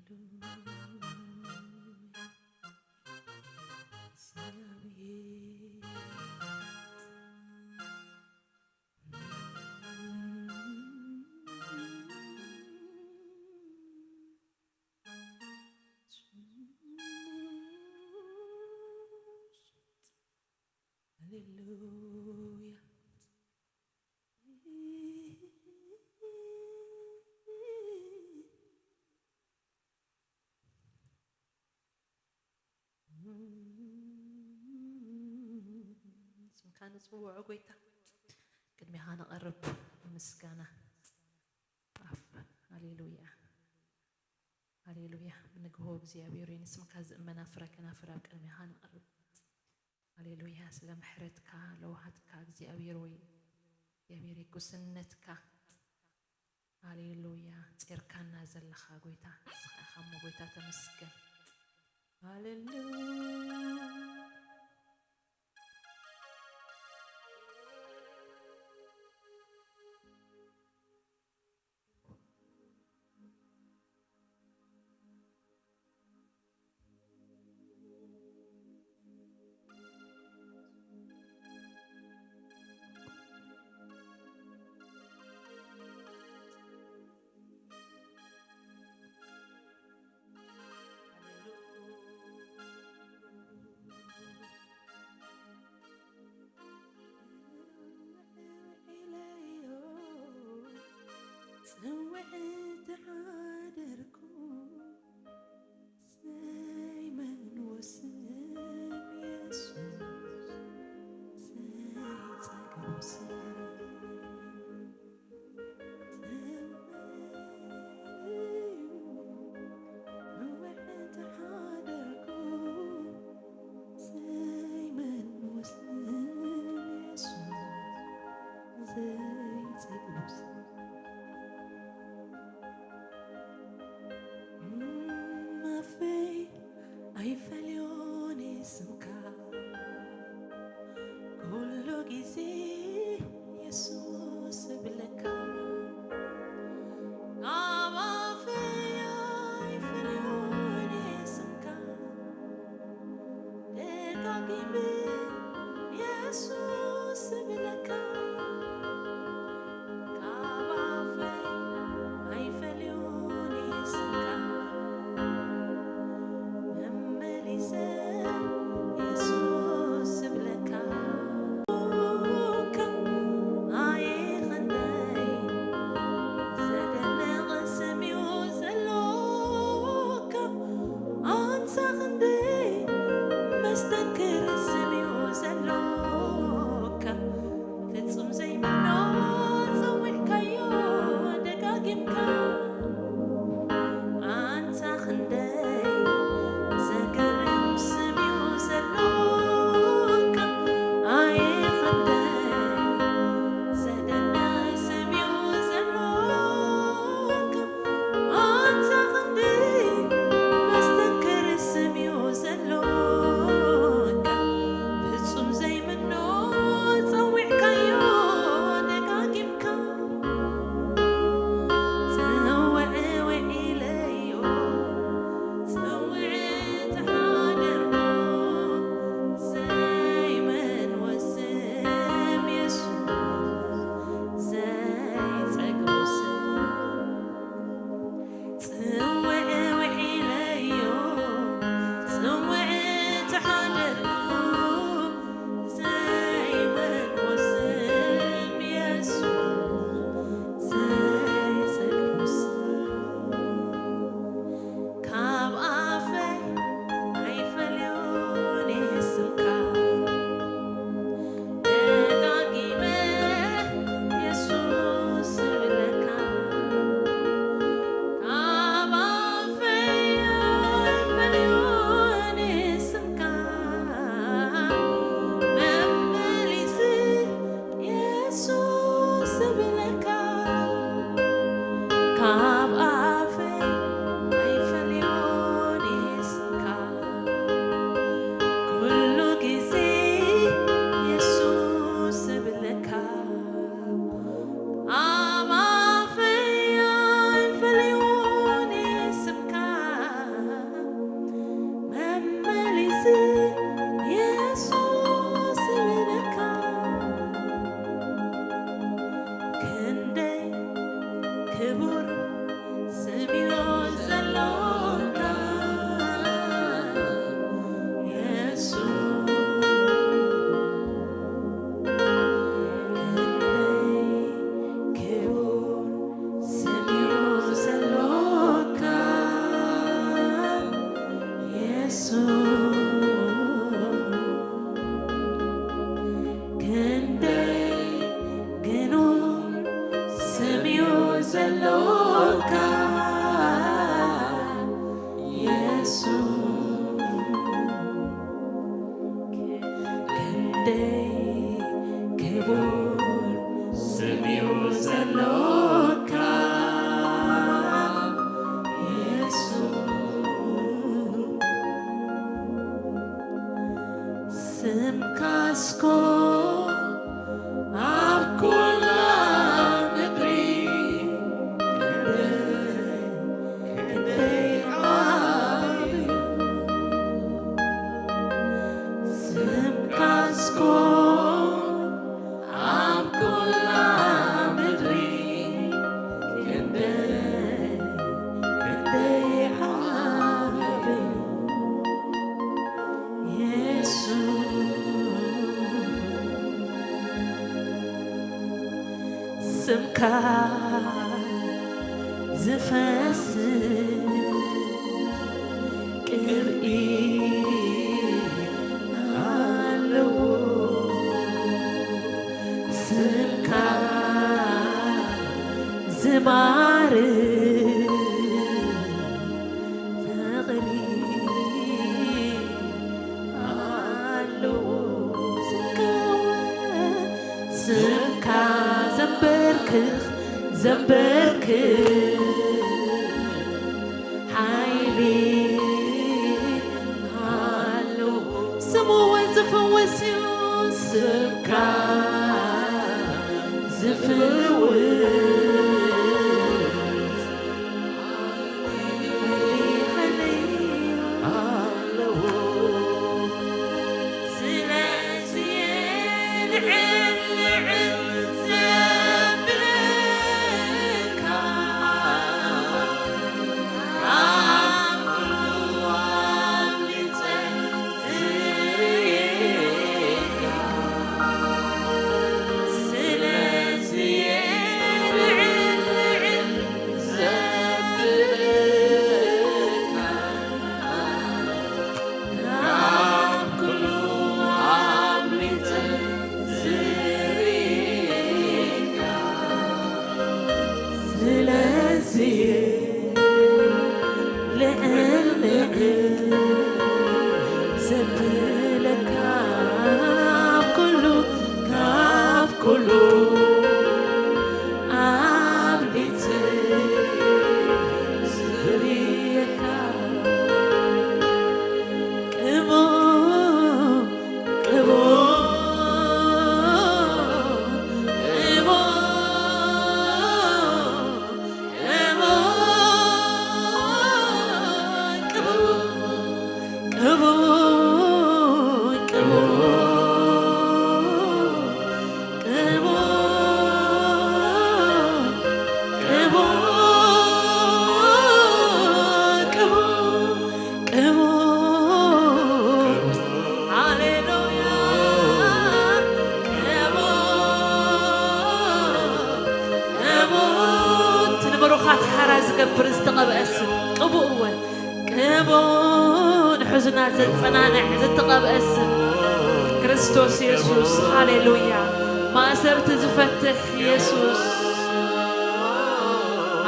ሃሌሉያ። ስምካ ንጽውዖ ጎይታ፣ ቅድሜኻ ንቐርብ ምስጋና። ኣፍ፣ ሃሌሉያ፣ ሃሌሉያ። ንግሆ እግዚኣብሔር ሆይ፣ ንስምካ ዝእመና ፍረ ከናፍር ኣብ ቅድሜኻ ንቐርብ። ሃሌሉያ። ስለ ምሕረትካ ለውሃትካ እግዚኣብሔር ወይ እግዚኣብሔር ጉስነትካ። ሃሌሉያ። ጼርካና ዘለኻ ጎይታ ንስኻ ኢኻ እሞ ጎይታ ተመስገን። ሃሌሉያ። ጽውዕቲ ሓደርኩ ዘይመልዎ ስም የሱስ፣ ዘይጸግቦ ስም። ኣፈይ ኣይፈልዮን ስምካ፣ ኩሉ ግዜ የሱስ እብለካ። ኣብ ኣፈይ ኣይፈልዮን ስምካ፣ ደጋጊመ የሱስ እብለካ። ካብ ኣፈይ ኣይፈልዮን ስምካ፣ መመሊሰ የሱስ እብለካ። ኣየ ክንደይ ዘደንቕ ስም እዩ ዘሎካ፣ ኣንታ ክንደይ መስተንክር ስም እዩ ዘሎካ። ፍጹም ዘይምኖ ጸዊዕካዮ ደጋጊምካ። ኣንታ ክንደይ ዘገርም ስም እዩ ዘሎካ። ኣየ ክንደይ ዘደንቕ ስም እዩ ዘሎካ። ኣንታ ክንደይ መስተንክር ስም እዩ ዘሎካ። ፍጹም ዘይምኖ ጸዊዕካዮ ደጋጊምካ። ክቡር ስም እዩ ዘሎካ የሱስ። ክንደይ ክቡር ስም እዩ ዘሎካ የሱስ። ክንደይ ግኑን ስም እዩ ዘሎካ የሱስ። ክንደይ ክቡር ስም እዩ ዘሎካ የሱስ። ስምካ እስኮ ኣብ ኩላ ምድሪ ክንደይ፣ ክንደይ ዓቢ እዩ። ስምካ እስኮ ኣብ ኩላ ምድሪ ክንደይ፣ ክንደይ ዓቢ የሱስ። ስምካ ዝፈስስ ቅብኢ ኣለዎ። ስምካ ዝማርኽ ፍቕሪ ኣለዎ። ስምካ፣ ስምካ ዘንበርክኽ፣ ዘንበርክኽ ሓይሊ ኣለዎ። ስሙ እውን ዝፍውስ እዩ። ስምካ ዝፍውስ ስለዚ ልዕል ልዕል ዘብለካ ካብ ኩሉ፣ ካብ ኩሉ ኣብሊጸ ዝርእየካ ቅቡል፣ ቅቡል፣ ቅቡል፣ ቅቡል፣ ቅቡል፣ ቅቡል፣ ቅቡል፣ ቅቡል፣ ቅቡል። ሃሌሉያ። ቅቡል፣ ቅቡል። እቲ ንብሩኻት ሓራ ዝገብር ዝተቐብአ ስም ቅቡእ እወ። ቅቡእ ንሕዙናት ዘጸናንዕ ዝተቐብአ ስም ክርስቶስ የሱስ። ሃሌሉያ። ማእሰርቲ ዝፈትሕ የሱስ።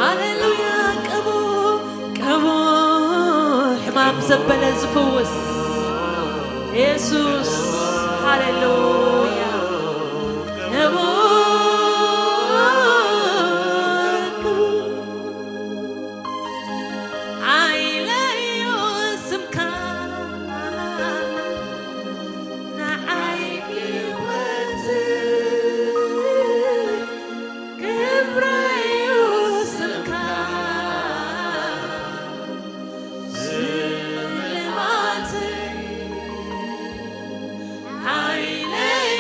ሃሌሉያ። ቅቡእ፣ ቅቡእ ሕማም ዘበለ ዝፍውስ የሱስ። ሃሌሉያ። ቅቡእ፣ ቅቡእ ሓይለዩ ስምካ ንዓይ ክወት ክብረዩ ስምካ ስልማት ሓይለዩ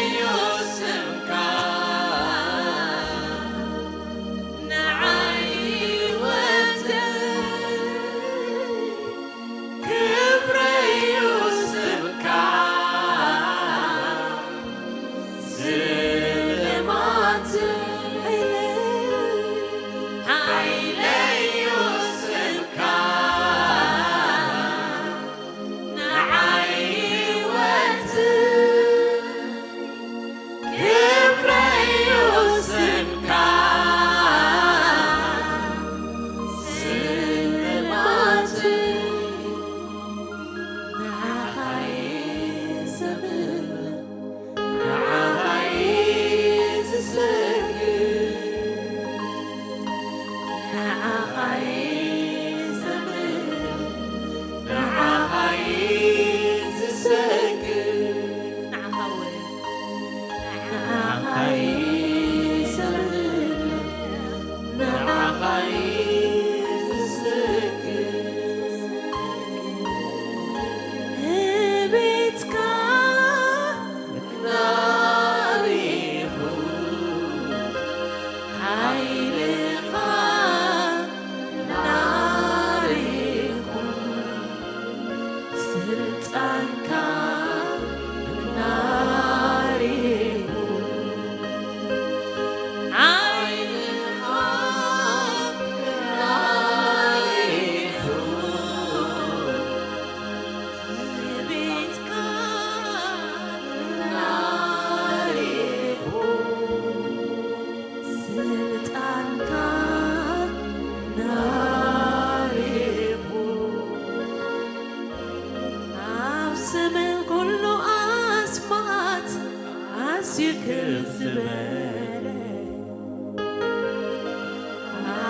ዝበለ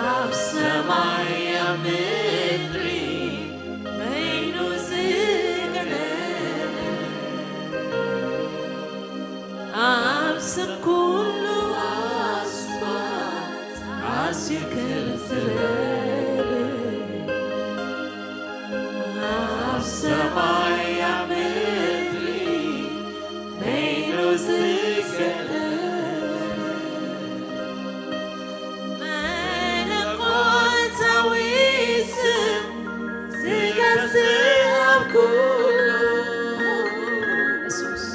ኣብ ሰማይ ኣብ ምድሪ በይኑ ዝገነነ ኣብ ስም ኩሉ ኣስማት ኣዝዩ ክብ ዝበለ ኣብ ሰማይ ኣብ ምድሪ በይኑ ዝገነነ መለኮታዊ ስም ዝገዝእ ኣብ ኩሉ የሱስ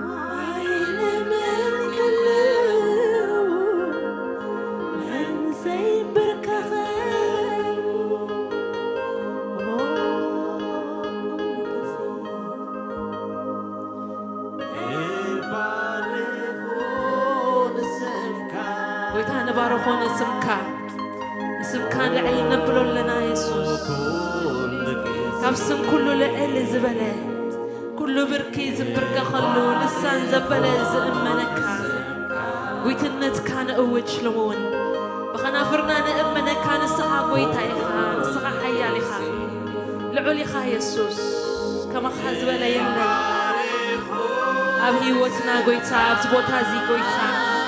ሓይሊ መን ክህልው መን ዘይንበርከኸሉ ኩሉ ግዜ ንባርኾ ንስምካ ጎይታ ንባርኾ ንስምካ ንስምካ ልዕል ነብሎ ኣለና የሱስ ካብ ስም ኩሉ ልዕል ዝበለ ኩሉ ብርኪ ዝብርከኸሉ ልሳን ዘበለ ዝእመነካ ጉይትነትካ ንእውጅ ሎሚ እውን ብኸናፍርና ንእመነካ ንስኻ ጎይታ ኢኻ ንስኻ ሓያል ኢኻ ልዑል ኢኻ የሱስ ከማኻ ዝበለ የለን ኣብ ህይወትና ጎይታ ኣብዚ ቦታ እዚ ጎይታ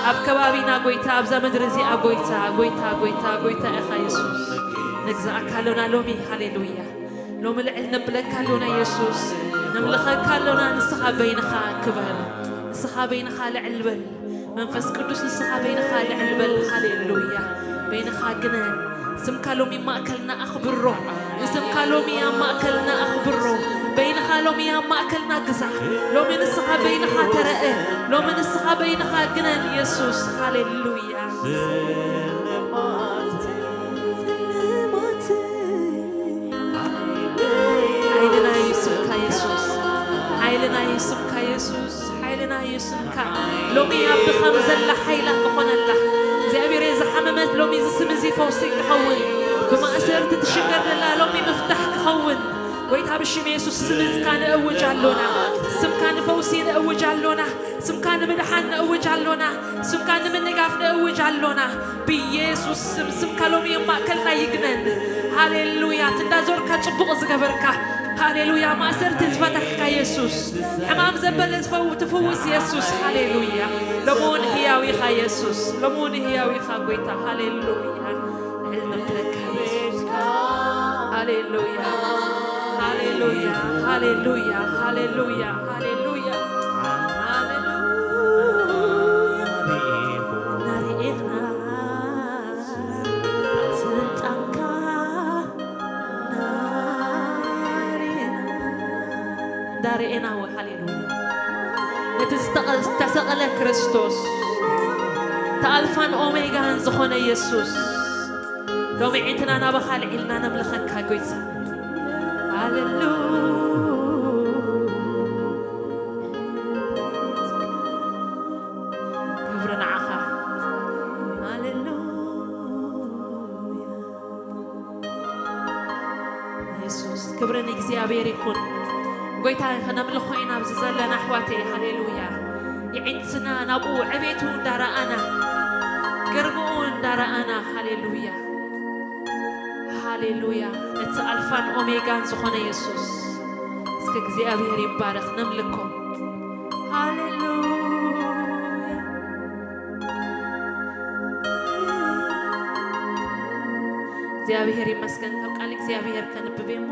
ኣብ ከባቢና ጎይታ ኣብዛ ምድሪ እዚኣ ጎይታ ጎይታ ጎይታ ጎይታ ኢኻ የሱስ ንግዛእካ ኣሎና ሎሚ ሃሌሉያ ሎሚ ልዕል ነብለካ ኣሎና የሱስ ነምልኸካ ኣሎና ንስኻ በይንኻ ክበር ንስኻ በይንኻ ልዕል በል መንፈስ ቅዱስ ንስኻ በይንኻ ልዕል በል ሃሌሉያ በይንኻ ግነ ስምካ ሎሚ ማእከልና ኣኽብሮ ንስምካ ሎሚ ኣብ ማእከልና ኣኽብሮ በይንኻ ሎሚ ኣብ ማእከልና ግዛዕ ሎሚ ንስኻ በይንኻ ተረአ ሎሚ ንስኻ በይንኻ ግነን የሱስ ሃሌሉያ ሓይልና እዩ ስምካ የሱስ ሓይልና እዩ ስምካ የሱስ ሓይልና እዩ ስምካ ሎሚ ኣብ ድኻም ዘላ ሓይላ ክኾነላ እግዚኣብሔር ዝሓመመት ሎሚ እዚ ስም እዚ ፈውሲ ክኸውን ብማእሰርቲ ትሽገር ዘላ ሎሚ ምፍታሕ ክኸውን ጎይታ ብሽም የሱስ ስምካ ንእውጅ ኣሎና ስምካ ንፈውሲ ንእውጅ ኣሎና ስምካ ንምድሓን ንእውጅ ኣሎና ስምካ ንምንጋፍ ንእውጅ ኣሎና ብኢየሱስ ስም ስምካ ሎሚ ኣብ ማእከልና ይግነን ሃሌሉያ ትንዳዞርካ ጽቡቕ ዝገበርካ ሃሌሉያ ማእሰርቲ ዝፈታሕካ የሱስ ሕማም ዘበለ ዝፈው ትፍውስ የሱስ ሃሌሉያ ሎሚ እውን ህያው ኢኻ የሱስ ሎሚ እውን ህያው ኢኻ ጎይታ ሃሌሉያ ልዕል ነብለካ የሱስ ሃሌሉያ ሃሌሉያ ሃሌሉያ ሃሌሉያ ሃሌሉያ ናርኤና ስልጣንካ ናርኤና እንዳርኤና ሃሌሉያ ነቲ ዝተሰቐለ ክርስቶስ እቲ ኣልፋን ኦሜጋን ዝኾነ የሱስ ሎሚ ዒንትና ናባኻ ልዒልና ነምልኸካ ጎይታ ሃሌሉ ክብሪ ንዓኻ ሃሌሉ የሱስ ክብሪ ንእግዚኣብሔር ይኹን ጎይታ ከነምልኾ ኢና ኣብዚ ዘለና ኣሕዋተይ ሃሌሉያ የዒንትና ናብኡ ዕቤቱ እንዳረኣና ግርምኡ እንዳረኣና ሃሌሉያ ሃሌሉያ እቲ ኣልፋን ኦሜጋን ዝኾነ የሱስ እስከ እግዚኣብሔር ይባረኽ ነምልኮ ሃሌሉያ እግዚኣብሔር ይመስገን ካብ ቃል እግዚኣብሔር ከንብብ እሞ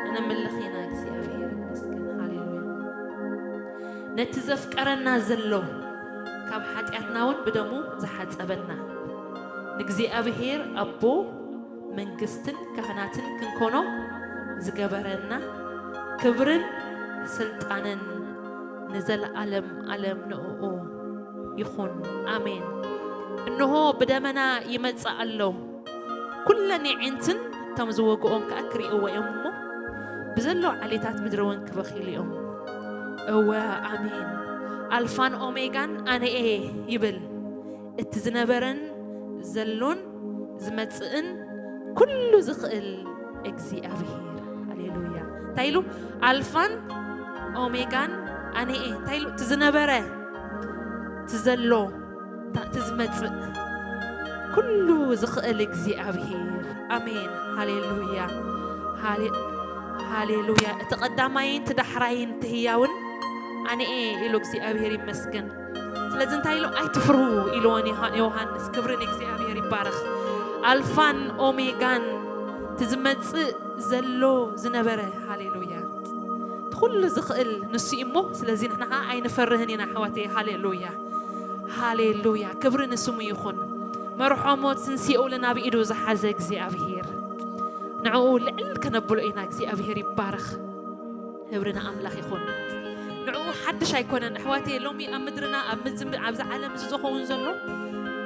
እነምልኽ ኢና እግዚኣብሔር ይመስገን ሃሌሉያ ነቲ ዘፍቀረና ዘሎ ካብ ሓጢኣትና እውን ብደሙ ዝሓፀበና ንእግዚኣብሔር ኣቦ መንግስትን ካህናትን ክንኮኖ ዝገበረና ክብርን ስልጣንን ንዘለዓለም ዓለም ንእኡ ይኹን ኣሜን እንሆ ብደመና ይመጽእ ኣሎ ኩለን የዒንትን እቶም ዝወግኦም ከኣ ክርእይዎ እዮም እሞ ብዘሎ ዓሌታት ምድሪ እውን ክበኺሉ እዮም እወ ኣሜን ኣልፋን ኦሜጋን ኣነኤ ይብል እቲ ዝነበረን ዘሎን ዝመጽእን ኩሉ ዝኽእል እግዚኣብሔር ሃሌሉያ እንታይ ኢሉ ኣልፋን ኦሜጋን ኣነኤ እንታይ ኢሉ እቲ ዝነበረ እቲ ዘሎ፣ እታ-፣ እቲ ዝመጽእ፣ ኩሉ ዝኽእል እግዚኣብሔር። ኣሜን። ሃሌሉያ። ሃሌ-፣ ሃሌሉያ። እቲ ቀዳማይን እቲ ዳሕራይን እቲ ህያውን ኣነ እየ ኢሉ እግዚኣብሔር ይመስገን። ስለዚ እንታይ ኢሉ? "ኣይትፍርሁ" ኢልዎን ዮሃ-፣ ዮሃንስ። ክብሪ ንእግዚኣብሔር ይባረኽ። ኣልፋን ኦሜጋን፣ እቲ ዝመጽእ ዘሎ ዝነበረ። ሃሌሉያ። እቲ ኩሉ ዝኽእል ንሱ እዩ እሞ፣ ስለዚ ንሕና ኸዓ ኣይንፈርህን ኢና ኣሕዋተይ። ሃሌሉያ። ሃሌሉያ። ክብሪ ንስሙ ይኹን። መርሖ ሞትን ሲኦልን ኣብ ኢዱ ዝሓዘ እግዚኣብሔር። ንዕኡ ልዕል ከነብሎ ኢና። እግዚኣብሔር ይባረኽ። ክብሪ ንኣምላኽ ይኹን። ንዕኡ ሓድሽ ኣይኮነን ኣሕዋተይ። ሎሚ ኣብ ምድርና፣ ኣብ ምዝ-፣ ኣብዚ ዓለም እዚ ዝኸውን ዘሎ፣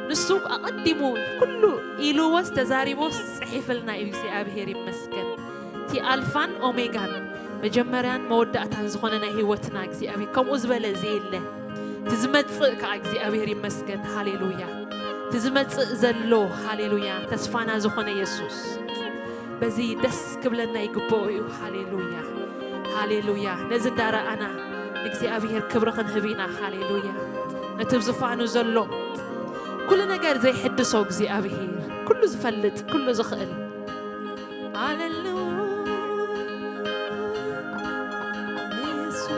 ንሱ ኣቐዲሙ ኩሉ ኢልዎስ ተዛሪቦስ ጽሒፍልና እዩ። እግዚኣብሔር ይመስገን። እቲ ኣልፋን ኦሜጋን፣ መጀመርያን መወዳእታን ዝኾነ ናይ ህይወትና እግዚኣብሔር፣ ከምኡ ዝበለ ዘየለ፣ እቲ ዝመጽእ ከኣ እግዚኣብሔር ይመስገን። ሃሌሉያ። እቲ ዝመጽእ ዘሎ፣ ሃሌሉያ፣ ተስፋና ዝኾነ የሱስ፣ በዚ ደስ ክብለና ይግብኦ እዩ። ሃሌሉያ፣ ሃሌሉያ። ነዚ እንዳረኣና ንእግዚኣብሔር ክብሪ ክንህብ ኢና። ሃሌሉያ። ነቲ ኣብ ዝፋኑ ዘሎ፣ ኩሉ ነገር ዘይሕድሶ እግዚኣብሔር፣ ኩሉ ዝፈልጥ፣ ኩሉ ዝኽእል። ሃሌሉያ፣ ኢየሱስ።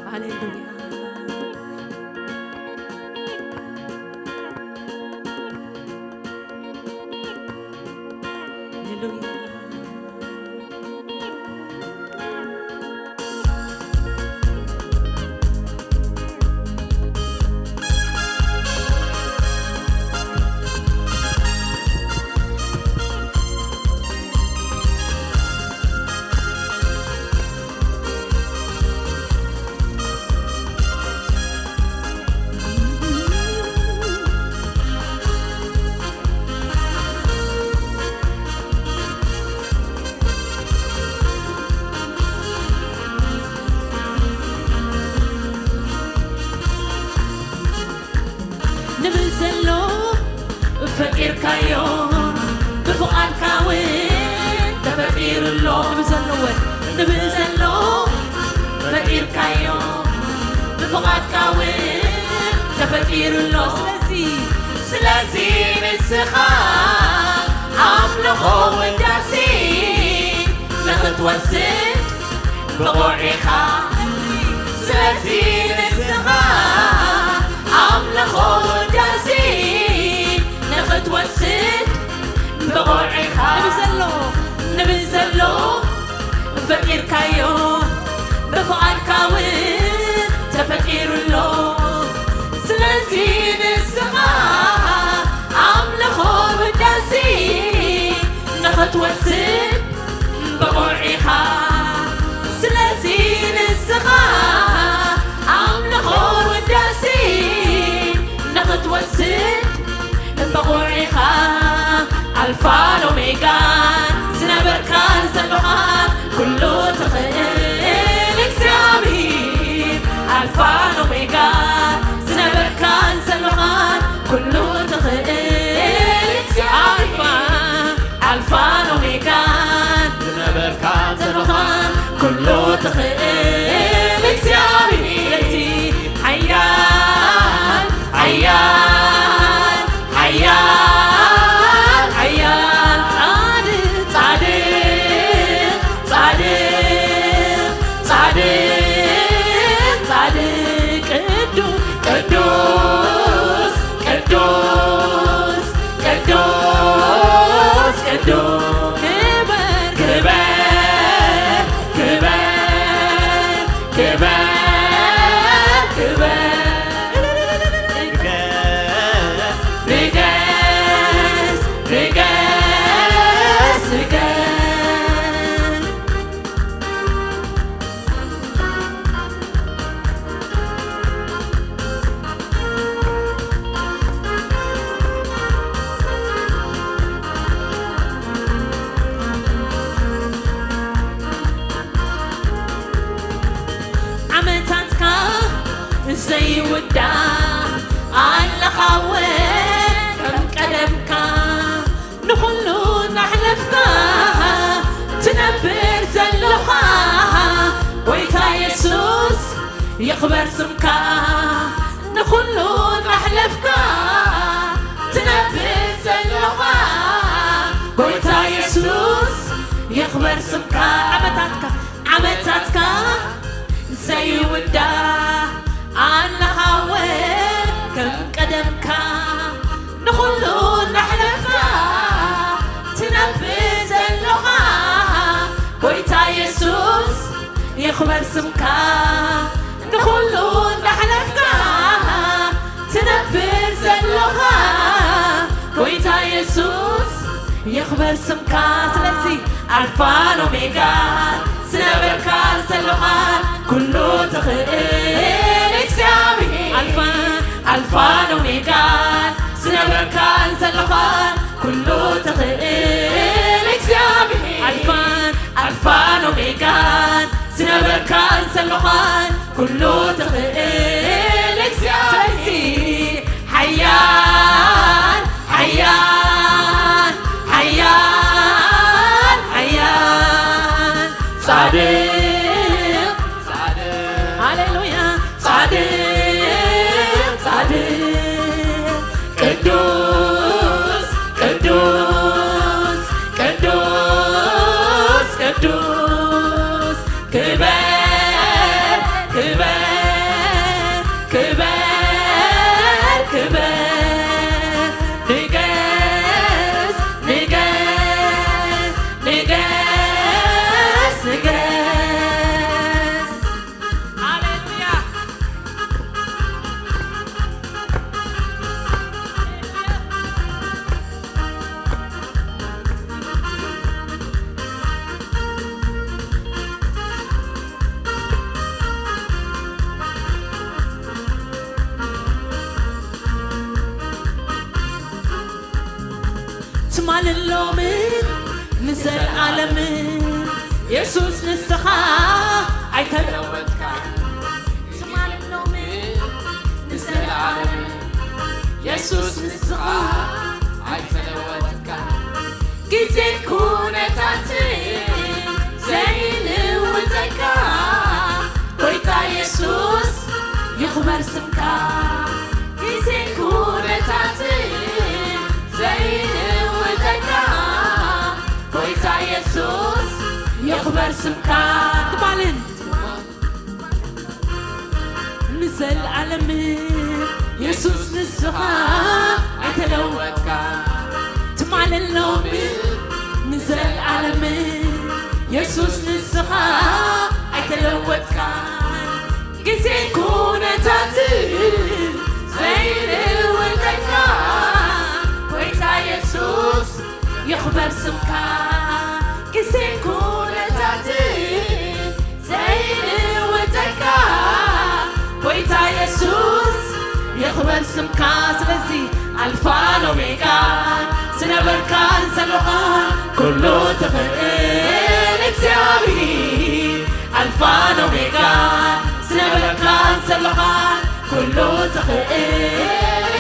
ሃሌሉያ። ሃሌሉያ። ንብዘሎ ፈጢርካዮ፣ ብፍቓድካ እውን ተፈጢሩ ኣሎ። ንብዘሎ፣ ንብዘሎ ፈጢርካዮ፣ ብፍቓድካ እውን ተፈጢሩ ኣሎ። ስለዚ፣ ስለዚ ንስኻ ኣምልኾ ውዳሴ ንኽትወስድ ብቑዕ ኢኻ። ስለዚ ንስኻ ኣምልኾ ውዳሴ ንኽትወስድ ብቑዕ ኢኻ። ንብዘሎ፣ ንብዘሎ ፈጢርካዮ፣ ብፍቓድካ እውን ተፈጢሩ ኣሎ። ስለዚ ንስኻ ኣምልኾ ውዳሴ ንኽትወስድ ብቑዕ ኢኻ። ስለዚ ንስኻ ኣምልኾ ውዳሴ ንኽትወስድ ብቑዕ ኢኻ። ኣልፋን ኦሜጋን ዝነበርካን ዘለኻን ኩሉ ትኽእል እግዚኣብሔር። ኣልፋን ኦሜጋን ዝነበርካን ዘለኻን ኩሉ ትኽእል እግዚኣብሔር። ኣልፋን ኦሜጋን ዝነበርካን ዘለኻን ኩሉ ትኽእል እግዚኣብሔር። ስለዚ ሓያል፣ ሓያል፣ ሓያል፣ ሓያል፣ ጻድቅ፣ ጻድቅ፣ ጻድቅ፣ ጻድቅ፣ ጻድቅ፣ ቅዱስ፣ ቅዱስ፣ ቅዱስ፣ ቅዱስ፣ ቅዱስ፣ ክበር፣ ክበር፣ ክበር፣ ክበር፣ ክበር። ንገስ፣ ንገስ፣ ንገስ፣ ንገስ። ዓመታትካ ዘይውዳእ ኣለኻወ ከም ቀደምካ። ይኽበር ስምካ ንኹሉ እናሕለፍካ ትነብር ዘለኻ ጎይታ የሱስ፣ ይኽበር ስምካ። ዓመታትካ ዓመታትካ ዘይውዳእ ኣለኻ ወ ከም ቀደምካ ንኹሉ እናሕለፍካ ትነብር ዘለኻ ጎይታ የሱስ፣ ይኽበር ስምካ ንኹሉ እናሕለፍካ ትነብር ዘለኻ ጎይታ የሱስ፣ ይኽበር ስምካ። ስለዚ ኣልፋን ኦሜጋን ዝነበርካን ዘለኻን ኩሉ ትኽእል እግዚኣብሔር። ኣልፋን ኣልፋን ኦሜጋን ዝነበርካን ዘለኻን ኩሉ ትኽእል እግዚኣብሔር። ኣልፋን ኣልፋን ኦሜጋን ዝነበርካን ዘለኻን ኩሉ ትኽእል እግዚኣብሔር። ሓያል ሓያል ሓያል ሓያል ጻድቕ ሃሌሉያ ጻድቕ ጻድቕ ቅዱስ ቅዱስ ቅዱስ ቅዱስ ክበር ክበር ክበር ክበር ንገስ ንገስ ንገስ ንገስ። ሃሌሉያ። ትማልን ሎምን ንዘለዓለምን የሱስ ንስኻ ኣይተለወጥካ። ትማልን ሎምን ንዘለዓለምን የሱስ ንስኻ ኣይተለወጥካ። ግዜን ኩነታትን ዘይልውጠካ ጎይታ የሱስ ይኽበር ስምካ። ግዜን ኩነታትን ዘይልውጠካ ጎይታ የሱስ ይኽበር ስምካ። ትማልን ንዘለዓለም የሱስ ንስኻ ኣይተለወጥካ። ትማልን ሎሚ ንዘለዓለም የሱስ ንስኻ ኣይተለወጥካ። ግዜ ኩነታት ዘይልውጠካ ጎይታ የሱስ ይኽበር ስምካ። ግዜ ኩነታት ዘይልውጠካ ጎይታ የሱስ ይኽበር ስምካ። ስለዚ ኣልፋን ኦሜጋን ዝነበርካን ዘለኻን ኩሉ ትኽእል እግዚኣብሔር። ኣልፋን ኦሜጋን ዝነበርካን ዘለኻን ኩሉ ትኽእል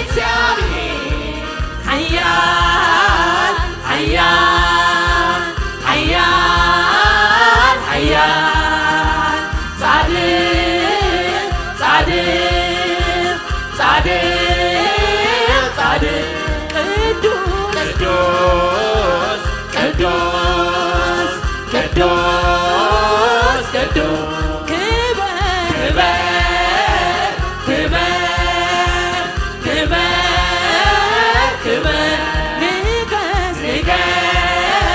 እግዚኣብሔር። ሓያል ሓያል ሓያል ሓያል ጻድቕ ጻድቕ ጻድቕ ጻድቕ ቅዱስ ቅዱስ ቅዱስ ቅዱስ ቅዱስ ክበር ክበር ክበር ክበር ክበር ክበር ንገስ ንገስ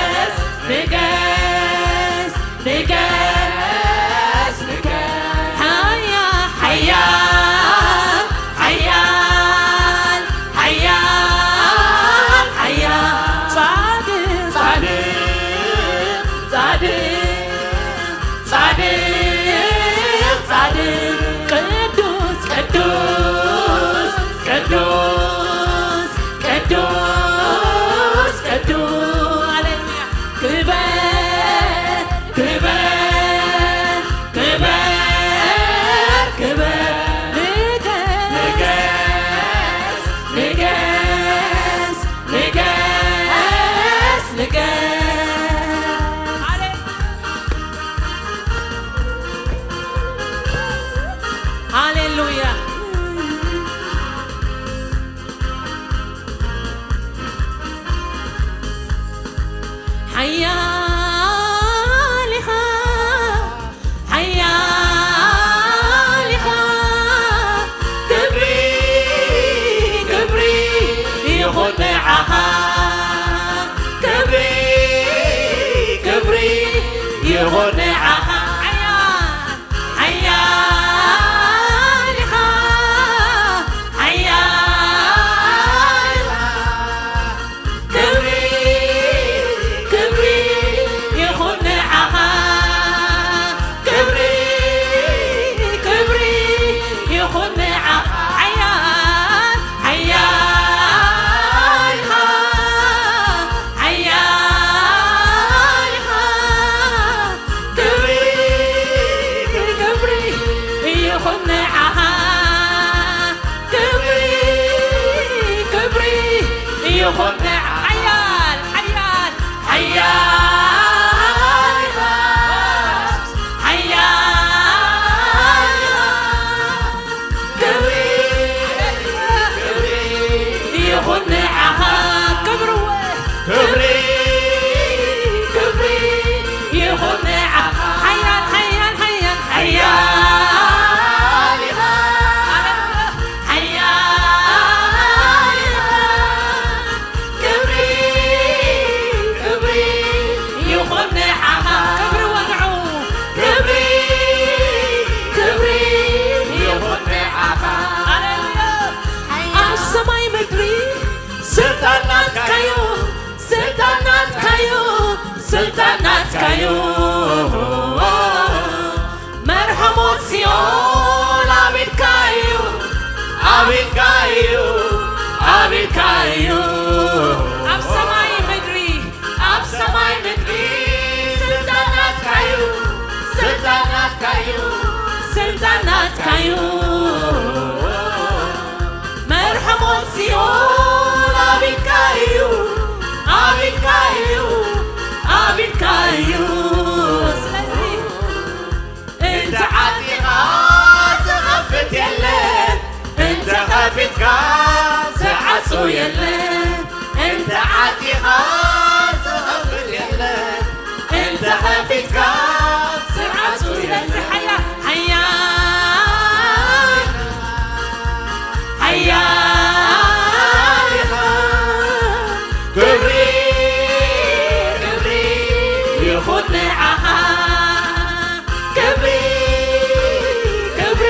መርሖ ሞት ሲኦል ኣብ ኢድካ እዩ፣ ኣብ ኢድካ እዩ፣ ኣብ ኢድካ እዩ። ኣብ ሰማይ ምድሪ፣ ኣብ ሰማይ ምድሪ ስልጣን ናትካ እዩ፣ ስልጣን ናትካ እዩ፣ ስልጣን ናትካ እዩ። መርሖ ሞት ሲኦል ኣብ ኢድካ እዩ፣ ኣብ ኢድካ እዩ፣ ኣብ ኢድካ እዩ። ስለዚ እንተ ዓጢኻ ዝኸፍት የለን፣ እንተ ኸፊትካ ዝዓጹ የለን። እንተ ዓጢኻ ዝኸፍት የለን፣ እንተ ኸፊትካ ዝዓጹ የለን። ስለዚ ሓያል፣ ሓያል ሓያል ኢኻ። ክብሪ፣ ክብሪ ይኹን ንዓኻ። ክብሪ፣ ክብሪ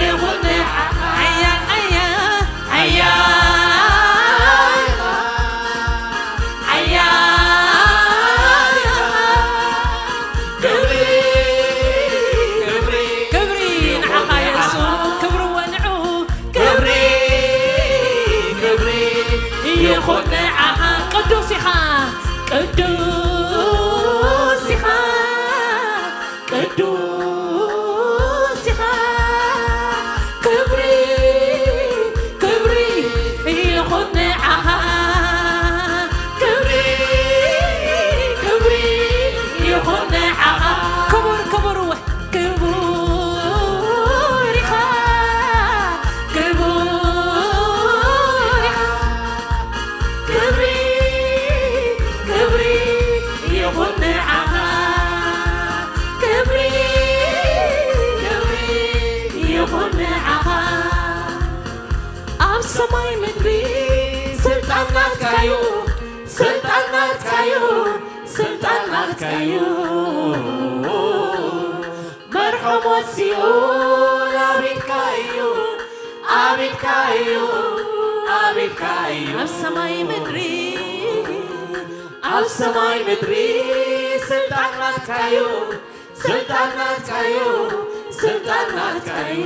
ይኹን ንዓኻ። ሓያል፣ ሓያል፣ ሓያል ኢኻ። ሓያል ኢኻ። ክብሪ፣ ክብሪ፣ ክብሪ ንዓኻ የሱስ፣ ክብሪ ወንዑ፣ ክብሪ፣ ክብሪ ይኹን ንዓኻ። ቅዱስ ኢኻ፣ ቅዱስ ኢኻ፣ ቅዱስ ኢኻ። ክብሪ፣ ክብሪ ይኹን ንዓኻ። ክብሪ፣ ክብሪ ይኹን ንዓኻ። ክቡር፣ ክቡር፣ ክቡር ኢኻ፣ ክቡር ኢኻ። ክብሪ፣ ክብሪ ይኹን ንዓኻ። ክብሪ፣ ክብሪ ይኹን ንዓኻ። ኣብ ሰማይ ምድሪ ስልጣን ናትካዩ፣ ስልጣን ናትካዩ፣ ስልጣን ናትካዩ። መርሖ ሞት ሲኦል ኣብ ኢድካ እዩ፣ ኣብ ኢድካ እዩ፣ ኣብ ኢድካ እዩ። ኣብ ሰማይ ምድሪ፣ ኣብ ሰማይ ምድሪ ስልጣን ናትካዩ፣ ስልጣን ናትካዩ፣ ስልጣን ናትካዩ።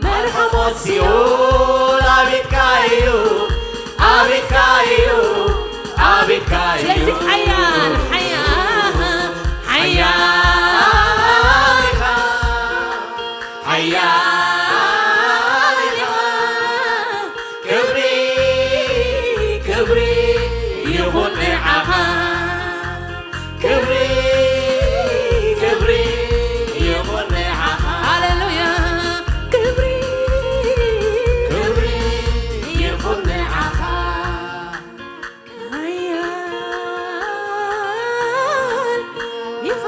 መርሖ ሞት ሲኦል ኣብ ኢድካ እዩ፣ ኣብ ኢድካ እዩ፣ ኣብ ኢድካ እዩ። ስለዚ ሓያል፣ ሓያል፣ ሓያል ኢኻ፣ ሓያል ኢኻ። ክብሪ፣ ክብሪ ይኹን ንዓኻ። ክብሪ፣ ክብሪ ይኹን ንዓኻ። ሃሌሉያ። ክብሪ፣ ክብሪ ይኹን ንዓኻ። ሓያል ኢኻ፣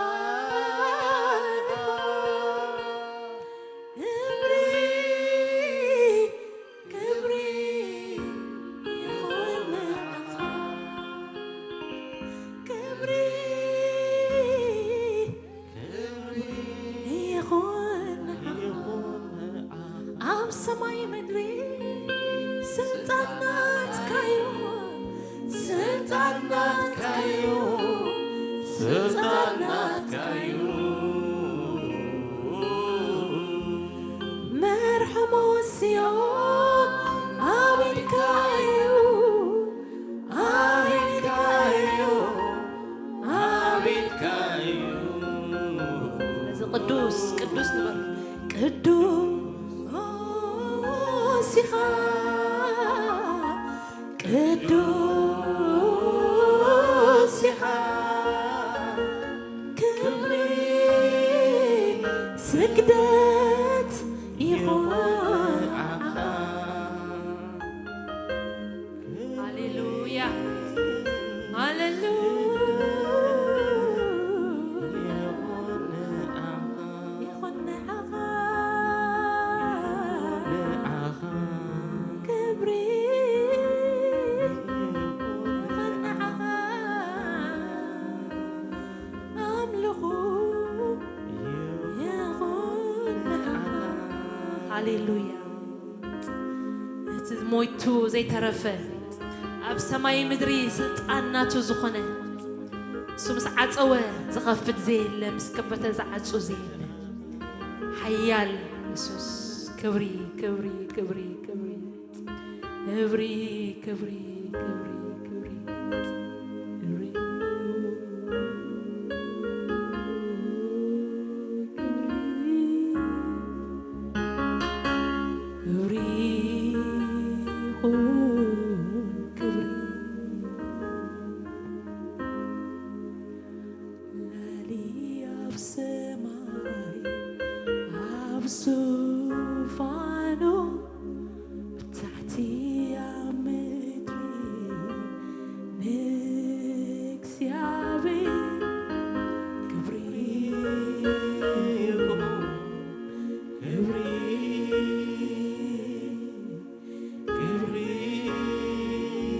ሓያል ኢኻ። ክብሪ፣ ክብሪ ይኹን ንዓኻ። ክብሪ፣ ክብሪ ይኹን ንዓኻ። ኣብ ሰማይ ምድሪ ስልጣን ናትካዩ፣ ስልጣን ናትካዩ፣ ስልጣን ናትካዩ። መርሖ ሞት ሲኦል ኣብ ኢድካ እዩ፣ ኣብ ኢድካ እዩ፣ ኣብ ኢድካ እዩ። ስለዚ ቅዱስ፣ ቅዱስ ንበል። ቅዱስ ኢኻ፣ ቅዱስ ኢኻ፣ ክብሪ ስግደት ይኹን ንዓኻ። ሃሌሉያ፣ ሃሌሉያ። ይኹን ንዓኻ፣ ክብሪ ይኹን ንዓኻ፣ ኣምልኹ ይኹን ንዓኻ። ሃሌሉያ። እቲ እሞ ሞይቱ ዘይተረፈ፣ ኣብ ሰማይ ምድሪ ስልጣን ናቱ ዝኾነ፣ እሱ ምስ ዓጸወ ዝኸፍት ዘየለ፣ ምስ ከፈተ ዝዓጹ ዘየለ፣ ሓያል የሱስ። ክብሪ፣ ክብሪ፣ ክብሪ፣ ክብሪ፣ ክብሪ፣ ክብሪ፣ ክብሪ፣ ክብሪ፣ ክብሪ። ክብሪ ይኹን፣ ክብሪ ላዕሊ ኣብ ሰማይ ኣብ ዙፋኑ፣ ኣብ ታሕቲ ኣብ ምድሪ ንእግዚኣብሔር ክብሪ ይኹን፣ ክብሪ፣ ክብሪ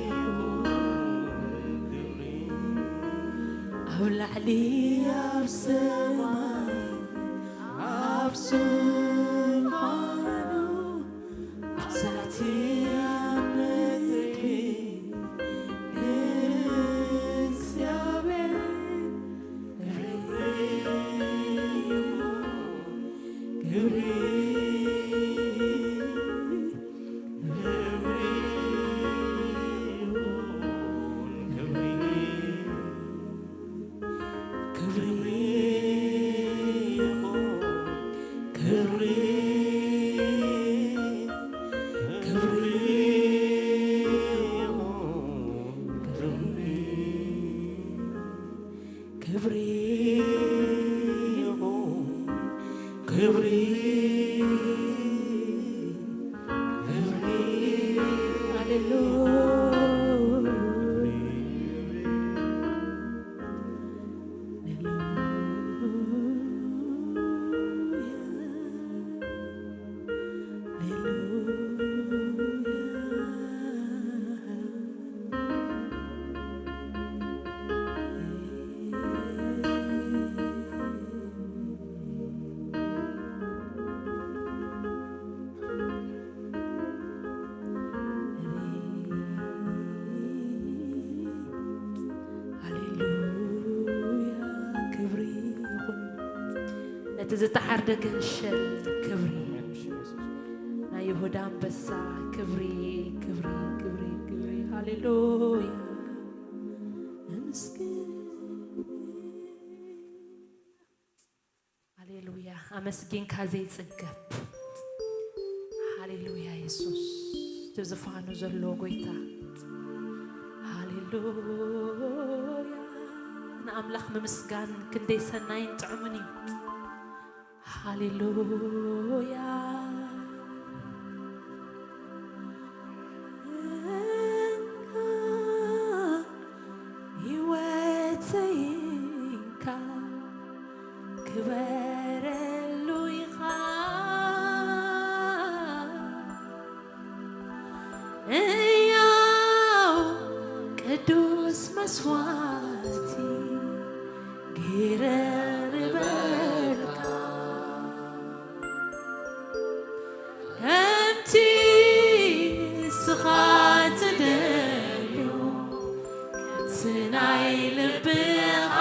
ይኹን፣ ክብሪ። ኣብ ላዕሊ ኣብ ሰማይ ኣብ ዙፋኑ፣ ኣብ ታሕቲ ኣብ ምድሪ ንእግዚኣብሔር ክብሪ፣ ክብሪ፣ ክብሪ። ክብሪ ይኹን፣ ክብሪ፣ ክብሪ ይኹን፣ ክብሪ፣ ክብሪ ይኹን፣ ክብሪ፣ ክብሪ። ሃሌሉያ። ሃሌሉያ፣ ክብሪ ይኹን ነቲ ዝተሓርደ ገንሸል፣ ክብሪ ናይ ይሁዳ ኣንበሳ፣ ክብሪ፣ ክብሪ፣ ክብሪ፣ ክብሪ። ሃሌሉያ፣ ኣመስግን። ሃሌሉያ፣ ኣመስጊንካ ዘይጽገብ። ሃሌሉያ፣ የሱስ እቲ ዝፋኑ ዘሎ ጎይታ። ሃሌሉያ፣ ንኣምላኽ ምምስጋን ክንደይ ሰናይን ጥዑምን እዩ። ሃሌሉያ። ህይወተይ እንካ ክበረሉ ኢኻ። እያው ቅዱስ መስዋዕቲ ገይረ ንበልካ። ከምቲ ንስኻ ትደልዮ፣ ከምቲ ናይ ልብኻ፣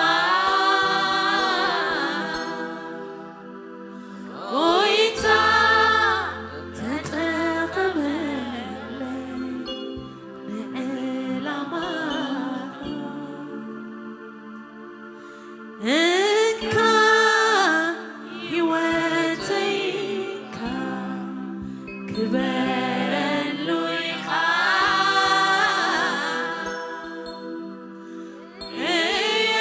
ጎይታ፣ ተጠቐመለይ ንዕላማኻ። እንካ ህይወተይ እንካ ክበረሉ ኢኻ። እያ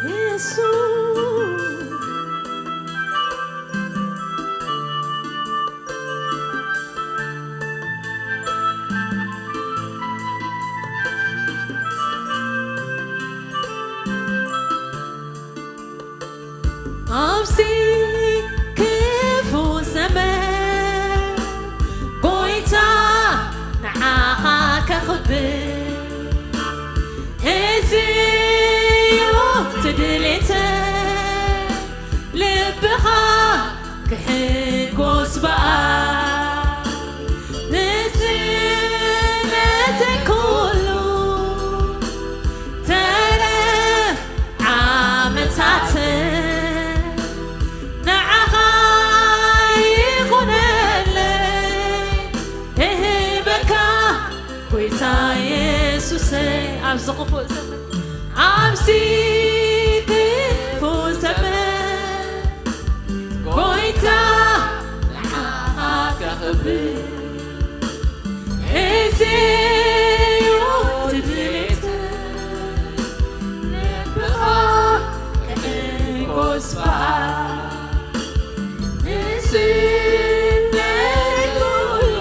የሱስ። ኣብዚ ክፉ ዘመን ጎይታ ንዓኻ ከኽብር፣ እዚ እዩ እቲ ድሌተይ፣ ልብኻ ክሕጎስ በኣ። ንእስነተይ ኩሉ ተረፍ ዓመታተይ ንዓኻ ይኹነለይ፣ እህበካ ጎይታ የሱሰይ። ኣብዚ ክፉእ ዘመን፣ ኣብዚ ክፉእ ዘመን ጎይታ ንዓኻ ከኽብር፣ እዚ እዩ ድሌተይ፣ ልብኻ ክሕጎስ በኣ። ንእስነተይ ኩሉ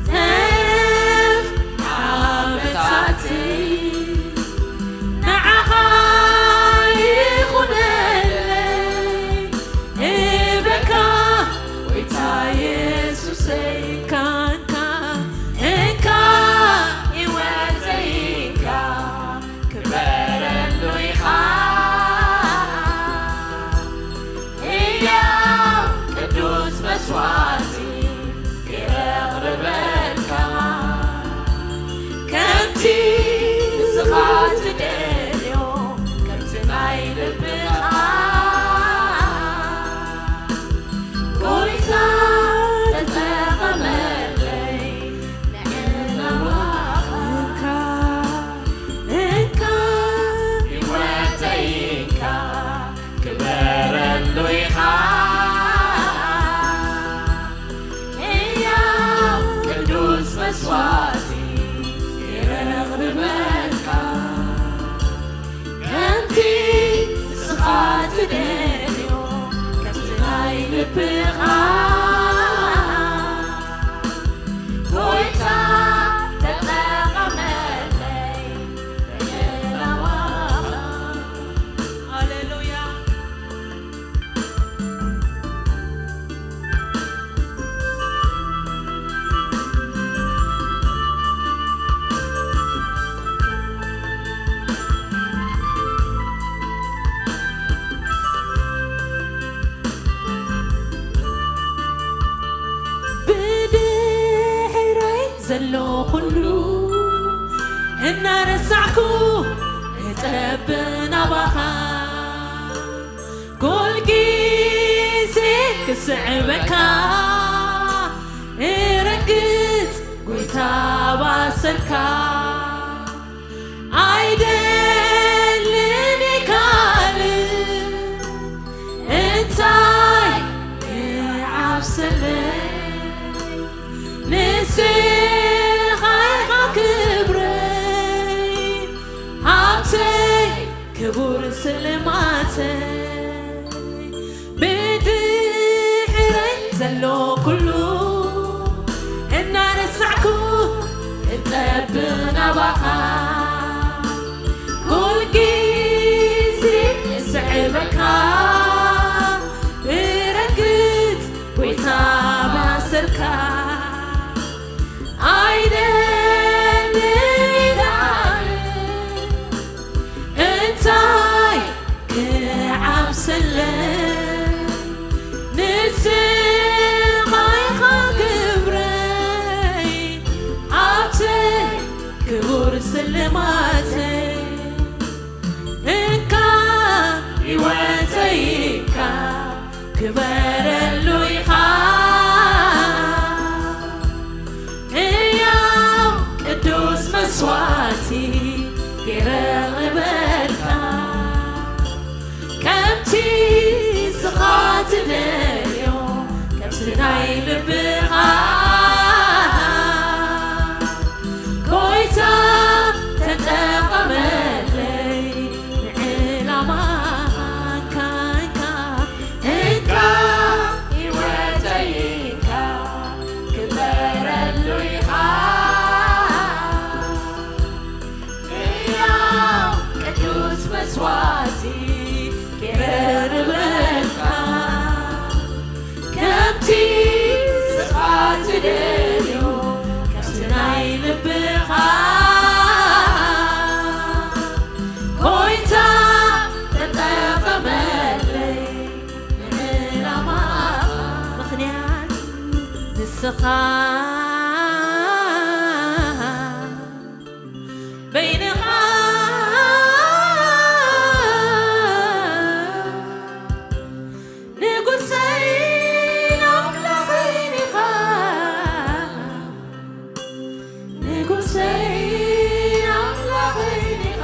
ተረፍ ዓመታተይ ንዓኻ ይኹነለይ፣ እህበካ ጎይታ የሱሰይ። እንካ፣ እንካ፣ እንካ ህይወተይ እንካ፣ ክበረሉ ኢኻ። ህያው ቅዱስ መስዋዕቲ የቕርበልካ፣ ከምቲ ንስኻ ትደልዮ፣ ከምቲ ናይ ልብኻ። ጎይታ ተጠቐመለይ ንዕላማኻ። እንካ፣ እንካ ህይወተይ እንካ፣ ክበረሉ ኢኻ። ህያው ቅዱስ መስዋዕቲ የቕርበልካ፣ ከምቲ ንስኻ ትደልዮ፣ ከምቲ ናይ ልብኻ። ጎይታ ተጠቐመለይ ንዕላማኻ። ሃሌሉያ። ብድሕረይ ዘሎ ኩሉ እናረሳዕኩ እጠብ ናባኻ። ኩል ግዜ ክስዕበካ እረግጽ ጎይታ ባሰርካ። ኣይደልን ካልእ እንታይ ክዓብሰለይ፣ ንስኻ ኢኻ ክብረይ ሃብተይ ክቡር ስልማተይ። ብድሕረይ ዘሎ ኩሉ እናረሳዕኩ እጠብ ናባኻ። ኩል ግዜ እስዕበካ እረግጽ ጎይታ ባሰርካ። ኣይደልን እንታይ ክዓብሰለይ፣ ንስኻ ኢኻ ክብረይ ሃብተይ ክቡር ስልማተይ። እንካ ህይወተይ እንካ ክበረሉ ኢኻ። ህያው ቅዱስ መስዋዕቲ ገይረ እቕርበልካ። ከምቲ ንስኻ ትደልዮ፣ ከምቲ ናይ ልብኻ። ጎይታ ተጠቐመለይ በይንኻ ንጉሰይን ኣምላኸይን ኢኻ። ንጉሰይን ኣምላኸይን ኢኻ።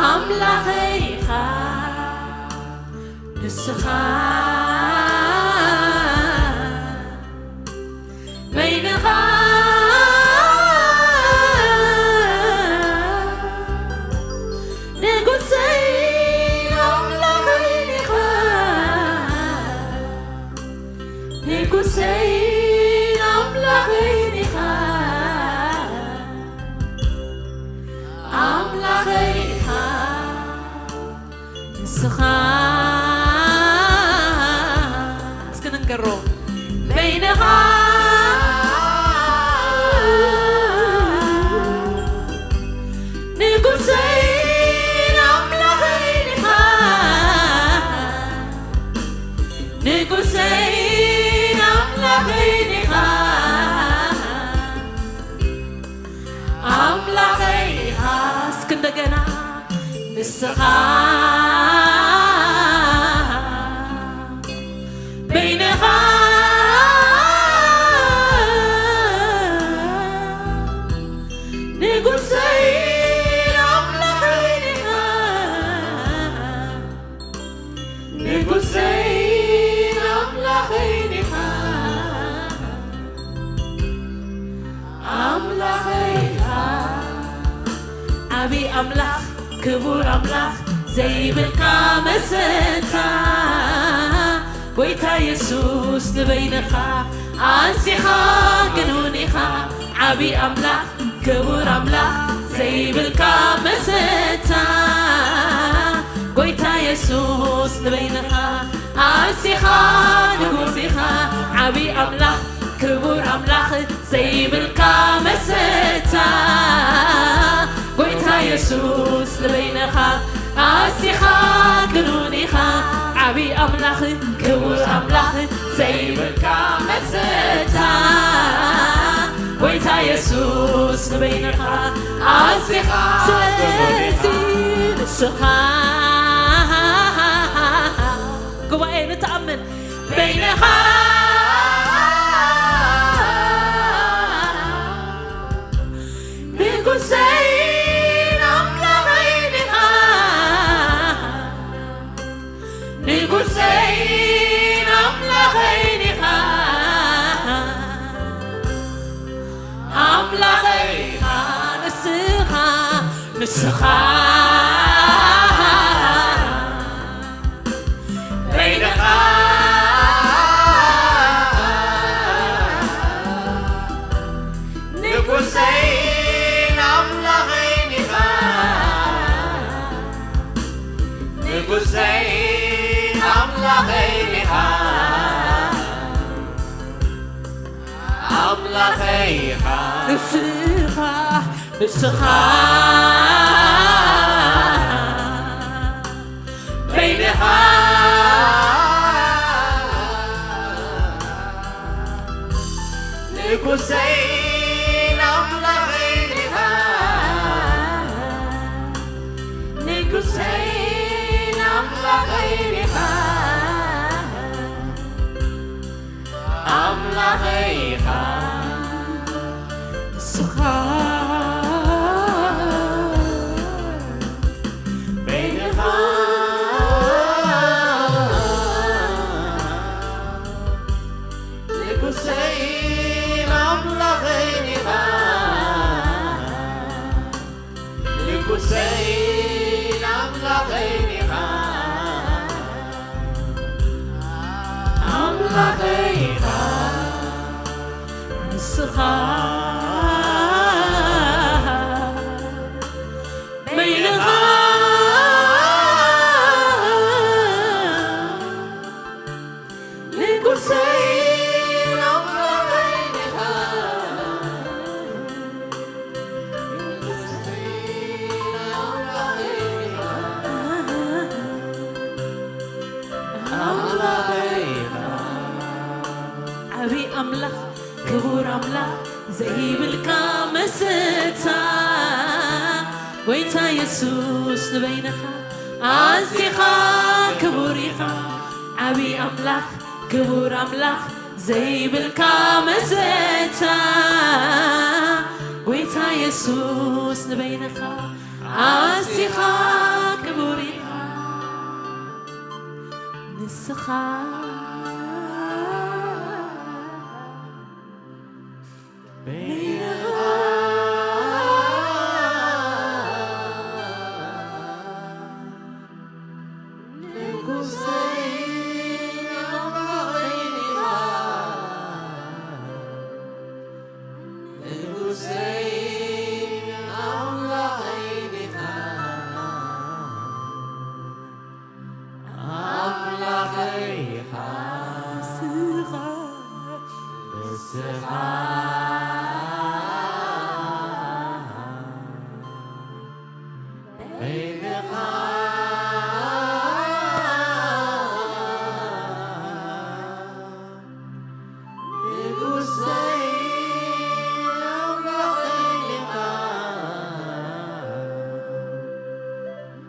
ኣምላኸይ ኢኻ ንስኻ። በይንኻ ንጉሰይን ኣምላኸይን ኢኻ። ንጉሰይን ኣምላኸይን ኢኻ። ኣምላኸይ ኢኻ ንስኻ። እስኪ ንንገሮ። በይንኻ ንጉሰይን ኣምላኸይን ኢኻ። ንጉሰይን ኣምላኸይን ኢኻ። ኣምላኸይ ኢኻ። እስኪ እንደገና ንስኻ። በይንኻ ንጉሰይን ኣምላኸይን ኢኻ። ንጉሰይን ኣምላኸይን ኢኻ። ኣምላኸይ ኢኻ። ዓቢ ኣምላኽ፣ ክቡር ኣምላኽ፣ ዘይብልካ መሰታ። ጎይታ የሱስ ንበይንኻ ኣዚኻ ግኑን ኢኻ። ዓቢ ኣምላኽ፣ ክቡር ኣምላኽ፣ ዘይብልካ መሰታ። ጎይታ የሱስ ንበይንኻ ኣዚኻ ንጉስ ኢኻ። ዓቢ ኣምላኽ፣ ክቡር ኣምላኽ፣ ዘይብልካ መሰታ። ጎይታ የሱስ ንበይንኻ ኣዚኻ ግኑን ኢኻ። ዓቢ ኣምላኽ፣ ክቡር ኣምላኽ፣ ዘይብልካ መሰታ። ጎይታ የሱስ ንበይንኻ ኣዚኻ ግኑን ኢኻ። ስለዚ ንስኻ ጉባኤ ንተኣምን በይንኻ ንጉሰይን ኣምላኸይን ኢኻ። ንጉሰይን ኣምላኸይን ኢኻ። ኣምላኸይ ኢኻ ንስኻ፣ ንስኻ በይንኻ ንጉሰይን ኣምላኸይን ኢኻ። ንጉሰይን ኣምላኸይን ኢኻ። ኣምላኸይ ኢኻ። ንስኻ፣ ንስኻ በይንኻ ንጉሰይን ኣምላኸይን ኢኻ። ንጉሰይን ኣምላኸይን ኢኻ። ኣምላኸይ ኢኻ ንስኻ። በይንኻ ንጉሰይን ኣምላኸይን ኢኻ። ንጉሰይን ኣምላኸይን ኢኻ። ኣምላኸይ ኢኻ ንስኻ። በይንኻ ንጉሰይን ኣምላኸይን ኢኻ። ንጉሰይን ኣምላኸይን ኢኻ። ኣምላኸይ ኢኻ። ዘይብልካ መስታ፣ ጎይታ የሱስ ንበይንኻ ኣዚኻ ክቡር ኢኻ። ዓቢ ኣምላኽ፣ ክቡር ኣምላኽ፣ ዘይብልካ መስታ፣ ጎይታ የሱስ ንበይንኻ ኣዚኻ ክቡር ኢኻ። ንስኻ ኣምላኸይ ኢኻ፣ ንስኻ፣ ንስኻ በይንኻ ንጉሰይ ኣምላኸይ ኢኻ፣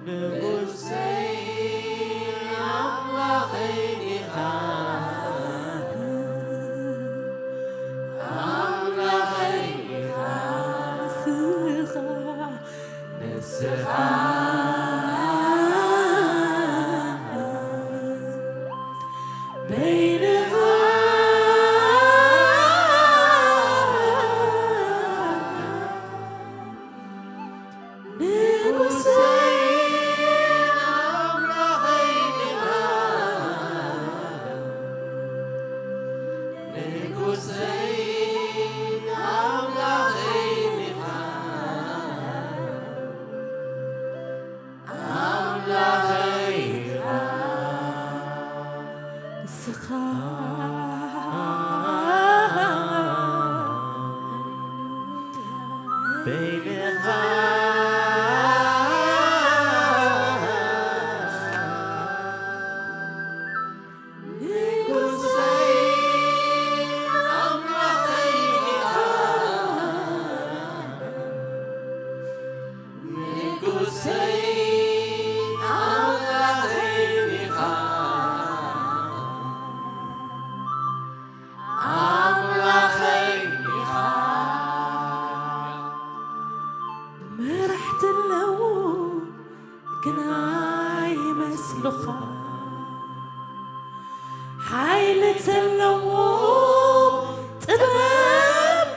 ንጉሰይ ኣምላኸይ ኢኻ፣ ኣምላኸይ ኢኻ፣ ንስኻ፣ ንስኻ በይንኻ ንጉሰይ ኣምላኸይ ኢኻ፣ ንጉሰይ ኣምላኸይ ኢኻ፣ ኣምላኸይ ኢኻ፣ ንስኻ በይንኻ ንጉሰይ ኣምላኸይ ኢኻ፣ ንጉሰይ ኣምላኸይ ኢኻ፣ ኣምላኸይ ኢኻ። መራሕቲ ኣለዉ ግና ይመስሉኻ፣ ሓይሊ ተለዎ ጥበብ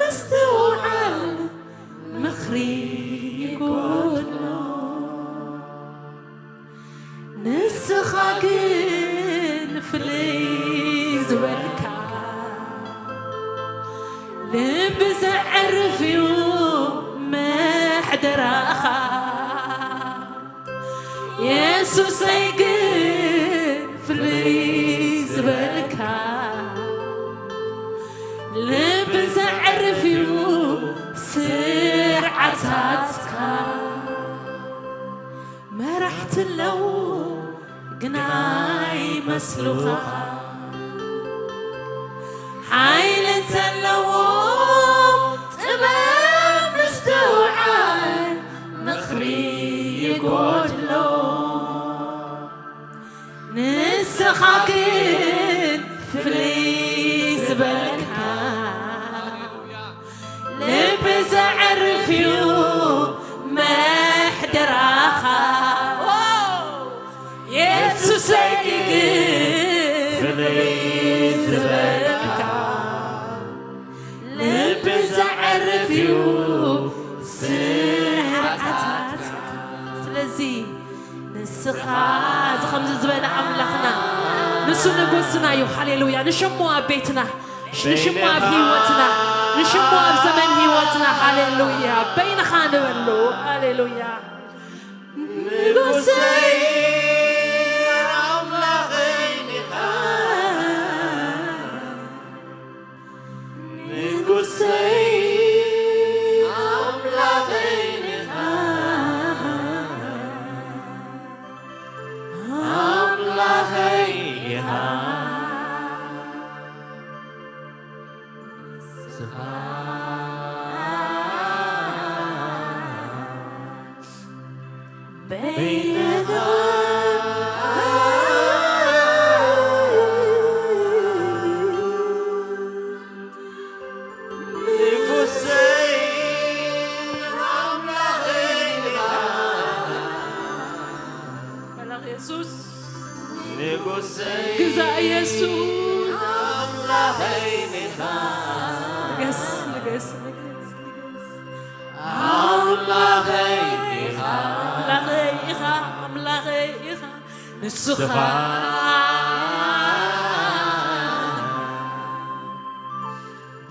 ምስትውዓል ምኽሪ ይጎድሎ። ንስኻ ግን ፍልይ ዝበልካ፣ ልቢ ዘዕርፍ እዩ መሕደራኻ። የሱሰይ ግን ፍልይ ዝበልካ፣ ልቢ ዘዕርፍ እዩ ስርዓታትካ። መራሕቲ ኣለዉ ግና ይመስሉኻ፣ ሓይሊ እንተለዎ ጥበብ ምስትውዓል ምኽሪ ይጎድሎ። ንስኻ ግን ፍልይ ዝበልካ፣ ልቢ ዘዕርፍ እዩ መሕደራኻ። የሱሰይ ግን ፍልይ ዝበልካ፣ ልቢ ዘዕርፍ እዩ ስርዓታትካ። ስለዚ ንስኻ እዚ ከምዚ ዝበለ ኣምላኽና፣ ንሱ ንጉስና እዩ። ሃሌሉያ። ንሽሙ ኣብ ቤትና፣ ንሽሙ ኣብ ህይወትና፣ ንሽሙ ኣብ ዘመን ህይወትና። ሃሌሉያ። በይንኻ ንበሉ። ሃሌሉያ። ንጉሰይ ኣምላኸይ ኢኻ፣ ንጉሰይ ኣምላኸይ ኢኻ፣ ኣምላኸይ ኢኻ። ንስኻ በይንኻ ንጉሰይ ኣምላኸይ ኢኻ። መልኣኽ የሱስ ንጉሰይ ግዛእ የሱስ ኣምላኸይ ኢኻ። ንገስ ንገስ ንገስ ንገስ ኣምላኸይ ኢኻ። ኣምላኸይ ኢኻ ኣምላኸይ ኢኻ። ንስኻ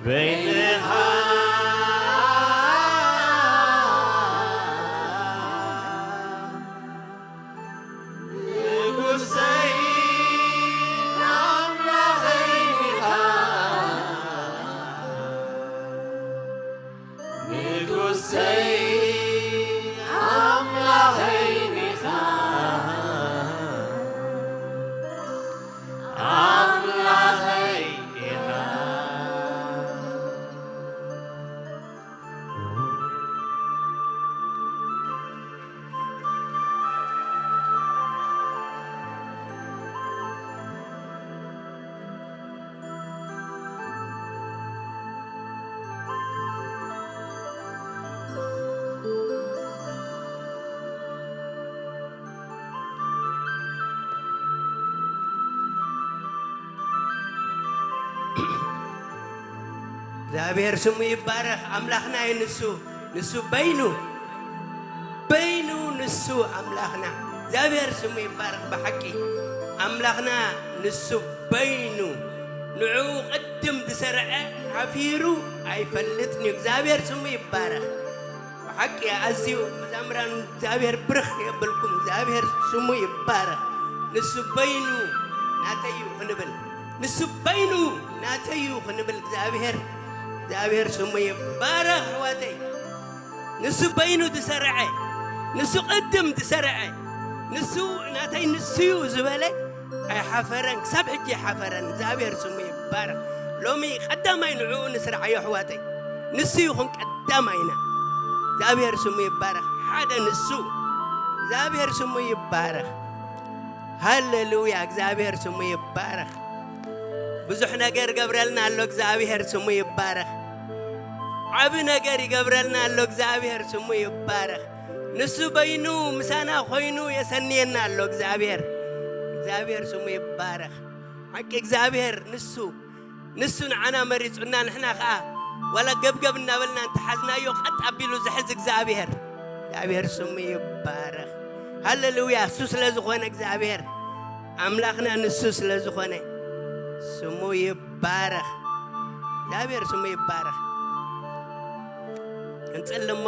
በይንኻ ንጉሰይ ኣምላኸይ ኢኻ። ንጉሰይ ኣምላኸይ ኢኻ። ኣምላኸይ ኢኻ። እግዚኣብሔር ስሙ ይባረኽ። ኣምላኽና እዩ ንሱ፣ ንሱ በይኑ፣ በይኑ ንሱ ኣምላኽና። እግዚኣብሔር ስሙ ይባረኽ። ብሓቂ ኣምላኽና ንሱ በይኑ፣ ንዕኡ ቅድም ዝሰርዐ ሓፊሩ ኣይፈልጥን እዩ። እግዚኣብሔር ስሙ ይባረኽ። ብሓቂ ኣዝዩ መዛምራን እግዚኣብሔር ብርኽ የብልኩም። እግዚኣብሔር ስሙ ይባረኽ። ንሱ በይኑ ናተይ እዩ ክንብል፣ ንሱ በይኑ ናተይ እዩ ክንብል እግዚኣብሔር፣ እግዚኣብሔር ስሙ ይባረኽ ኣሕዋተይ። ንሱ በይኑ ዝሰርዐ፣ ንሱ ቅድም ዝሰርዐ፣ ንሱ ናተይ ንሱ እዩ ዝበለ ኣይሓፈረን፣ ክሳብ ሕጂ ኣይሓፈረን። እግዚኣብሔር ስሙ ይባረኽ። ሎሚ ቀዳማይ ንዕኡ ንስርዓዮ ኣሕዋተይ። ንሱ ይኹን ቀዳማይና። እግዚኣብሔር ስሙ ይባረኽ። ሓደ ንሱ። እግዚኣብሔር ስሙ ይባረኽ። ሃሌሉያ። እግዚኣብሔር ስሙ ይባረኽ። ብዙሕ ነገር ይገብረልና ኣሎ። እግዚኣብሔር ስሙ ይባረኽ። ዓቢ ነገር ይገብረልና ኣሎ። እግዚኣብሔር ስሙ ይባረኽ። ንሱ በይኑ ምሳና ኮይኑ የሰንየና ኣሎ። እግዚኣብሔር፣ እግዚኣብሔር ስሙ ይባረኽ። ሓቂ እግዚኣብሔር ንሱ፣ ንሱ ንዓና መሪጹና፣ ንሕና ኸኣ ዋላ ገብገብ እናበልና እንተሓዝናዮ ቀጥ ኣቢሉ ዝሕዝ እግዚኣብሔር፣ እግዚኣብሔር ስሙ ይባረኽ። ሃሌሉያ። እሱ ስለ ዝኾነ እግዚኣብሔር ኣምላኽና ንሱ ስለ ዝኾነ ስሙ ይባረኽ። እግዚኣብሔር ስሙ ይባረኽ። እንጽሊ እሞ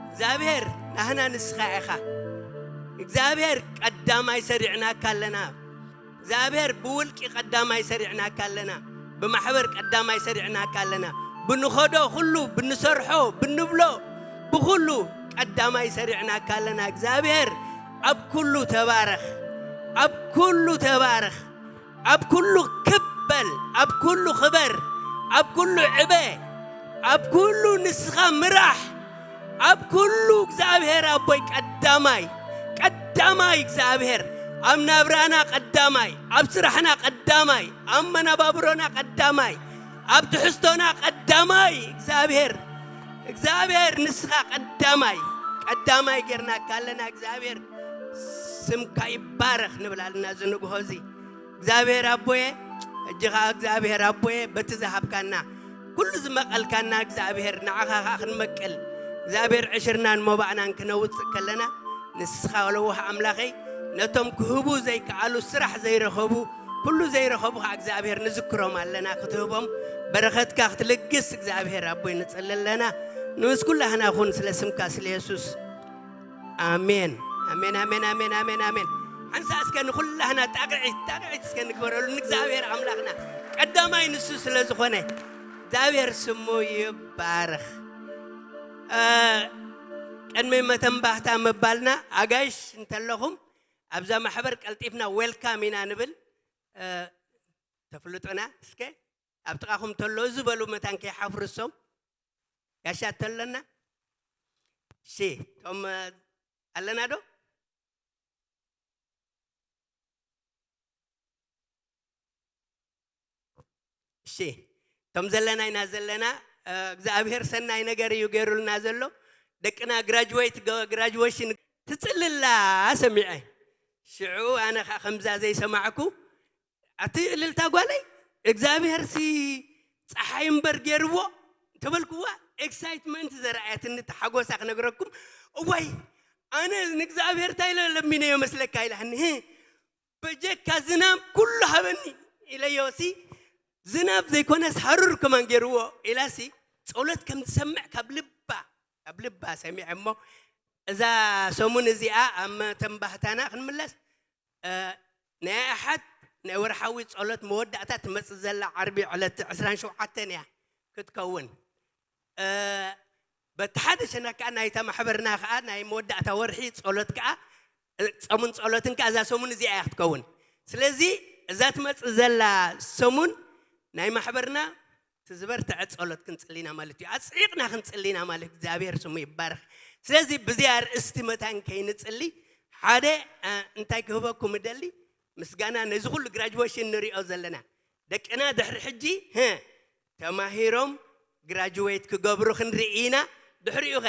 እግዚኣብሔር ናህና ንስኻ ኢኻ። እግዚኣብሔር ቀዳማይ ሰሪዕናካ ኣለና። እግዚኣብሔር ብውልቂ ቀዳማይ ሰሪዕናካ ኣለና። ብማሕበር ቀዳማይ ሰሪዕናካ ኣለና። ብንኸዶ ኩሉ፣ ብንሰርሖ፣ ብንብሎ፣ ብኹሉ ቀዳማይ ሰሪዕናካ ኣለና። እግዚኣብሔር ኣብ ኩሉ ተባረኽ፣ ኣብ ኩሉ ተባረኽ፣ ኣብ ኩሉ ክብ በል፣ ኣብ ኩሉ ክበር፣ ኣብ ኩሉ ዕበ፣ ኣብ ኩሉ ንስኻ ምራሕ። ኣብ ኩሉ እግዚኣብሔር ኣቦይ ቀዳማይ፣ ቀዳማይ እግዚኣብሔር፣ ኣብ ናብራና ቀዳማይ፣ ኣብ ስራሕና ቀዳማይ፣ ኣብ መነባብሮና ቀዳማይ፣ ኣብ ትሕዝቶና ቀዳማይ እግዚኣብሔር፣ እግዚኣብሔር ንስኻ ቀዳማይ፣ ቀዳማይ ጌርናካ ኣለና እግዚኣብሔር። ስምካ ይባረኽ ንብል ኣለና እዚ ንግሆ እዚ። እግዚኣብሔር ኣቦየ፣ ሕጂ ኸዓ እግዚኣብሔር ኣቦየ በቲ ዝሃብካና፣ ኩሉ ዝመቐልካና እግዚኣብሔር ንዓኻ ኸዓ ክንመቅል፣ እግዚኣብሔር ዕሽርናን ሞባእናን ክነውፅእ ከለና፣ ንስኻ ለዋህ ኣምላኸይ፣ ነቶም ክህቡ ዘይከኣሉ፣ ስራሕ ዘይረኸቡ፣ ኩሉ ዘይረኸቡ ኸዓ እግዚኣብሔር ንዝክሮም ኣለና፣ ክትህቦም በረኸትካ ክትልግስ እግዚኣብሔር ኣቦይ ንጽሊ ኣለና። ንምስ ኩላህና ኩን ስለ ስምካ ስለ የሱስ። ኣሜን፣ ኣሜን፣ ኣሜን፣ ኣሜን፣ ኣሜን፣ ኣሜን። ሓንሳ እስከ ንኹላህና ጣቕዒት፣ ጣቕዒት እስከ ንግበረሉ ንእግዚኣብሔር ኣምላኽና። ቀዳማይ ንሱ ስለ ዝኾነ እግዚኣብሔር ስሙ ይባረኽ። እ፣ ቅድሚ መተንባህታ ምባልና ኣጋይሽ እንተለኹም ኣብዛ ማሕበር ቀልጢፍና ዌልካም ኢና ንብል። እ፣ ተፍልጡና እስከ ኣብ ጥቓኹም ተሎ እዚ በሉ መታን ከይሓፍሩ እሶም። ጋሻ ተለና እሺ፣ እቶም ኣለና ዶ? እሺ፣ እቶም ዘለና ኢና ዘለና። እግዚኣብሔር ሰናይ ነገር እዩ ገይሩልና ዘሎ። ደቅና ግራጅዌት፣ ግራጅዌሽን ትጽልላ ሰሚዐ። ሽዑ ኣነ ኸዓ ከምዛ ዘይሰማዕኩ፣ ኣቲ እልልታ ጓለይ እግዚኣብሔር ሲ ጸሓይ እምበር ገይርዎ ተበልክዋ፣ ኤክሳይትመንት ዘርኣየትኒ፣ ተሓጎሳ ክነግረኩም። እዋይ፣ ኣነ ንእግዚኣብሔር እንታይ ኢለ ለሚነዮ መስለካ ኢላኒ። በጀካ ዝናብ ኩሉ ሃበኒ ኢለዮ ሲ፣ ዝናብ ዘይኮነስ ሃሩር ከማን ገይርዎ ኢላሲ፣ ጸሎት ከም ዝሰምዕ ካብ ልባ፣ ካብ ልባ ሰሚዐ እሞ፣ እዛ ሰሙን እዚኣ ኣብ መተንባህታና ክንምለስ፣ እ፣ ናይ ኣሓት ናይ ወርሓዊ ጸሎት መወዳእታ ትመጽእ ዘላ ዓርቢ ዕለት ዕስራን ሸውዓተን እያ ክትከውን። እ፣ በቲ ሓደ ሸነኽ ከኣ ናይታ ማሕበርና ከኣ ናይ መወዳእታ ወርሒ ጸሎት ከኣ፣ እ፣ ጾምን ጸሎትን ከኣ እዛ ሰሙን እዚኣ እያ ክትከውን። ስለዚ እዛ ትመጽእ ዘላ ሰሙን ናይ ማሕበርና እቲ ዝበርትዐ ጸሎት ክንጽሊ ኢና ማለት እዩ። ኣጽዒቕና ክንጽሊ ኢና ማለት፣ እግዚኣብሔር ስሙ ይባረኽ። ስለዚ ብዚ ኣርእስቲ መታን ከይንጽሊ ሓደ፣ እ፣ እንታይ ክህበኩም እደሊ፣ ምስጋና ነዚ ኩሉ ግራጅዌሽን ንሪኦ ዘለና ደቅና ድሕሪ ሕጂ፣ ህ፣ ተማሂሮም ግራጅዌት ክገብሩ ክንርኢ ኢና። ድሕሪኡ ኸ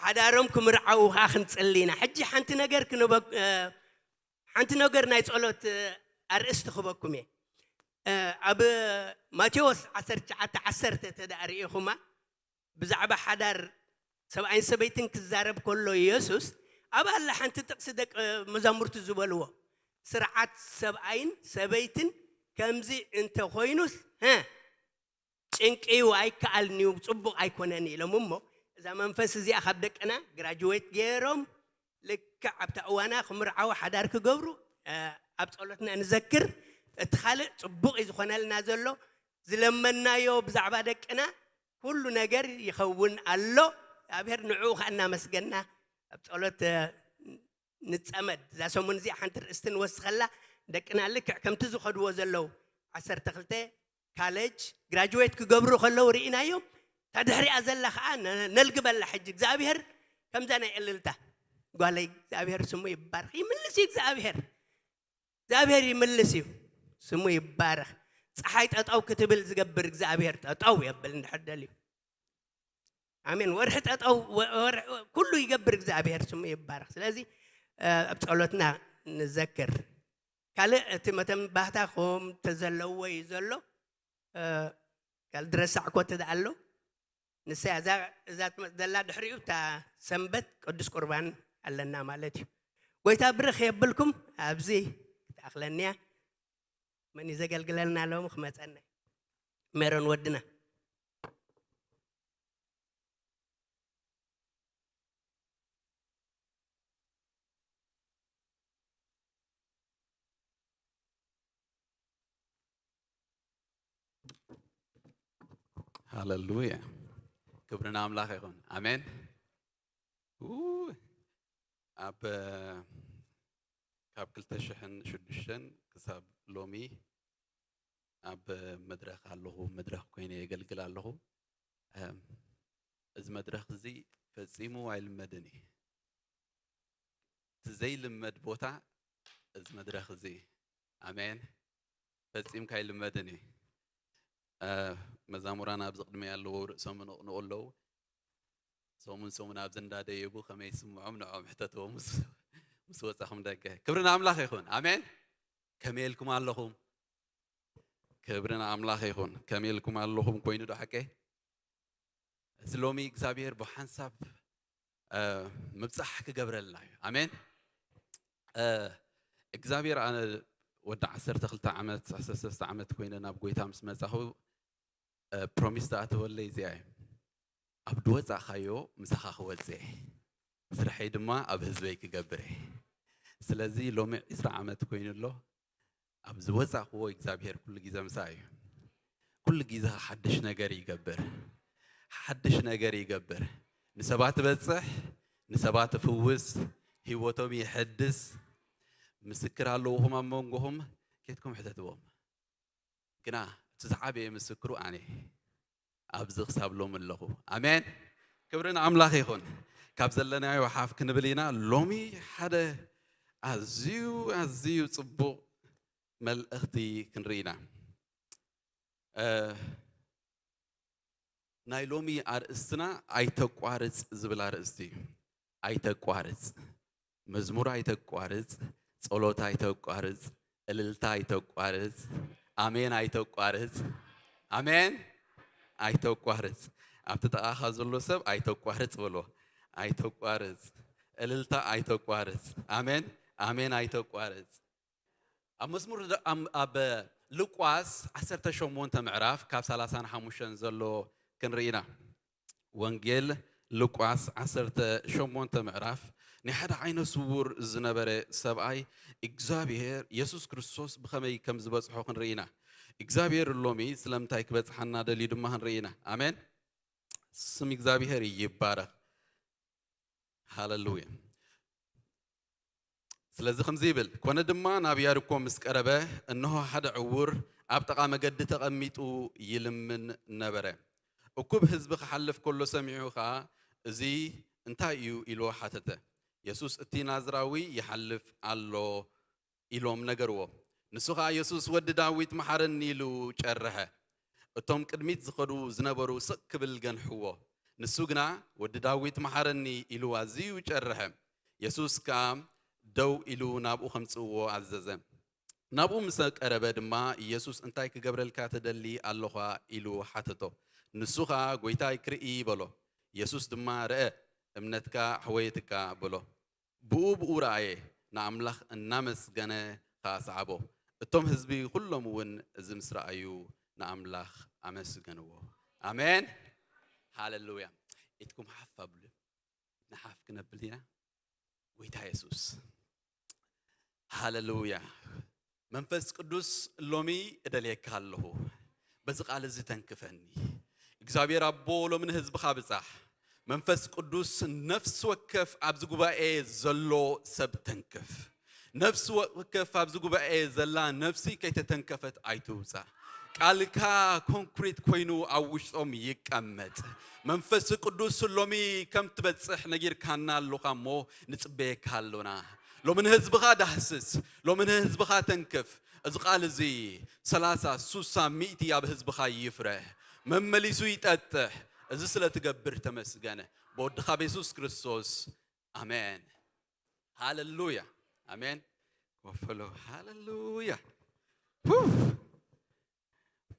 ሓዳሮም ክምርዓዉ ኸዓ ክንጽሊ ኢና። ሕጂ ሓንቲ ነገር ክንበ-፣ እ፣ ሓንቲ ነገር ናይ ጸሎት፣ እ፣ ኣርእስቲ ክህበኩም እየ። እ፣ ኣብ ማቴዎስ ዓሰርተ ትሽዓተ ዓሰርተ እንተ ደኣ ርኢኹማ፣ ብዛዕባ ሓዳር ሰብኣይን ሰበይትን ክዛረብ ከሎ የሱስ፣ ኣብ ኣላ ሓንቲ ጥቕሲ ደቂ መዛሙርቱ ዝበልዎ፣ ስርዓት ሰብኣይን ሰበይትን ከምዚ እንተኾይኑስ፣ ህ፣ ጭንቂ እዩ፣ ኣይከኣልን እዩ፣ ጽቡቕ ኣይኮነን ኢሎም እሞ፣ እዛ መንፈስ እዚኣ ካብ ደቅና ግራጅዌት ገይሮም፣ ልክዕ ኣብታ እዋና ክምርዓዉ ሓዳር ክገብሩ፣ እ፣ ኣብ ጸሎትና ንዘክር። እቲ ካልእ ጽቡቕ እዩ ዝኾነልና ዘሎ፣ ዝለመናዮ ብዛዕባ ደቅና ኩሉ ነገር ይኸውን ኣሎ። እግዚኣብሔር ንዕኡ ኸኣ እናመስገና ኣብ ጸሎት፣ እ፣ ንጸመድ። እዛ ሰሙን እዚኣ ሓንቲ ርእስቲ ንወስኸላ፣ ደቅና ልክዕ ከምቲ ዝኸድዎ ዘለዉ ዓሰርተ ክልተ ካሌጅ ግራጅዌት ክገብሩ ከለዉ ርኢናዮም። እታ ድሕሪኣ ዘላ ኸኣ ነ-፣ ነልግበላ ሕጂ። እግዚኣብሔር ከምዛ ናይ እልልታ ጓለይ እግዚኣብሔር ስሙ ይባርኽ። ይምልስ እዩ እግዚኣብሔር። እግዚኣብሔር ይምልስ እዩ። ስሙ ይባረኽ። ፀሓይ ጠጠው ክትብል ዝገብር እግዚኣብሔር ጠጠው የብል እንድሕር ደልዩ። ኣሜን። ወርሒ ጠጠው፣ ወ-፣ ወርሒ፣ ኩሉ ይገብር እግዚኣብሔር ስሙ ይባረኽ። ስለዚ፣ እ፣ ኣብ ጸሎትና ንዘክር። ካልእ እቲ መተንባህታ ከም ተዘለዎ እዩ ዘሎ። እ፣ ካልእ ድረሳዕኮ እቲ ደኣ ኣሎ። ንሳ እዛ፣ እዛ ትመጽእ ዘላ ድሕሪኡ እታ ሰንበት ቅዱስ ቁርባን ኣለና ማለት እዩ። ጎይታ ብርኽ የብልኩም፣ ኣብዚ ክትኣኽለኒ እያ። መን እዩ ዘገልግለልና ሎሚ ክመጸና? ሜሮን ወድና። ሃለሉያ። ክብሪ ንኣምላኽ ይኹን። ኣሜን። ኡ፣ ኣብ፣ ካብ ክልተ ሽሕን ሽዱሽተን ክሳብ ሎሚ ኣብ መድረኽ ኣለኹ፣ መድረኽ ኮይነ የገልግል ኣለኹ። እም፣ እዚ መድረኽ እዚ ፈጺሙ ኣይልመድን እዩ። እቲ ዘይልመድ ቦታ እዚ መድረኽ እዚ እዩ። ኣሜን። ፈጺምካ ኣይልመድን እዩ። እ፣ መዛሙራን ኣብዚ ቅድሚ ኣለዉ ርእሶም ይንቕንቑ ኣለዉ። ሰሙን ሰሙን ኣብዚ እንዳደየቡ ከመይ ይስምዖም ንዕኦም ሕተትዎም ምስ፣ ምስ ወጻኹም ደገ። ክብሪ ንኣምላኽ ይኹን። ኣሜን። ከመይ ኢልኩም ኣለኹም? ክብሪ ንኣምላኽ ይኹን። ከመይ ኢልኩም ኣለኹም? ኮይኑ ዶ ሓቀይ? እዚ ሎሚ እግዚኣብሔር ብሓንሳብ፣ እ፣ ምብጻሕ ክገብረልና እዩ። ኣሜን። እ፣ እግዚኣብሔር ኣነ ወዲ ዓሰርተ ክልተ ዓመት፣ ዓሰርተ ሰለስተ ዓመት ኮይነ ናብ ጎይታ ምስ መጻኹ፣ እ፣ ፕሮሚስ ዝኣተወለይ እዚኣ እዩ። ኣብ ዝወጻእካዮ ምሳኻ ክወጽእ እየ። ስርሐይ ድማ ኣብ ህዝበይ ክገብር እየ። ስለዚ ሎሚ ዕስራ ዓመት ኮይኑ ኣሎ። ኣብ ዝወጻእክዎ እግዚኣብሔር ኩሉ ግዜ ምሳይ እዩ። ኩሉ ግዜ ሓድሽ ነገር ይገብር። ሓድሽ ነገር ይገብር። ንሰባት ይበጽሕ፣ ንሰባት ይፍውስ፣ ህይወቶም ይሕድስ። ምስክር ኣለውኹም ኣብ መንጎኹም፣ ኬድኩም ሕተትዎም። ግና እቲ ዝዓበየ ምስክሩ ኣነ ኣብዚ ክሳብ ሎሚ ኣለኹ። ኣሜን። ክብሪ ንኣምላኽ ይኹን። ካብ ዘለናዮ ሓፍ ክንብል ኢና። ሎሚ ሓደ ኣዝዩ ኣዝዩ ጽቡቕ መልእኽቲ ክንርኢ ኢና። እ፣ ናይ ሎሚ ኣርእስትና ኣይተቋርጽ ዝብል ኣርእስቲ እዩ። ኣይተቋርጽ፣ መዝሙር ኣይተቋርጽ፣ ጸሎት ኣይተቋርጽ፣ እልልታ ኣይተቋርጽ፣ ኣሜን ኣይተቋርጽ፣ ኣሜን ኣይተቋርጽ። ኣብቲ ጥቓኻ ዘሎ ሰብ ኣይተቋርጽ በሎ። ኣይተቋርጽ፣ እልልታ ኣይተቋርጽ፣ ኣሜን ኣሜን ኣይተቋርጽ። ኣብ መዝሙር ዳ-፣ ኣም-፣ ኣብ ሉቃስ ዓሰርተ ሸሞንተ ምዕራፍ ካብ ሰላሳ ንሓሙሽተ ዘሎ ክንርኢ ኢና። ወንጌል ሉቃስ ዓሰርተ ሸሞንተ ምዕራፍ ናይ ሓደ ዓይነ ስውር ዝነበረ ሰብኣይ እግዚኣብሔር የሱስ ክርስቶስ ብኸመይ ከም ዝበጽሖ ክንርኢ ኢና። እግዚኣብሔር ሎሚ ስለምንታይ ክበጽሓና ደልዩ ድማ ክንርኢ ኢና። ኣሜን። ስም እግዚኣብሔር ይባረኽ። ሃሌሉያ። ስለዚ ከምዚ ይብል፣ ኮነ ድማ ናብ ያሪኮ ምስ ቀረበ፣ እንሆ ሓደ ዕዉር ኣብ ጥቓ መገዲ ተቐሚጡ ይልምን ነበረ። እኩብ ህዝቢ ክሓልፍ ከሎ ሰሚዑ ኸኣ፣ "እዚ እንታይ እዩ?" ኢሉ ሓተተ። የሱስ፣ "እቲ ናዝራዊ ይሓልፍ ኣሎ" ኢሎም ነገርዎ። ንሱ ኸኣ፣ "የሱስ ወዲ ዳዊት፣ መሓረኒ" ኢሉ ጨርሐ። እቶም ቅድሚት ዝኸዱ ዝነበሩ ስቕ ክብል ገንሕዎ። ንሱ ግና፣ "ወዲ ዳዊት፣ መሓረኒ" ኢሉ ኣዝዩ ጨርሐ። የሱስ ከኣ ደው ኢሉ ናብኡ ከምጽእዎ ኣዘዘ። ናብኡ ምስ ቀረበ ድማ፣ የሱስ፣ "እንታይ ክገብረልካ ትደሊ ኣለኻ?" ኢሉ ሓተቶ። ንሱ ኸኣ፣ "ጐይታይ፣ ክርኢ" በሎ። የሱስ ድማ፣ "ርአ፣ እምነትካ ኣሕወየትካ" በሎ። ብኡ ብኡ ረኣየ፣ ንኣምላኽ እናመስገነ ኸኣ ሰዓቦ። እቶም ህዝቢ ኹሎም እውን እዚ ምስ ረኣዩ ንኣምላኽ ኣመስገንዎ። ኣሜን። ሃሌሉያ። ኢድኩም ሓፍ ኣብሉ። ንሓፍ ክነብል ኢና። ጎይታ የሱስ። ሃሌሉያ። መንፈስ ቅዱስ ሎሚ እደልየካ ኣለኹ። በዚ ቃል እዚ ተንክፈኒ። እግዚኣብሔር ኣቦ ሎሚ ንህዝብኻ ብጻሕ። መንፈስ ቅዱስ ነፍሲ ወከፍ ኣብዚ ጉባኤ ዘሎ ሰብ ተንክፍ። ነፍሲ ወከፍ ኣብዚ ጉባኤ ዘላ ነፍሲ ከይተተንከፈት ኣይትውጻእ። ቃልካ ኮንክሪት ኮይኑ ኣብ ውሽጦም ይቀመጥ። መንፈስ ቅዱስ ሎሚ ከም ትበጽሕ ነጊርካና ኣለኻ እሞ ንጽበየካ ኣሎና። ሎሚ ንህዝብኻ ዳህስስ፣ ሎሚ ንህዝብኻ ተንክፍ። እዚ ቃል እዚ ሰላሳ፣ ሱሳ፣ ሚእቲ ኣብ ህዝብኻ ይፍረ። መመሊሱ ይጠጥሕ። እዚ ስለ ትገብር ተመስገነ። ብወድኻ ብየሱስ ክርስቶስ። ኣሜን። ሃሌሉያ። ኣሜን። ኮፍ በሉ። ሃሌሉያ። ሁ።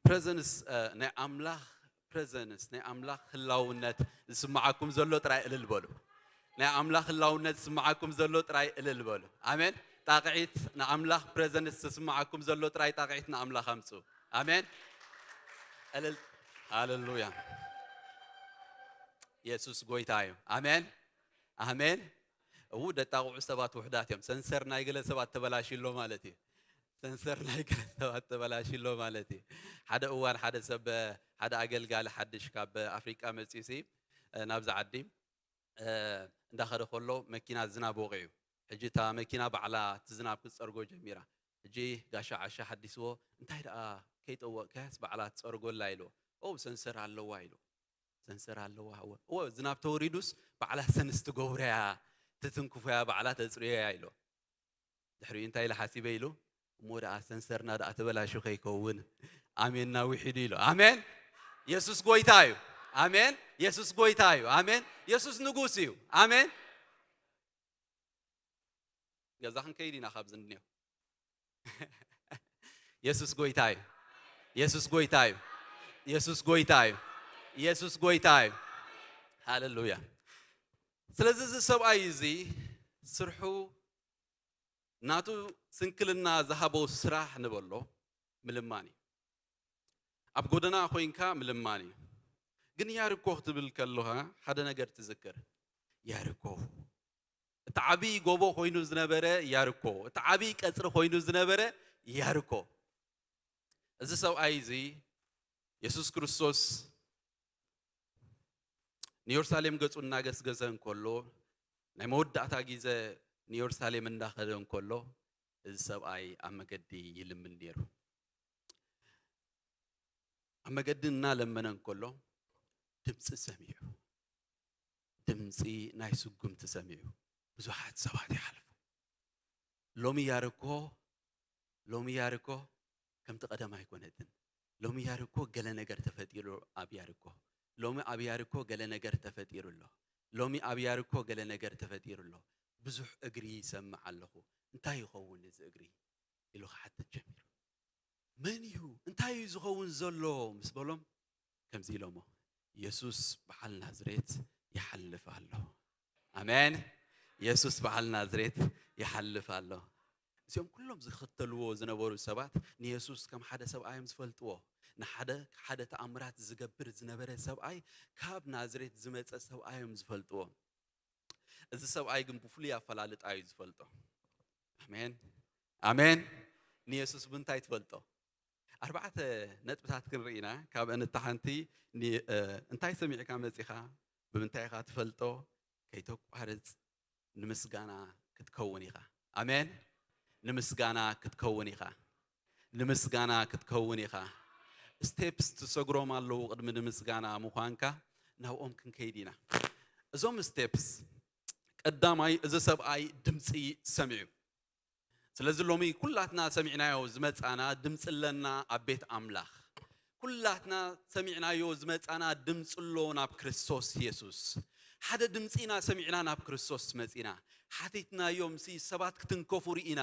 ፕሬዘንስ፣ እ፣ ናይ ኣምላኽ ፕሬዘንስ፣ ናይ ኣምላኽ ህላውነት ዝስምዓኩም ዘሎ ጥራይ እልል በሉ። ናይ ኣምላኽ ህላውነት ዝስምዓኩም ዘሎ ጥራይ እልል በሉ። ኣሜን። ጣቕዒት ንኣምላኽ ፕሬዘንስ ዝስምዓኩም ዘሎ ጥራይ ጣቕዒት ንኣምላኽ ኣምጽኡ። ኣሜን። እልል። ሃሌሉያ። የሱስ ጎይታ እዩ። ኣሜን። ኣሜን። እው፣ ደጣቕዑ ሰባት ውሑዳት እዮም። ሰንሰር ናይ ገለ ሰባት ተበላሽዩ ኣሎ ማለት እዩ። ሰንሰር ናይ ገለ ሰባት ተበላሽዩ ኣሎ ማለት እዩ። ሓደ እዋን ሓደ ሰብ፣ ሓደ ኣገልጋሊ ሓድሽ ካብ ኣፍሪቃ መጺኡሲ፣ እ፣ ናብዛ ዓዲ፣ እ፣ እንዳኸደ ከሎ መኪና ዝናብ ወቒዑ። ሕጂ እታ መኪና ባዕላ እቲ ዝናብ ክትጸርጎ ጀሚራ። ሕጂ ጋሻ ዓሻ ሓዲስዎ፣ "እንታይ ደኣ ከይጠወቕካያስ ባዕላ ትጸርጎ ኣላ?" ኢልዎ። "ኦ፣ ሰንሰር ኣለዋ" ኢሉ። "ሰንሰር ኣለዋ?" "እወ፣ እወ፣ ዝናብ ተወሪዱስ ባዕላ ሰንስ ትገብሮያ፣ ትትንክፎያ፣ ባዕላ ተጽርዮያ" ኢልዎ። ድሕሪኡ እንታይ ኢለ ሓሲበ ኢሉ፣ "እሞ ደኣ ሰንሰርና ደኣ ተበላሹ ከይከውን ኣሜንና ውሒዱ" ኢሉ። ኣሜን። የሱስ ጎይታ እዩ። ኣሜን። የሱስ ጎይታ እዩ። ኣሜን። የሱስ ንጉስ እዩ። ኣሜን። ገዛ ክንከይድ ኢና ካብዚ እንድንዮ። የሱስ ጎይታ እዩ። የሱስ ጎይታ እዩ። የሱስ ጎይታ እዩ። የሱስ ጎይታ እዩ። ሃሌሉያ። ስለዚ እዚ ሰብኣይ እዚ ስርሑ ናቱ ስንክልና ዝሃቦ ስራሕ ንበሎ ምልማን እዩ። ኣብ ጎደና ኮይንካ ምልማን እዩ። ግን ያሪኮ ክትብል ከለኻ ሓደ ነገር ትዝክር። ያሪኮ፣ እቲ ዓብዪ ጎቦ ኮይኑ ዝነበረ ያሪኮ፣ እቲ ዓብዪ ቀጽሪ ኮይኑ ዝነበረ ያሪኮ። እዚ ሰብኣይ እዚ የሱስ ክርስቶስ ንየሩሳሌም ገጹ እናገስገሰ እንከሎ፣ ናይ መወዳእታ ግዜ ንየሩሳሌም እንዳኸደ እንከሎ፣ እዚ ሰብኣይ ኣብ መገዲ ይልምን ነይሩ። ኣብ መገዲ እናለመነ እንከሎ፣ ድምጺ ሰሚዑ። ድምፂ ናይ ስጉምቲ ሰሚዑ ብዙሓት ሰባት ይሓልፉ። ሎሚ ያርኮ ሎሚ ያርኮ ከምቲ ቀደም ኣይኮነትን። ሎሚ ያርኮ ገለ ነገር ተፈጢሩ ኣብ ያርኮ። ሎሚ ኣብ ያርኮ ገለ ነገር ተፈጢሩ ኣሎ። ሎሚ ኣብ ያርኮ ገለ ነገር ተፈጢሩ ኣሎ። ብዙሕ እግሪ ይሰምዕ ኣለኹ። እንታይ ይኸውን እዚ እግሪ? ኢሉ ክሓትት ጀሚሩ። መን እዩ? እንታይ እዩ ዝኸውን ዘሎ? ምስ በሎም ከምዚ ኢሎሞ፣ የሱስ በዓል ናዝሬት ይሓልፍ ኣሎ። ኣሜን። የሱስ በዓል ናዝሬት ይሓልፍ ኣሎ። እዚኦም ኩሎም ዝኽተልዎ ዝነበሩ ሰባት ንየሱስ ከም ሓደ ሰብኣይ እዮም ዝፈልጥዎ። ንሓደ ሓደ ተኣምራት ዝገብር ዝነበረ ሰብኣይ፣ ካብ ናዝሬት ዝመጸ ሰብኣይ እዮም ዝፈልጥዎ። እዚ ሰብኣይ ግን ብፍሉይ ኣፈላልጣ እዩ ዝፈልጦ። ኣሜን፣ ኣሜን። ንየሱስ ብምንታይ ትፈልጦ? ኣርባዕተ ነጥብታት ክንርኢ ኢና። ካብአን እታ ሓንቲ ን-፣ እ፣ እንታይ ሰሚዕካ መጺኻ? ብምንታይ ኢኻ ትፈልጦ? ከይተቋርጽ ንምስጋና ክትከውን ኢኻ። ኣሜን። ንምስጋና ክትከውን ኢኻ። ንምስጋና ክትከውን ኢኻ። ስቴፕስ ትሰግሮም ኣለዉ ቅድሚ ንምስጋና ምዃንካ። ናብኦም ክንከይድ ኢና። እዞም ስቴፕስ፣ ቀዳማይ፣ እዚ ሰብኣይ ድምፂ ሰሚዑ። ስለዚ ሎሚ ኩላትና ሰሚዕናዮ ዝመጻና ድምፂ ኣለና ኣብ ቤት ኣምላኽ። ኩላትና ሰሚዕናዮ ዝመጻና ድምፂ ኣሎ ናብ ክርስቶስ የሱስ። ሓደ ድምፂ ኢና ሰሚዕና ናብ ክርስቶስ መጺና። ሓቲትናዮም ሲ ሰባት ክትንከፉ ርኢና፣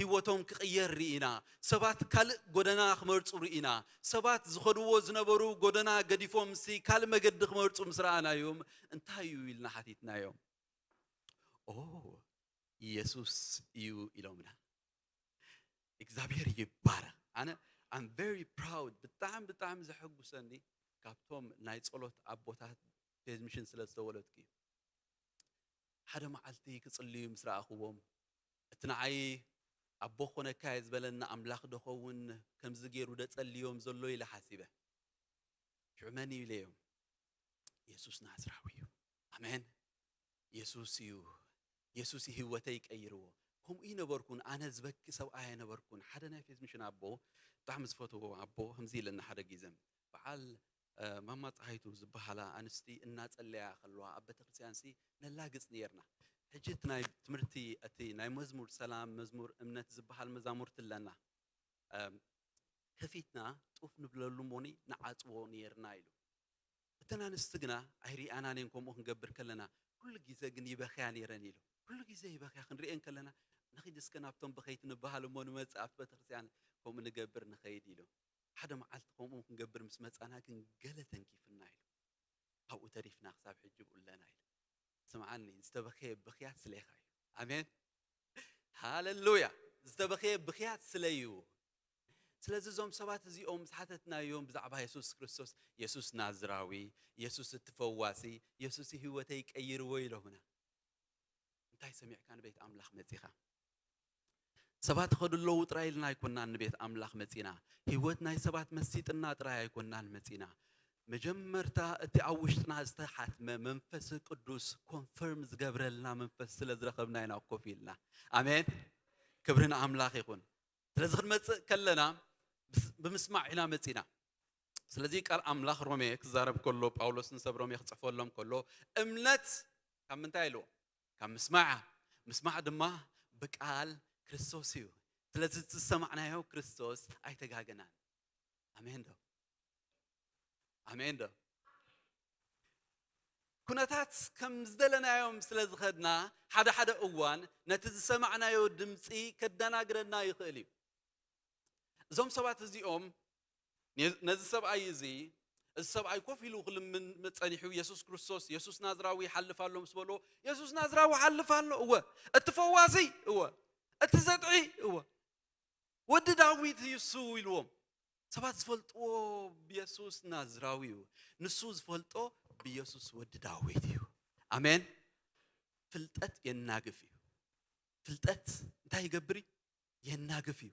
ህይወቶም ክቕየር ርኢና፣ ሰባት ካልእ ጎደና ክመርጹ ርኢና፣ ሰባት ዝኸድዎ ዝነበሩ ጎደና ገዲፎም ሲ ካልእ መገዲ ክመርጹ ምስ ረኣናዮም፣ እንታይ እዩ ኢልና ሓቲትናዮም። ኦ፣ ኢየሱስ እዩ ኢሎምና። እግዚኣብሔር ይባረኽ። ኣነ I'm very proud፣ ብጣዕሚ ብጣዕሚ ዘሐጉሰኒ ካብቶም ናይ ጸሎት ኣቦታት ፌዝ ሚሽን ስለ ዝተወለድኩ እዩ። ሓደ መዓልቲ ክጽልዩ ምስ ረኣኽዎም፣ እቲ ንዓይ ኣቦ ኮነካ እየ ዝበለኒ ኣምላኽ ዶ ኸውን ከምዚ ገይሩ ዶ ጸልዮም ዘሎ ኢለ ሓሲበ። ሽዑ መን እዩ ኢለዮም? የሱስ ናዝራዊ እዩ። ኣሜን። የሱስ እዩ። የሱስ እዩ ህይወተይ ቀይርዎ። ከምኡ ይነበርኩን፣ ኣነ ዝበኪ ሰብኣይ ኣይነበርኩን። ሓደ ናይ ፌዝ ሚሽን ኣቦ፣ ብጣዕሚ ዝፈትዎ ኣቦ፣ ከምዚ ኢለና ሓደ ግዜ፣ በዓል፣ እ፣ ማማ ፀሃይቱ ዝበሃላ ኣንስቲ እናጸለያ ከለዋ ኣብ ቤተክርስትያን ሲ ነላግጽ ነይርና። ሕጂ እቲ ናይ ትምህርቲ፣ እቲ ናይ መዝሙር ሰላም፣ መዝሙር እምነት ዝበሃል መዛሙርቲ ኣለና። እም፣ ከፊትና ጡፍ ንብለሉ እሞኒ ንዓጽዎ ነይርና ኢሉ። እተን ኣንስቲ ግና ኣይርኣናን እየን ከምኡ ክንገብር ከለና፣ ኩሉ ግዜ ግን ይበኽያ ነይረን ኢሉ። ኩሉ ግዜ ይበኽያ ክንርእየን ከለና፣ ንኺድ እስከ ናብቶም በኸይቲ ንበሃል እሞ ንመጽእ ኣብቲ ቤተክርስትያን ከምኡ ንገብር ንኸይድ ኢሉ። ሓደ መዓልቲ ከምኡ ክንገብር ምስ መጻና ግን ገለ ተንኪፍና ኢሉ። ካብኡ ተሪፍና ክሳብ ሕጂ ብኡ ኣለና ኢሉ። ስምዓኒ፣ ዝተበኸየ ብኽያት ስለ ኢኻ እዩ። ኣሜን። ሃሌሉያ። ዝተበኸየ ብኽያት ስለ እዩ። ስለዚ እዞም ሰባት እዚኦም ምስ ሓተትናዮም ብዛዕባ የሱስ ክርስቶስ፣ የሱስ ናዝራዊ፣ የሱስ እቲ ፈዋሲ፣ የሱስ ህይወተይ ቀይርዎ ኢሎምና። እንታይ ሰሚዕካ ንቤት ኣምላኽ መጺኻ? ሰባት ይኸዱ ኣለዉ ጥራይ ኢልና ኣይኮናን ንቤት ኣምላኽ መጺና። ህይወት ናይ ሰባት መሲጥና ጥራይ ኣይኮናን መጺና። መጀመርታ እቲ ኣብ ውሽጥና ዝተሓትመ መንፈስ ቅዱስ ኮንፈርም ዝገብረልና መንፈስ ስለ ዝረኸብና ኢና ኮፍ ኢልና። ኣሜን። ክብሪ ንኣምላኽ ይኹን። ስለዚ ክንመጽእ ከለና ብስ-፣ ብምስማዕ ኢና መጺና። ስለዚ ቃል ኣምላኽ ሮሜ ክዛረብ ከሎ፣ ጳውሎስ ንሰብ ሮሜ ክጽሕፈሎም ከሎ፣ እምነት ካብ ምንታይ ኢልዎ? ካብ ምስማዕ፣ ምስማዕ ድማ ብቃል ክርስቶስ እዩ። ስለዚ ዝሰማዕናዮ ክርስቶስ ኣይተጋገናን። ኣሜን ዶ? ኣሜን ዶ? ኩነታት ከም ዝደለናዮም ስለ ዝኸድና፣ ሓደ ሓደ እዋን ነቲ ዝሰማዕናዮ ድምፂ ከደናግረና ይኽእል እዩ። እዞም ሰባት እዚኦም ነ-፣ ነዚ ሰብኣይ እዚ፣ እዚ ሰብኣይ ኮፍ ኢሉ ክልምን ጸኒሑ፣ የሱስ ክርስቶስ፣ የሱስ ናዝራዊ ይሓልፍ ኣሎ ምስ በሎ፣ የሱስ ናዝራዊ ይሓልፍ ኣሎ፣ እወ፣ እቲ ፈዋሲ፣ እወ፣ እቲ ዘጥዒ፣ እወ፣ ወዲ ዳዊት እዩ እሱ ኢልዎም። ሰባት ዝፈልጥዎ ብየሱስ ናዝራዊ እዩ። ንሱ ዝፈልጦ ብየሱስ ወዲ ዳዊት እዩ። ኣሜን። ፍልጠት የናግፍ እዩ። ፍልጠት እንታይ ይገብር እዩ? የናግፍ እዩ።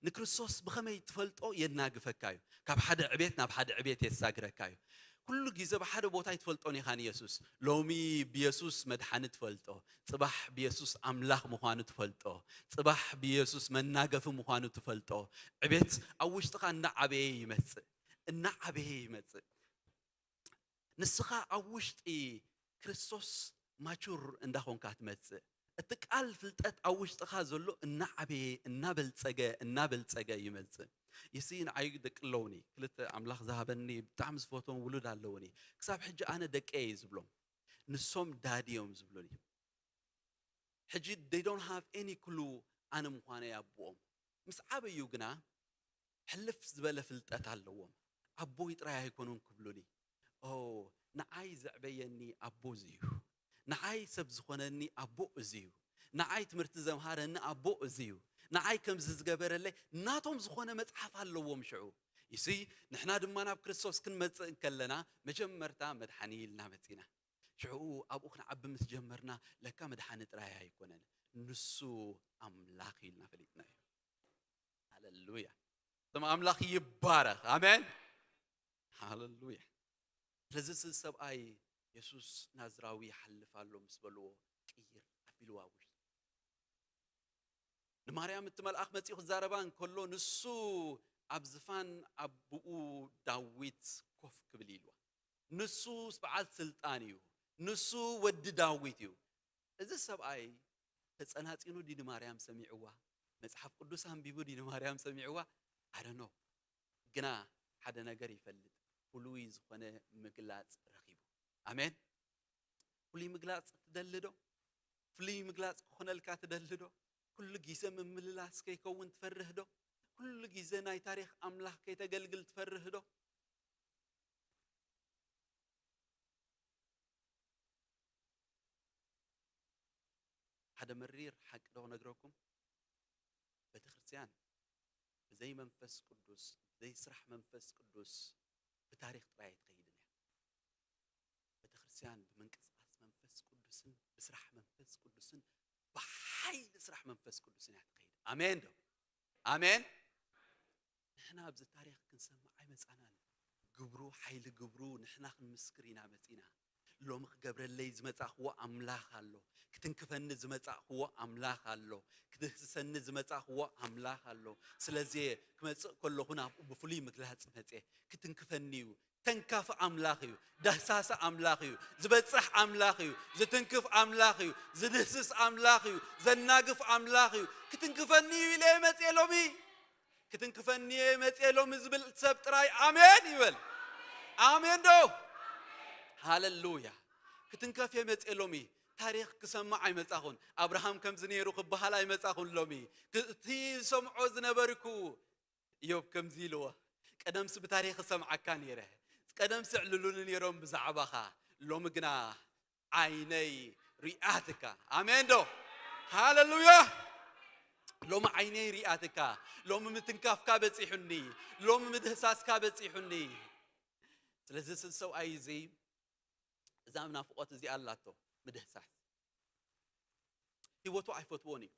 ንክርስቶስ ብኸመይ ትፈልጦ የናግፈካ እዩ። ካብ ሓደ ዕቤት ናብ ሓደ ዕቤት የሳግረካ እዩ። ኩሉ ግዜ ብሓደ ቦታ ኣይትፈልጦን ኢኻ ንየሱስ። ሎሚ ብየሱስ መድሓኒ ትፈልጦ፣ ጽባሕ ብየሱስ ኣምላኽ ምዃኑ ትፈልጦ፣ ጽባሕ ብየሱስ መናገፊ ምዃኑ ትፈልጦ። ዕቤት ኣብ ውሽጥኻ እናዓበየ ይመጽእ፣ እናዓበየ ይመጽእ። ንስኻ ኣብ ውሽጢ ክርስቶስ ማቹር እንዳኾንካ ትመጽእ። እቲ ቃል ፍልጠት ኣብ ውሽጥኻ ዘሎ እናዓበየ፣ እናበልጸገ፣ እናበልጸገ ይመጽእ። ይሲ ንዓይ ደቂ ኣለውኒ፣ ክልተ ኣምላኽ ዝሃበኒ ብጣዕሚ ዝፈትዎም ውሉድ ኣለውኒ። ክሳብ ሕጂ ኣነ ደቀይ እየ ዝብሎም፣ ንሶም ዳዲ እዮም ዝብሉኒ። ሕጂ they don't have any clue ኣነ ምዃነይ ኣቦኦም። ምስ ዓበዩ ግና ሕልፍ ዝበለ ፍልጠት ኣለዎም። ኣቦይ ጥራይ ኣይኮኑን ክብሉኒ። ኦ፣ ንዓይ ዘዕበየኒ ኣቦ እዚ እዩ። ንዓይ ሰብ ዝኾነኒ ኣቦ እዚ እዩ። ንዓይ ትምህርቲ ዘምሃረኒ ኣቦ እዚ እዩ። ንዓይ ከምዚ ዝገበረለይ ናቶም ዝኾነ መጽሓፍ ኣለዎም። ሽዑ ይሲ ንሕና ድማ ናብ ክርስቶስ ክንመጽእ እንከለና መጀመርታ መድሓኒ ኢልና መጺና። ሽዑ ኣብኡ ክንዓቢ ምስ ጀመርና ለካ መድሓኒ ጥራይ ኣይኮነን፣ ንሱ ኣምላኽ ኢልና ፈሊጥና እዩ። ሃለሉያ። ስም ኣምላኽ ይባረኽ። ኣሜን። ሃለሉያ። ስለዚ እዚ ሰብኣይ የሱስ ናዝራዊ ይሓልፍ ኣሎ ምስ በልዎ ቅይር ኣቢልዋ ውሽጡ። ንማርያም እቲ መልኣኽ መጺኡ ክዛረባ እንከሎ ንሱ ኣብ ዝፋን ኣቦኡ ዳዊት ኮፍ ክብል ኢልዋ። ንሱስ በዓል ስልጣን እዩ። ንሱ ወዲ ዳዊት እዩ። እዚ ሰብኣይ ተጸናጺኑ ድዩ ንማርያም ሰሚዕዋ? መጽሓፍ ቅዱስ ኣንቢቡ ድዩ ንማርያም ሰሚዕዋ? I don't know። ግና ሓደ ነገር ይፈልጥ፣ ፍሉይ ዝኾነ ምግላጽ ረኺቡ። ኣሜን። ፍሉይ ምግላጽ ትደሊ ዶ? ፍሉይ ምግላጽ ክኾነልካ ትደሊ ዶ? ኩሉ ግዜ ምምልላስ ከይከውን ትፈርህ ዶ? ኩሉ ግዜ ናይ ታሪኽ ኣምላኽ ከይተገልግል ትፈርህ ዶ? ሓደ መሪር ሓቂ ዶ ክነግረኩም? ቤተ ክርስቲያን ብዘይ መንፈስ ቅዱስ፣ ብዘይ ስራሕ መንፈስ ቅዱስ ብታሪኽ ጥራይ ኣይትኸይድን እያ። ቤተ ክርስቲያን ብምንቅስቃስ መንፈስ ቅዱስን ብስራሕ መንፈስ ቅዱስን ብሓይሊ ስራሕ መንፈስ ቅዱስን እያ ትኸይድ። ኣሜን ዶ? ኣሜን። ንሕና ኣብዚ ታሪኽ ክንሰምዕ ኣይመጻናን። ግብሩ፣ ሓይሊ ግብሩ ንሕና ክንምስክር ኢና መጺና። ሎሚ ክገብረለይ ዝመጻእክዎ ኣምላኽ ኣሎ። ክትንክፈኒ ዝመጻእክዎ ኣምላኽ ኣሎ። ክድህስሰኒ ዝመጻእክዎ ኣምላኽ ኣሎ። ስለዚ ክመጽእ ከለኹ ናብኡ ብፍሉይ ምግላጽ መጽየ። ክትንክፈኒ እዩ። ተንካፊ ኣምላኽ እዩ። ዳህሳሲ ኣምላኽ እዩ። ዝበጽሕ ኣምላኽ እዩ። ዝትንክፍ ኣምላኽ እዩ። ዝድህስስ ኣምላኽ እዩ። ዘናግፍ ኣምላኽ እዩ። ክትንክፈኒ እዩ ኢለ መጽየ ሎሚ። ክትንክፈኒ እየ መጽየ ሎሚ ዝብል ሰብ ጥራይ ኣሜን ይበል። ኣሜን ዶ? ሃለሉያ። ክትንከፍ እየ መጽየ ሎሚ። ታሪኽ ክሰማዕ ኣይመጻኹን። ኣብርሃም ከምዚ ነይሩ ክበሃል ኣይመጻኹን ሎሚ። ክ-፣ እቲ ዝሰምዖ ዝነበርኩ፣ ኢዮብ ከምዚ ኢልዎ፣ ቀደምሲ ብታሪኽ እሰምዓካ ነይረ፣ ቀደምሲ ዕልሉኒ ነይሮም ብዛዕባኻ፣ ሎሚ ግና ዓይነይ ሪኣትካ። ኣሜን ዶ? ሃለሉያ። ሎሚ ዓይነይ ሪኣትካ፣ ሎሚ ምትንካፍካ በጺሑኒ፣ ሎሚ ምድህሳስካ በጺሑኒ። ስለዚ እዚ ሰብኣይ እዚ እዛ ናፍቆት እዚኣ ኣላቶ፣ ምድህሳስ። ህይወቱ ኣይፈትዎን እዩ።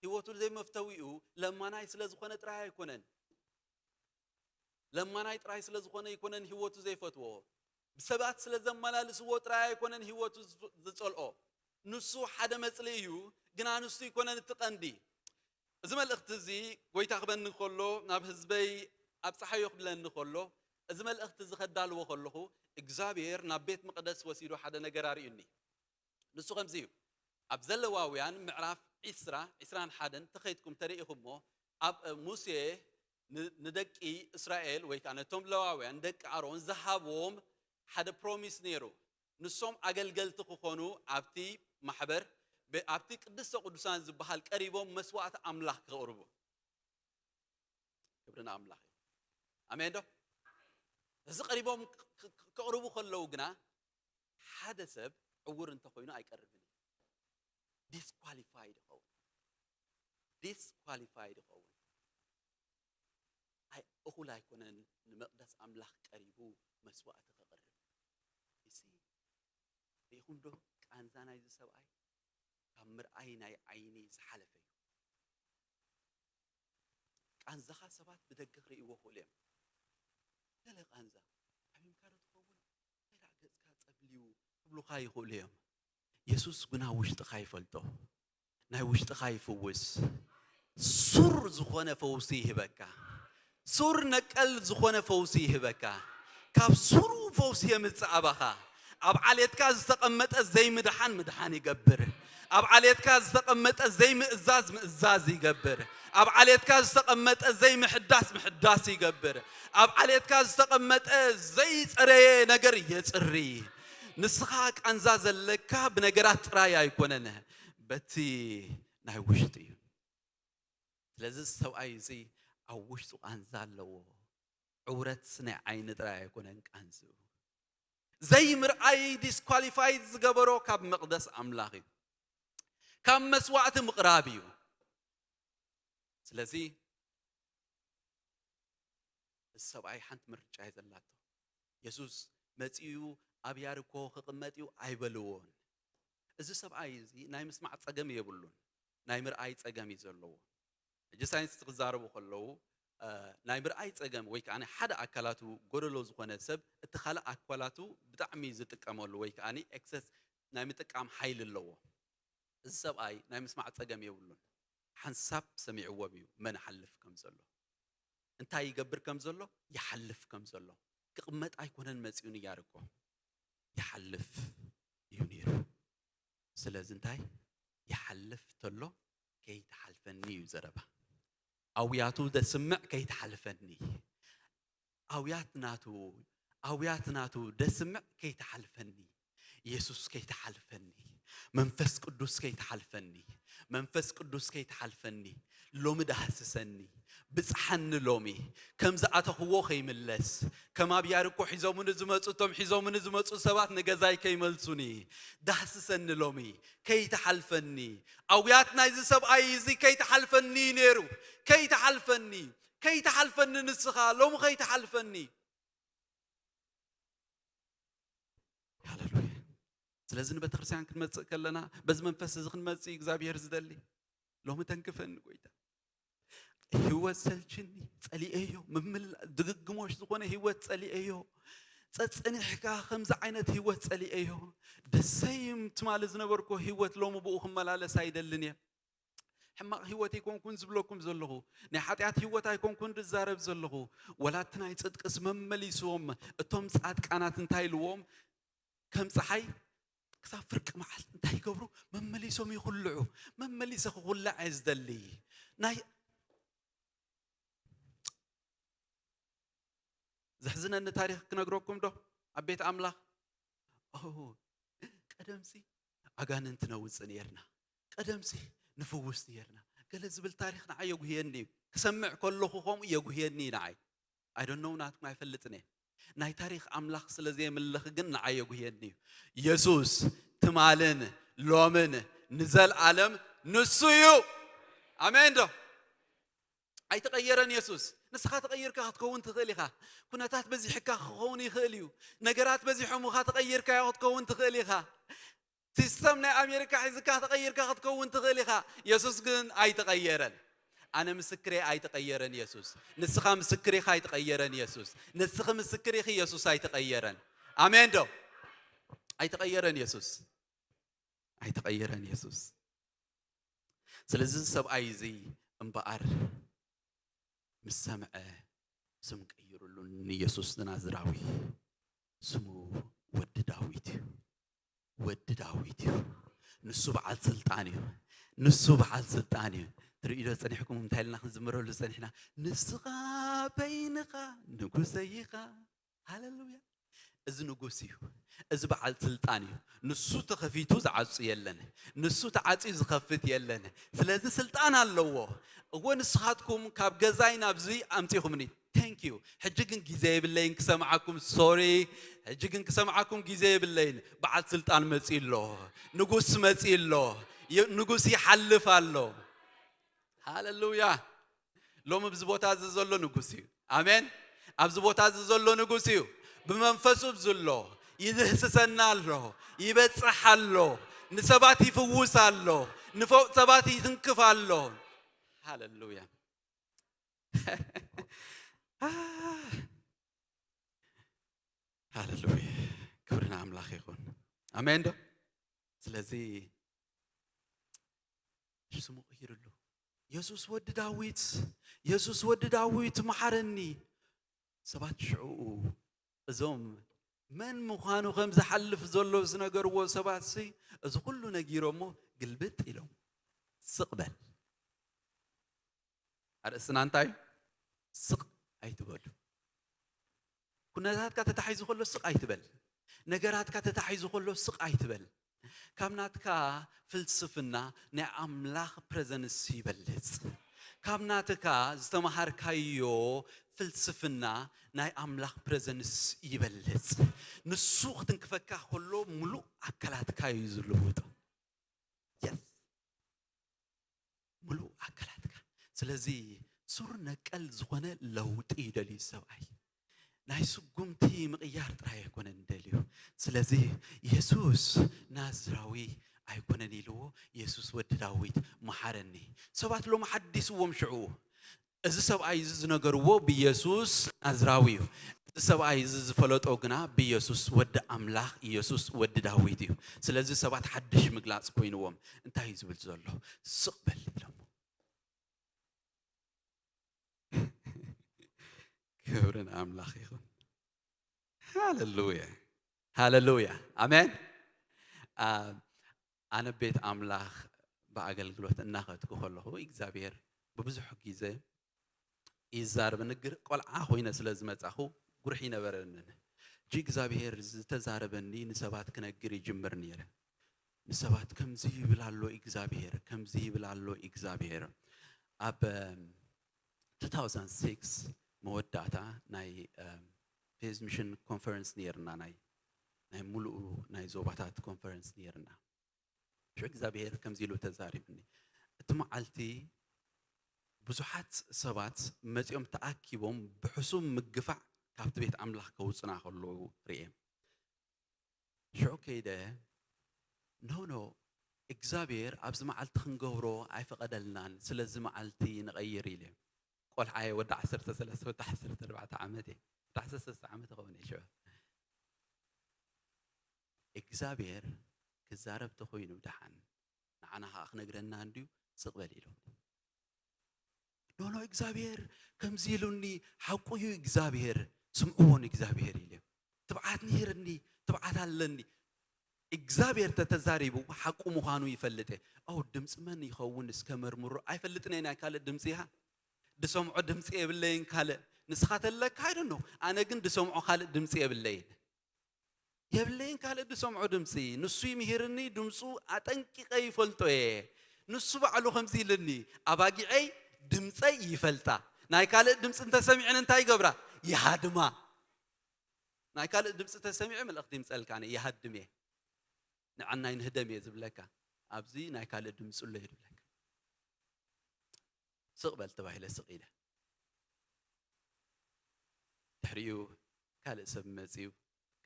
ህይወቱ ዘይመፍተዊኡ ለማናይ ስለ ዝኾነ ጥራይ ኣይኮነን። ለማናይ ጥራይ ስለ ዝኾነ ኣይኮነን ህይወቱ ዘይፈትዎ። ብሰባት ስለ ዘመላልስዎ ጥራይ ኣይኮነን ህይወቱ ዝፍ-፣ ዝጸልኦ። ንሱ ሓደ መጽልኢ እዩ፣ ግና ንሱ ኣይኮነን እቲ ቀንዲ። እዚ መልእኽቲ እዚ ጎይታ ክበኒ ከሎ፣ ናብ ህዝበይ ኣብጽሓዮ ክብለኒ ከሎ፣ እዚ መልእኽቲ እዚ ከዳልዎ ከለኹ፣ እግዚኣብሔር ናብ ቤት መቕደስ ወሲዱ ሓደ ነገር ኣርእዩኒ። ንሱ ከምዚ እዩ። ኣብ ዘለዋውያን ምዕራፍ ዒስራ፣ ዒስራን ሓደን ተኸይድኩም ተርእኹሞ፣ ኣብ ሙሴ ን-፣ ንደቂ እስራኤል ወይ ከዓ ነቶም ለዋውያን ደቂ ኣሮን ዝሃቦም ሓደ ፕሮሚስ ነይሩ። ንሶም ኣገልገልቲ ክኾኑ ኣብቲ ማሕበር፣ ብ-፣ ኣብቲ ቅድስተ ቅዱሳን ዝበሃል ቀሪቦም መስዋዕቲ ኣምላኽ ከቕርቡ። ክብሪ ንኣምላኽ እዩ። ኣሜን ዶ? እዚ ቀሪቦም ክ-፣ ክ-፣ ከቕርቡ ከለዉ ግና ሓደ ሰብ ዕውር እንተኾይኑ ኣይቀርብን እዩ። ዲስኳሊፋይድ ይኸውን። ዲስኳሊፋይድ ይኸውን። ኣይ፣ እኹል ኣይኮነን ንመቕደስ ኣምላኽ ቀሪቡ መስዋዕቲ ከቕርብ። እሲ ርኢኹም ዶ ቃንዛ ናይዚ ሰብኣይ? ካብ ምርኣይ ናይ ዓይኒ ዝሓለፈ እዩ። ቃንዛኻ ሰባት ብደገ ክርእይዎ ክእሉ እዮም። ገለ ቃንዛ፣ ሓሚምካ ዶ ትኸውን? እንታይ ደኣ ገጽካ ጸብልዩ ክብሉኻ ይኽእሉ እዮም። የሱስ ግና ውሽጥኻ ይፈልጦ። ናይ ውሽጥኻ ይፍውስ። ሱር ዝኾነ ፈውሲ ይህበካ። ሱር ነቀል ዝኾነ ፈውሲ ይህበካ። ካብ ሱሩ ፈውሲ የምጽእ ኣባኻ። ኣብ ዓሌትካ ዝተቐመጠ ዘይምድሓን ምድሓን ይገብር። ኣብ ዓሌትካ ዝተቐመጠ ዘይምእዛዝ ምእዛዝ ይገብር። ኣብ ዓሌትካ ዝተቐመጠ ዘይምሕዳስ ምሕዳስ ይገብር። ኣብ ዓሌትካ ዝተቐመጠ ዘይጸረየ ነገር የጽሪ። ንስኻ ቃንዛ ዘለካ ብነገራት ጥራይ ኣይኮነን፣ በቲ ናይ ውሽጢ እዩ። ስለዚ እዚ ሰብኣይ እዚ ኣብ ውሽጡ ቃንዛ ኣለዎ። ዕውረት ናይ ዓይኒ ጥራይ ኣይኮነን ቃንዝኡ። ዘይምርኣይ ዲስኳሊፋይድ ዝገበሮ ካብ መቕደስ ኣምላኽ እዩ፣ ካብ መስዋዕቲ ምቕራብ እዩ። ስለዚ እዚ ሰብኣይ ሓንቲ ምርጫ እዩ ዘላቶ። የሱስ መጺኡ ኣብ ያሪኮ ክቕመጥ እዩ ኣይበልዎን። እዚ ሰብኣይ እዚ ናይ ምስማዕ ጸገም የብሉን፣ ናይ ምርኣይ ጸገም እዩ ዘለዎ። ሕጂ ሳይንስ ክዛረቡ ከለዉ፣ እ፣ ናይ ምርኣይ ጸገም ወይ ከኣ ሓደ ኣካላቱ ጎደሎ ዝኾነ ሰብ እቲ ካልእ ኣካላቱ ብጣዕሚ ዝጥቀመሉ ወይ ከኣ ኤክሰስ ናይ ምጥቃም ሓይሊ ኣለዎ። እዚ ሰብኣይ ናይ ምስማዕ ጸገም የብሉን። ሓንሳብ ሰሚዕዎም እዩ መን ይሓልፍ ከም ዘሎ፣ እንታይ ይገብር ከም ዘሎ፣ ይሓልፍ ከም ዘሎ። ክቕመጥ ኣይኮነን መጺኡ ንያሪኮ፣ ይሓልፍ እዩ ነይሩ። ስለዚ እንታይ ይሓልፍ ተሎ ከይትሓልፈኒ እዩ ዘረባ። ኣውያቱ ዘስምዕ ከይትሓልፈኒ፣ ኣውያት ናቱ ኣውያት ናቱ ዘስምዕ ከይትሓልፈኒ፣ የሱስ ከይትሓልፈኒ፣ መንፈስ ቅዱስ ከይትሓልፈኒ፣ መንፈስ ቅዱስ ከይትሓልፈኒ፣ ሎሚ ዳህስሰኒ፣ ብጽሓኒ ሎሚ። ከም ዝኣተኽዎ ከይምለስ፣ ከም ኣብ ያሪኮ ሒዞምኒ ዝመጹ፣ እቶም ሒዞምኒ ዝመጹ ሰባት ንገዛይ ከይመልሱኒ፣ ዳህስሰኒ ሎሚ፣ ከይትሓልፈኒ። ኣውያት ናይዚ ሰብኣይ እዚ ከይትሓልፈኒ እዩ ነይሩ። ከይትሓልፈኒ፣ ከይትሓልፈኒ ንስኻ፣ ሎሚ ከይትሓልፈኒ። ሃሌሉያ። ስለዚ ንቤተክርስትያን ክንመጽእ ከለና፣ በዚ መንፈስ እዚ ክንመጽእ እዩ እግዚኣብሔር ዝደሊ። ሎሚ ተንክፈኒ ጎይታ። ህይወት ሰልችኒ፣ ጸሊኤዮ። ምምላ-፣ ድግግሞሽ ዝኾነ ህይወት ጸሊኤዮ። ጸጸኒሕካ ከምዚ ዓይነት ህይወት ጸሊኤዮ። ደሰይም ትማሊ ዝነበርኩ ህይወት ሎሚ ብኡ ክመላለስ ኣይደልን እየ። ሕማቕ ህይወት ኣይኮንኩን ዝብለኩም ዘለኹ። ናይ ሓጢኣት ህይወት ኣይኮንኩን ዝዛረብ ዘለኹ። ወላ እቲ ናይ ጽድቅስ መመሊስዎም፣ እቶም ጻድቃናት እንታይ ኢልዎም? ከም ጸሓይ ክሳብ ፍርቂ መዓልቲ እንታይ ይገብሩ? መመሊሶም ይኹልዑ። መመሊሰ ክኹላዕ እየ ዝደሊ። ናይ ዘሕዝነኒ ታሪኽ ክነግረኩም ዶ? ኣብ ቤት ኣምላኽ። ኦ፣ ቀደምሲ ኣጋንንቲ ነውጽእ ነይርና። ቀደምሲ ንፍውስ ነይርና። ገለ ዝብል ታሪኽ ንዓይ የጉህየኒ እዩ። ክሰምዕ ከለኹ ከምኡ የጉህየኒ እዩ ንዓይ። I don't know ናትኩም ኣይፈልጥን እየ። ናይ ታሪኽ ኣምላኽ ስለ ዘየምልኽ ግን ንዓይ የጉህየኒ እዩ። የሱስ ትማልን ሎምን ንዘልኣለም ንሱ እዩ። ኣሜን ዶ? ኣይተቐየረን የሱስ። ንስኻ ተቐይርካ ክትከውን ትኽእል ኢኻ። ኩነታት በዚሕካ ክኸውን ይኽእል እዩ። ነገራት በዚሖምኻ ተቐይርካዮ ክትከውን ትኽእል ኢኻ። ሲስተም ናይ ኣሜሪካ ሒዝካ ተቐይርካ ክትከውን ትኽእል ኢኻ። የሱስ ግን ኣይተቐየረን። ኣነ ምስክሬ ኣይተቐየረን የሱስ። ንስኻ ምስክር ኢኻ ኣይተቐየረን የሱስ። ንስኺ ምስክር ኢኺ የሱስ ኣይተቐየረን። ኣሜን ዶ? ኣይተቐየረን የሱስ። ኣይተቐየረን የሱስ። ስለዚ እዚ ሰብኣይ እዚ እምበኣር ምስ ሰምዐ ስም ቀይሩሉ ንየሱስ ናዝራዊ። ስሙ ወዲ ዳዊት እዩ። ወዲ ዳዊት እዩ። ንሱ በዓል ስልጣን እዩ። ንሱ በዓል ስልጣን እዩ። ትርእዩ ዶ ጸኒሕኩም እንታይ ኢልና ክንዝምረሉ ጸኒሕና? ንስኻ በይንኻ ንጉሰይ ኢኻ። ሃሌሉያ። እዚ ንጉስ እዩ። እዚ በዓል ስልጣን እዩ። ንሱ ተኸፊቱ ዝዓጹ የለን። ንሱ ተዓጽዩ ዝኸፍት የለን። ስለዚ ስልጣን ኣለዎ። እወ ንስኻትኩም ካብ ገዛይ ናብዚ ኣምጺኹምኒ። Thank you። ሕጂ ግን ግዜ የብለይን ክሰምዓኩም። ሶሪ። ሕጂ ግን ክሰምዓኩም ግዜ የብለይን። በዓል ስልጣን መጺኡ ኣሎ። ንጉስ መጺኡ ኣሎ። የ-፣ ንጉስ ይሓልፍ ኣሎ። ሃሌሉያ። ሎሚ ኣብዚ ቦታ እዚ ዘሎ ንጉስ እዩ። ኣሜን። ኣብዚ ቦታ እዚ ዘሎ ንጉስ እዩ። ብመንፈሱ ኣብዚ ኣሎ። ይድህስሰና ኣሎ። ይበጽሕ ኣሎ። ንሰባት ይፍውስ ኣሎ። ንፈውስ ሰባት ይትንክፍ ኣሎ። ሃሌሉያ። ሃሌሉያ። ክብሪ ንኣምላኽ ይኹን። ኣሜን ዶ? ስለዚ ስሙ ቀይርሉ። የሱስ ወዲ ዳዊት፣ የሱስ ወዲ ዳዊት መሓረኒ። ሰባት ሽዑኡ እዞም መን ምዃኑ ከም ዝሓልፍ ዘሎ ዝነገርዎ ሰባት ሲ፣ እዚ ኩሉ ነጊሮሞ ግልብጥ ኢሎም፣ ስቕ በል። ኣርእስትና እንታይ? ስቕ ኣይትበሉ። ኩነታትካ ተታሒዙ ከሎ ስቕ ኣይትበል። ነገራትካ ተታሒዙ ከሎ ስቕ ኣይትበል። ካብ ናትካ ፍልስፍና ናይ ኣምላኽ ፕረዘንስ ይበልጽ። ካብ ናትካ ዝተማሃርካዮ ፍልስፍና ናይ ኣምላኽ ፕረዘንስ ይበልጽ። ንሱ ክትንክፈካ ከሎ ምሉእ ኣካላትካ እዩ ዝልውጦ። የስ፣ ምሉእ ኣካላትካ። ስለዚ ሱር ነቀል ዝኾነ ለውጢ ይደልዩ ሰብኣይ። ናይ ስጉምቲ ምቕያር ጥራይ ኣይኮነን ደልዩ። ስለዚ የሱስ ናዝራዊ ኣይኮነን ኢልዎ፣ የሱስ ወዲ ዳዊት መሓረኒ። ሰባት ሎም ሓዲስዎም ሽዑ። እዚ ሰብኣይ እዚ ዝነገርዎ ብየሱስ ናዝራዊ እዩ። እዚ ሰብኣይ እዚ ዝፈለጦ ግና ብየሱስ ወዲ ኣምላኽ፣ የሱስ ወዲ ዳዊት እዩ። ስለዚ ሰባት ሓድሽ ምግላጽ ኮይንዎም። እንታይ እዩ ዝብል ዘሎ? ስቕ በል ኢሎሞ። ክብሪ ንኣምላኽ ይኹን። ሃለሉያ፣ ሃለሉያ፣ ኣሜን። ኣነ ቤት ኣምላኽ ብኣገልግሎት እናኸድኩ ከለኹ እግዚኣብሔር ብብዙሕ ግዜ ይዛረበኒ። ግር ቆልዓ ኮይነ ስለ ዝመጻኹ ጉርሒ ይነበረንን። ሕጂ እግዚኣብሔር ዝተዛረበኒ ንሰባት ክነግር ይጅምር ነይረ። ንሰባት ከምዚ ይብል ኣሎ እግዚኣብሔር፣ ከምዚ ይብል ኣሎ እግዚኣብሔር። ኣብ two thousand six መወዳእታ ናይ ፌዝ ሚሽን ኮንፈረንስ ነይርና፣ ናይ ናይ ሙሉኡ ናይ ዞባታት ኮንፈረንስ ነይርና። ሽዑ እግዚኣብሔር ከምዚ ኢሉ ተዛሪብኒ። እቲ መዓልቲ ብዙሓት ሰባት መጺኦም ተኣኪቦም ብሕሱም ምግፋዕ ካብቲ ቤት ኣምላኽ ከውጽና ከለዉ ርእየ። ሽዑ ከይደ፣ ኖ ኖ፣ እግዚኣብሔር ኣብዚ መዓልቲ ክንገብሮ ኣይፈቐደልናን፣ ስለዚ መዓልቲ ንቐይር ኢለ። ቆልዓ እየ፣ ወዲ ዓሰርተ ሰለስተ፣ ወዲ ዓሰርተ ኣርባዕተ ዓመት እየ። ወዲ ዓሰርተ ሰለስተ ዓመት እኸውን እየ ሽዑ። እግዚኣብሔር ክዛረብ ተኾይኑ ደሓን ንዓና ኸዓ ክነግረና እንድዩ፣ ስቕ በል ኢሎም። ኖ ኖ፣ እግዚኣብሔር ከምዚ ኢሉኒ፣ ሓቁ እዩ እግዚኣብሔር፣ ስምዕዎ ንእግዚኣብሔር ኢለ። ትብዓት ነይርኒ፣ ትብዓት ኣለኒ። እግዚኣብሔር ተተዛሪቡ ሓቁ ምዃኑ ይፈልጥ እየ። ኣው ድምፂ መን ይኸውን እስከ መርምሮ፣ ኣይፈልጥን እየ ናይ ካልእ ድምፂ እያ። ድሰምዖ ድምፂ የብለይን ካልእ። ንስኻ ተለካ ኣይደኖ፣ ኣነ ግን ድሰምዖ ካልእ ድምፂ የብለይን። የብለይን ካልእ ድሰምዖ ድምፂ። ንሱ ይምሂርኒ፣ ድምፁ ኣጠንቂቐ ይፈልጦ እየ። ንሱ ባዕሉ ከምዚ ኢልኒ፣ ኣባጊዐይ ድምፀይ ይፈልጣ። ናይ ካልእ ድምፂ እንተሰሚዐን እንታይ ይገብራ? ይሃድማ። ናይ ካልእ ድምፂ ተሰሚዐ መልእኽቲ ይምፀልካ፣ ኣነ ይሃድም እየ። ንዓናይ ንህደም እየ ዝብለካ። ኣብዚ ናይ ካልእ ድምፂ ኣሎ እዩ ዝብለካ። ስቕ በል ተባሂለ ስቕ ኢለ። ድሕሪኡ ካልእ ሰብ መጺኡ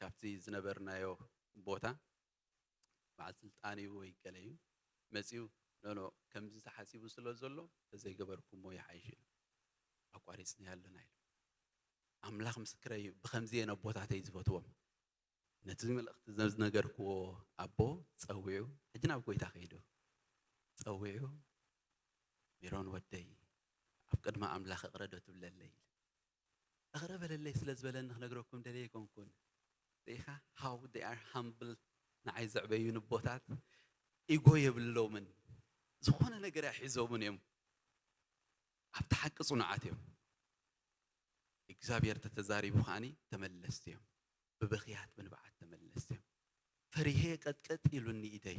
ካብቲ ዝነበርናዮ ቦታ፣ በዓል ስልጣን እዩ ወይ ገለ እዩ መጺኡ፣ ኖ ኖ፣ ከምዚ ተሓሲቡ ስለ ዘሎ ተዘይገበርኩሞ ይሓይሽ ኢሉ። ኣቋሪጽናዮ ኣለና ኢሉ። ኣምላኽ ምስክረይ እዩ፣ ብኸምዚ እየ ነቦታተይ ዝፈትዎም። ነቲ መልእኽቲ ዝነገርክዎ ኣቦ ጸዊዑ፣ ሕጂ ናብ ጎይታ ከይዱ ጸዊዑ፣ "ሜሮን ወደይ፣ ኣብ ቅድሚ ኣምላኽ እቕረ ዶ ትብለለይ?" እቕረ በለለይ ስለ ዝበለኒ ክነግረኩም ደልየ ኣይኮንኩን። ርኢኻ? How they are humble። ንዓይ ዘዕበዩኒ ኣቦታት ኢጎ የብሎምን። ዝኾነ ነገር ኣይሒዞምን እዮም። ኣብቲ ሓቂ ጽኑዓት እዮም። እግዚኣብሔር ተተዛሪቡ ከዓኒ ተመለስቲ እዮም። ብብኽያት ብንብዓት ተመለስቲ እዮም። ፈሪሄ ቀጥቀጥ ኢሉኒ ኢደይ።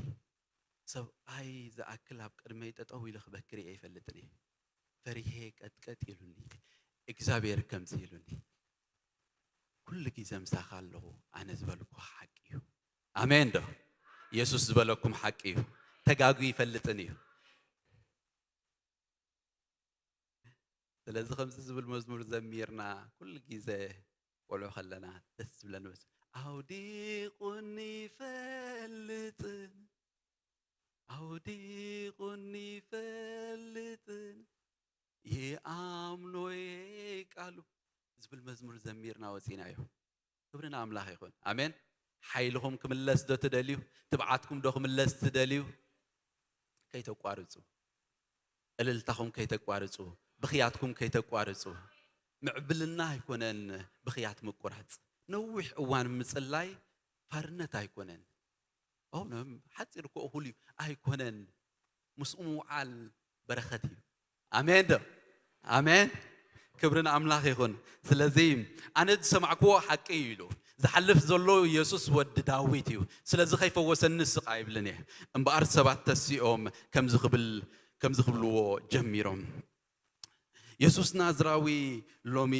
ሰብኣይ ዝኣክል ኣብ ቅድመይ ጠጠው ኢሉ ክበኪ ርእየ ኣይፈልጥን እየ። ፈሪሄ ቀጥቀጥ ኢሉኒ ኢደይ። እግዚኣብሔር ከምዚ ኢሉኒ፣ "ኩሉ ግዜ ምሳኻ ኣለኹ፣ ኣነ ዝበልኩ ሓቂ እዩ." ኣሜን ዶ? የሱስ ዝበለኩም ሓቂ እዩ። ተጋጉ ይፈልጥን እዩ። ስለዚ ከምዚ ዝብል መዝሙር ዘሚርና ኩሉ ግዜ ቆልዑ ከለና ደስ ዝብለኒ መስ-፣ "ኣውዲቑኒ ይፈልጥን፣ ኣውዲቑኒ ይፈልጥን፣ ይኣምኖ እየ ቃሉ" ዝብል መዝሙር ዘሚርና ወጺና እዩ። ክብሪ ንኣምላኽ ይኹን። ኣሜን። ሓይልኹም ክምለስ ዶ ትደልዩ? ትብዓትኩም ዶ ክምለስ ትደልዩ? ከይተቋርጹ። እልልታኹም ከይተቋርጹ። ብኽያትኩም ከይተቋርጹ። ምዕብልና ኣይኮነን ብኽያት ምቁራጽ። ነዊሕ እዋን ምጽላይ ባርነት ኣይኮነን። ኦ፣ ነ-፣ ሓጺር እኮ እኹል እዩ። ኣይኮነን። ምስኡ ምውዓል በረኸት እዩ። ኣሜን ዶ? ኣሜን። ክብሪ ንኣምላኽ ይኹን። ስለዚ ኣነ ዝሰማዕክዎ ሓቂ እዩ ኢሉ። ዝሓልፍ ዘሎ ኢየሱስ ወዲ ዳዊት እዩ። ስለዚ ከይፈወሰኒ ስቕ ኣይብልን እየ። እምበኣር ሰባት ተሲኦም ከምዚ ክብል-፣ ከምዚ ክብልዎ ጀሚሮም። የሱስ ናዝራዊ ሎሚ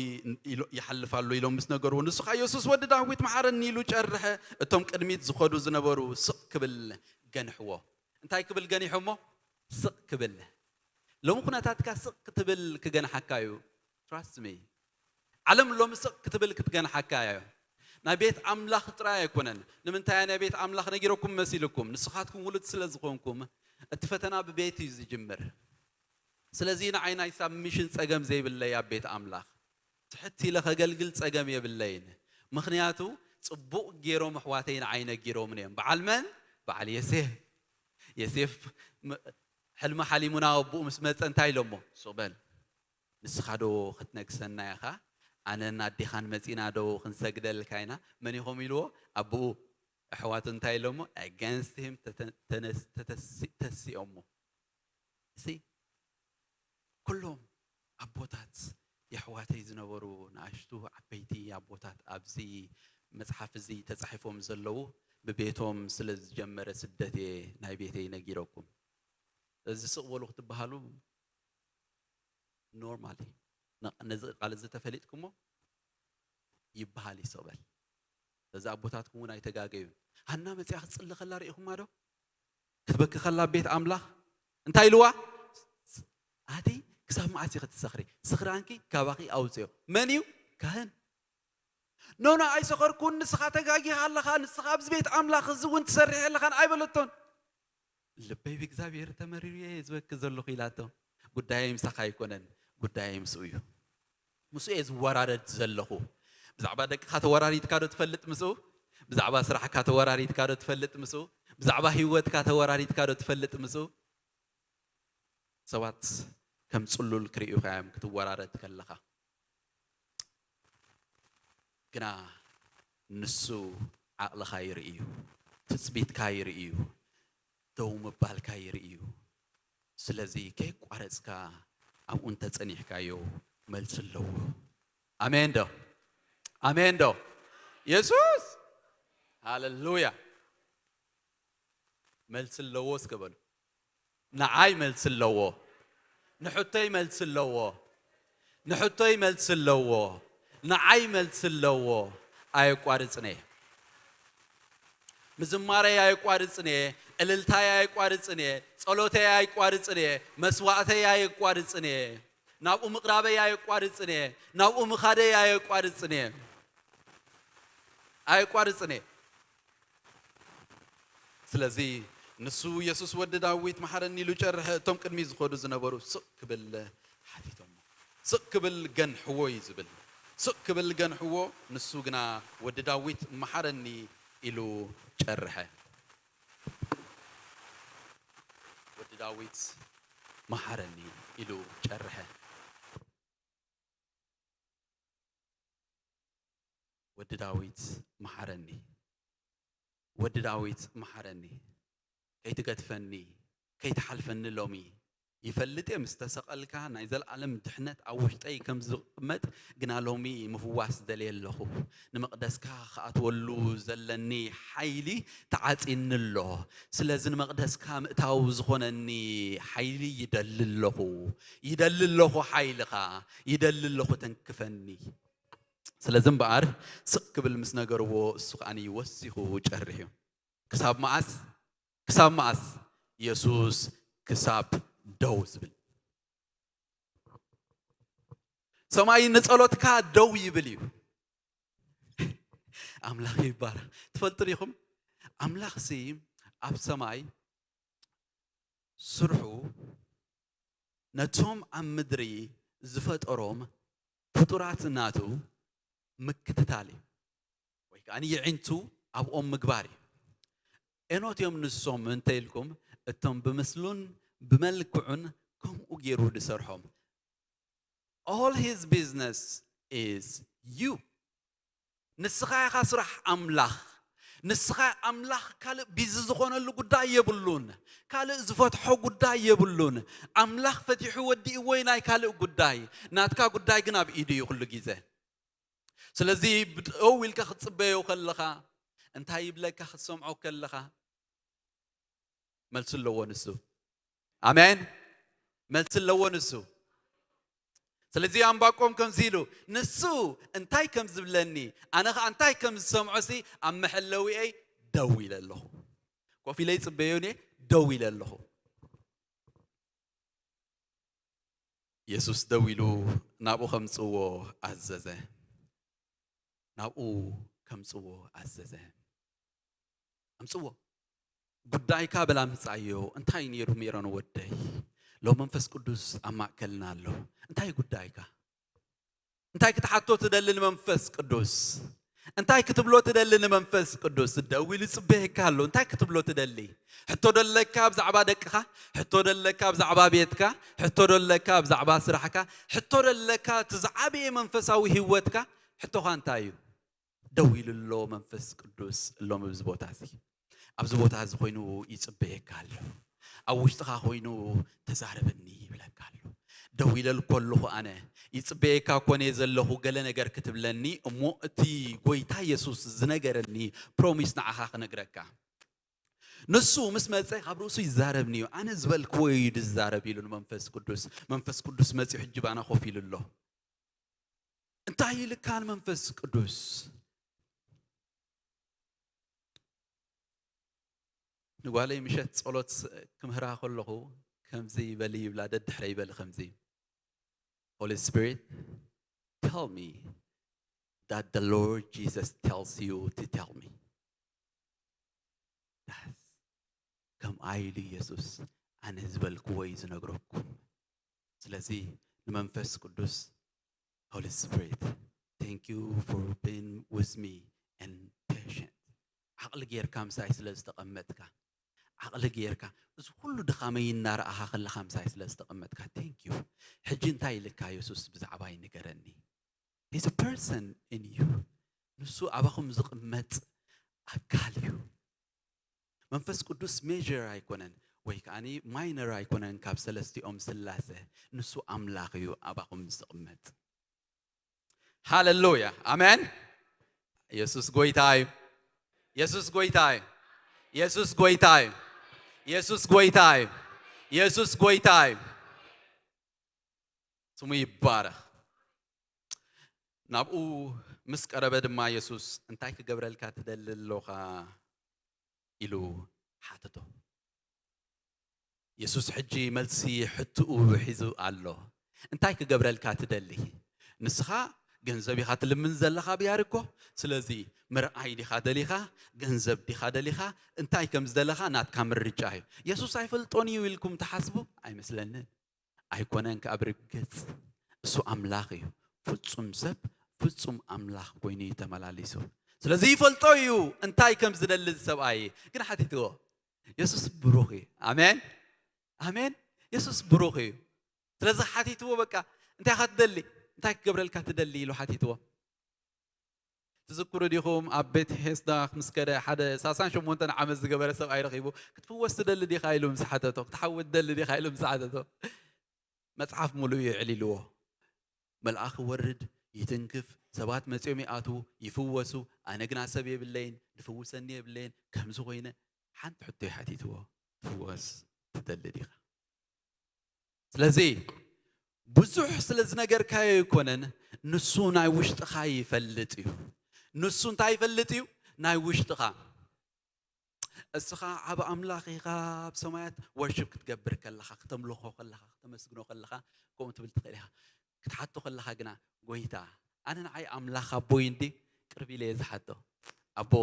ኢሎ-፣ ይሓልፍ ኣሎ ኢሎም ምስ ነገርዎ፣ ንሱ ኸኣ የሱስ ወዲ ዳዊት መሓረኒ ኢሉ ጨርሐ። እቶም ቅድሚት ዝኸዱ ዝነበሩ ስቕ ክብል ገንሕዎ። እንታይ ክብል ገኒሖሞ? ስቕ ክብል። ሎሚ ኩነታትካ ስቕ ክትብል ክገንሓካ እዩ። Trust me። ዓለም ሎሚ ስቕ ክትብል ክትገንሓካ እያ። ናይ ቤት ኣምላኽ ጥራይ ኣይኮነን። ንምንታይ ናይ ቤት ኣምላኽ ነጊረኩም መሲልኩም? ንስኻትኩም ውሉድ ስለ ዝኾንኩም፣ እቲ ፈተና ብቤት እዩ ዝጅምር። ስለዚ ንዓይ ናይ ሳብሚሽን ጸገም ዘይብለይ ኣብ ቤት ኣምላኽ። ትሕት ኢለ ከገልግል ጸገም የብለይን። ምኽንያቱ ጽቡቕ ገይሮም ኣሕዋተይ ንዓይ ነጊሮምን እዮም። በዓል መን? በዓል የሴፍ። የሴፍ ም-፣ ሕልሚ ሓሊሙ ናብ ኣቦኡ ምስ መጸ እንታይ ኢሎሞ? ሱቕ በል። ንስኻ ዶ ክትነግሰና ኢኻ? ኣነን ኣዴኻን መጺና ዶ ክንሰግደልካ ኢና? መን ኢኹም ኢልዎ? ኣቦኡ። ኣሕዋቱ እንታይ ኢሎሞ? Against him ተተ-፣ ተነስ-፣ ተተሲ-፣ ተሲኦሞ። እሲ ኩሎም ኣቦታት የሕዋተይ ዝነበሩ ንኣሽቱ ዓበይቲ ኣቦታት ኣብዚ መጽሓፍ እዚ ተጻሒፎም ዘለዉ ብቤቶም ስለ ዝጀመረ ስደት እየ ናይ ቤተይ ነጊረኩም። እዚ ስቕ በሉ ክትበሃሉ ኖርማሊ ነ-፣ ነዚ ቃል እዚ ተፈሊጥኩሞ ይበሃል እዩ ስቕ በል። እዚ ኣቦታትኩም እውን ኣይተጋገዩን። ሃና መጺኣ ክትጽሊ ከላ ርኢኹማ ዶ? ክትበኪ ከላ ኣብ ቤት ኣምላኽ እንታይ ኢልዋ? ኣቲ ክሳብ መዓስ ኢኺ ትሰኽሪ? ስኽራንኪ ካባኺ ኣውጽዮ። መን እዩ? ካህን። ኖ፣ ኖ፣ ኣይሰኸርኩን፣ ንስኻ ተጋጊኻ ኣለኻ፣ ንስኻ ኣብዚ ቤት ኣምላኽ እዚ እውን ትሰርሕ ኣለኻን ኣይበለቶን። ልበይ ብእግዚኣብሔር ተመሪሩ እየ ዝበኪ ዘለኹ ኢላቶ። ጉዳየይ ምሳኻ ኣይኮነን፣ ጉዳየይ ምስኡ እዩ። ምስኡ እየ ዝወራረድ ዘለኹ። ብዛዕባ ደቅኻ ተወራሪድካ ዶ ትፈልጥ ምስኡ? ብዛዕባ ስራሕካ ተወራሪድካ ዶ ትፈልጥ ምስኡ? ብዛዕባ ህይወትካ ተወራሪድካ ዶ ትፈልጥ ምስኡ? ሰባት ከም ጽሉል ክርእዩኻ እዮም ክትወራረድ ከለኻ። ግና ንሱ ዓቕልኻ ይርእዩ፣ ትጽቢትካ ይርእዩ፣ ደው ምባልካ ይርእዩ። ስለዚ ከየቋረጽካ ኣብኡ እንተጸኒሕካዮ መልሲ ኣለዎ። ኣሜን ዶ? ኣሜን ዶ? የሱስ! ሃሌሉያ! መልሲ ኣለዎ እስከ በሉ። ንዓይ መልሲ ኣለዎ። ንሕቶይ መልሲ ኣለዎ። ንሕቶይ መልሲ ኣለዎ። ንዓይ መልሲ ኣለዎ። ኣየቋርጽን እየ። ምዝማረይ ኣየቋርጽን እየ። እልልታይ ኣየቋርጽን እየ። ጸሎተይ ኣየቋርጽን እየ። መስዋእተይ ኣየቋርጽን እየ። ናብኡ ምቕራበይ ኣየቋርጽን እየ። ናብኡ ምኻደይ ኣየቋርጽን እየ። ኣየቋርጽን እየ። ስለዚ ንሱ የሱስ ወዲ ዳዊት መሓረኒ ኢሉ ጨርሐ። እቶም ቅድሚ ዝኸዱ ዝነበሩ ስቕ ክብል ሓቲቶሞ። ስቕ ክብል ገንሕዎ እዩ ዝብል። ስቕ ክብል ገንሕዎ፣ ንሱ ግና ወዲ ዳዊት መሓረኒ ኢሉ ጨርሐ። ወዲ ዳዊት መሓረኒ ኢሉ ጨርሐ። ወዲ ዳዊት መሓረኒ፣ ወዲ ዳዊት መሓረኒ፣ ከይትገድፈኒ፣ ከይትሓልፈኒ ሎሚ። ይፈልጥ እየ ምስ ተሰቐልካ ናይ ዘለኣለም ድሕነት ኣብ ውሽጠይ ከም ዝቕመጥ፣ ግና ሎሚ ምፍዋስ ደልየ ኣለኹ። ንመቕደስካ ክኣትወሉ ዘለኒ ሓይሊ ተዓጺኒ ኣሎ። ስለዚ ንመቕደስካ ምእታው ዝኾነኒ ሓይሊ ይደሊ ኣለኹ። ይደሊ ኣለኹ ሓይልኻ፣ ይደሊ ኣለኹ ተንክፈኒ። ስለዚ እምበኣር ስቕ ክብል ምስ ነገርዎ፣ እሱ ከኣ ወሲኹ ጨርሕ እዩ። ክሳብ መዓስ? ክሳብ መዓስ? የሱስ ክሳብ ደው ዝብል። ሰማይ ንጸሎትካ ደው ይብል እዩ። ኣምላኽ ይባረኽ። ትፈልጡ ዲኹም? ኣምላኽሲ ኣብ ሰማይ ስርሑ ነቶም ኣብ ምድሪ ዝፈጠሮም ፍጡራት ናቱ ምክትታል እዩ። ወይ ከኣ የዒንቱ ኣብኦም ምግባር እዩ። ኤኖት እዮም ንሶም እንተ ኢልኩም፣ እቶም ብምስሉን ብመልክዑን ከምኡ ገይሩ ዝሰርሖም። All his business is you. ንስኻ ኢኻ ስራሕ ኣምላኽ። ንስኻ ኣምላኽ ካልእ ቢዚ ዝኾነሉ ጉዳይ የብሉን። ካልእ ዝፈትሖ ጉዳይ የብሉን። ኣምላኽ ፈቲሑ ወዲእዎ ናይ ካልእ ጉዳይ። ናትካ ጉዳይ ግን ኣብ ኢዱ እዩ ኩሉ ግዜ። ስለዚ ብደው ኢልካ ክትጽበዮ ከለኻ፣ እንታይ ይብለካ ክትሰምዖ ከለኻ፣ መልሲ ኣለዎ ንሱ። ኣሜን። መልሲ ኣለዎ ንሱ። ስለዚ ኣንባቆም ከምዚ ኢሉ፣ ንሱ እንታይ ከም ዝብለኒ፣ ኣነ ኸኣ እንታይ ከም ዝሰምዖ ሲ ኣብ መሐለዊኤይ ደው ኢለ ኣለኹ። ኮፍ ኢለ ይጽበዮ እየ፣ ደው ኢለ ኣለኹ። የሱስ ደው ኢሉ ናብኡ ከምጽዎ ኣዘዘ። ናብኡ ከምጽዎ ኣዘዘ። ኣምጽዎ። ጉዳይካ በላ ምጻዮ። እንታይ ነይሩ ሜሮን ወደይ? ሎ መንፈስ ቅዱስ ኣብ ማእከልና ኣሎ። እንታይ ጉዳይካ? እንታይ ክትሓቶ ትደሊ ንመንፈስ ቅዱስ? እንታይ ክትብሎ ትደሊ ንመንፈስ ቅዱስ? ደው ኢሉ ይጽበየካ ኣሎ። እንታይ ክትብሎ ትደሊ? ሕቶ ደለካ ብዛዕባ ደቅኻ? ሕቶ ደለካ ብዛዕባ ቤትካ? ሕቶ ደለካ ብዛዕባ ስራሕካ? ሕቶ ደለካ እቲ ዝዓበየ መንፈሳዊ ህይወትካ? ሕቶኻ እንታይ እዩ? ደው ኢሉ ኣሎ መንፈስ ቅዱስ እሎም ኣብዚ ቦታ እዚ። ኣብዚ ቦታ እዚ ኮይኑ ይጽበየካ ኣሎ። ኣብ ውሽጥኻ ኮይኑ ተዛረበኒ ይብለካ ኣሎ። ደው ኢለልኮ ኣለኹ ኣነ። ይጽበየካ ኮነ ዘለኹ ገለ ነገር ክትብለኒ፣ እሞ እቲ ጎይታ የሱስ ዝነገረኒ ፕሮሚስ ንዓኻ ክነግረካ። ንሱ ምስ መጸ ካብ ርእሱ ይዛረብኒ እዩ። ኣነ ዝበልክዎ እዩ ዝዛረብ ኢሉ ንመንፈስ ቅዱስ። መንፈስ ቅዱስ መጺኡ ሕጂ ባና ኮፍ ኢሉ ኣሎ። እንታይ ኢልካ ንመንፈስ ቅዱስ? ንጓለይ ምሸት ጸሎት ክምህራ ከለኹ ከምዚ ይበሊ ይብላ፣ ደድሕረ ይበሊ ከምዚ፣ Holy Spirit, tell me that the Lord Jesus tells you to tell me. ዳስ ከም ኣይሉ ኢየሱስ ኣነ ዝበልክዎ እዩ ዝነግረኩም። ስለዚ ንመንፈስ ቅዱስ Holy Spirit, thank you for being with me and patient. ዓቕሊ ጌርካ ምሳይ ስለ ዝተቐመጥካ፣ ዓቕሊ ጌርካ እዚ ኩሉ ድኻመይ እናረኣኻ ከለኻ ምሳይ ስለ ዝተቐመጥካ thank you። ሕጂ እንታይ ኢልካ የሱስ ብዛዕባይ ንገረኒ። He's a person in you። ንሱ ኣባኹም ዝቕመጥ ኣካል እዩ። መንፈስ ቅዱስ ሜጀር ኣይኮነን ወይ ከዓኒ ማይነር ኣይኮነን ካብ ሰለስቲኦም ስላሰ። ንሱ ኣምላኽ እዩ ኣባኹም ዝቕመጥ። ሃሌሉያ ኣሜን። የሱስ ጎይታ እዩ። የሱስ ጎይታ እዩ። የሱስ ጎይታ እዩ። የሱስ ጎይታ እዩ። የሱስ ጎይታ እዩ። ስሙ ይባረኽ። ናብኡ ምስ ቀረበ ድማ የሱስ እንታይ ክገብረልካ ትደሊ ኣሎኻ ኢሉ ሓተቶ። የሱስ ሕጂ መልሲ ሕትኡ ሒዙ ኣሎ። እንታይ ክገብረልካ ትደሊ? ንስኻ ገንዘብ ኢኻ ትልምን ዘለኻ ብያርኮ። ስለዚ ምርኣይ ዲኻ ደሊኻ? ገንዘብ ዲኻ ደሊኻ? እንታይ ከም ዝደለኻ ናትካ ምርጫ እዩ። የሱስ ኣይፈልጦን እዩ ኢልኩም ትሓስቡ? ኣይመስለንን። ኣይኮነን ከኣ ብርግጽ እሱ ኣምላኽ እዩ። ፍጹም ሰብ ፍጹም ኣምላኽ ኮይኑ እዩ ተመላሊሱ። ስለዚ ይፈልጦ እዩ እንታይ ከም ዝደሊ እዚ ሰብኣይ። ግን ሓቲትዎ። የሱስ ብሩኽ እዩ። ኣሜን ኣሜን። የሱስ ብሩኽ እዩ። ስለዚ ሓቲትዎ በቃ እንታይ ኢኻ ትደሊ? እንታይ ክገብረልካ ትደሊ ኢሉ ሓቲትዎ። ትዝክሩ ዲኹም ኣብ ቤት ሄስዳ ምስ ከደ ሓደ ሳሳን ሸሞንተን ዓመት ዝገበረ ሰብኣይ ረኺቡ ክትፍወስ ትደሊ ዲኻ ኢሉ ምስ ሓተቶ ክትሓዊ ትደሊ ዲኻ ኢሉ ምስ ሓተቶ መጽሓፍ ሙሉእ እዩ ዕሊልዎ። መልኣኽ ይወርድ ይትንክፍ ሰባት መጺኦም ይኣትዉ ይፍወሱ። ኣነ ግና ሰብ የብለይን ድፍውሰኒ የብለይን ከምዚ ኮይነ ሓንቲ ሕቶ ይሓቲትዎ ትፍወስ ትደሊ ዲኻ? ስለዚ ብዙሕ ስለ ዝነገርካዮ ኣይኮነን፣ ንሱ ናይ ውሽጥኻ ይፈልጥ እዩ። ንሱ እንታይ ይፈልጥ እዩ? ናይ ውሽጥኻ። እስኻ ዓብ ኣምላኽ ኢኻ ኣብ ሰማያት ወርሽፕ ክትገብር ከለኻ፣ ክተምልኾ ከለኻ፣ ክተመስግኖ ከለኻ፣ ከምኡ ትብል ትኽእል ኢኻ። ክትሓቶ ከለኻ ግና ጎይታ ኣነ ንዓይ ኣምላኽ ኣቦይ እንዲ ቅርብ ኢለ እየ ዝሓቶ። ኣቦ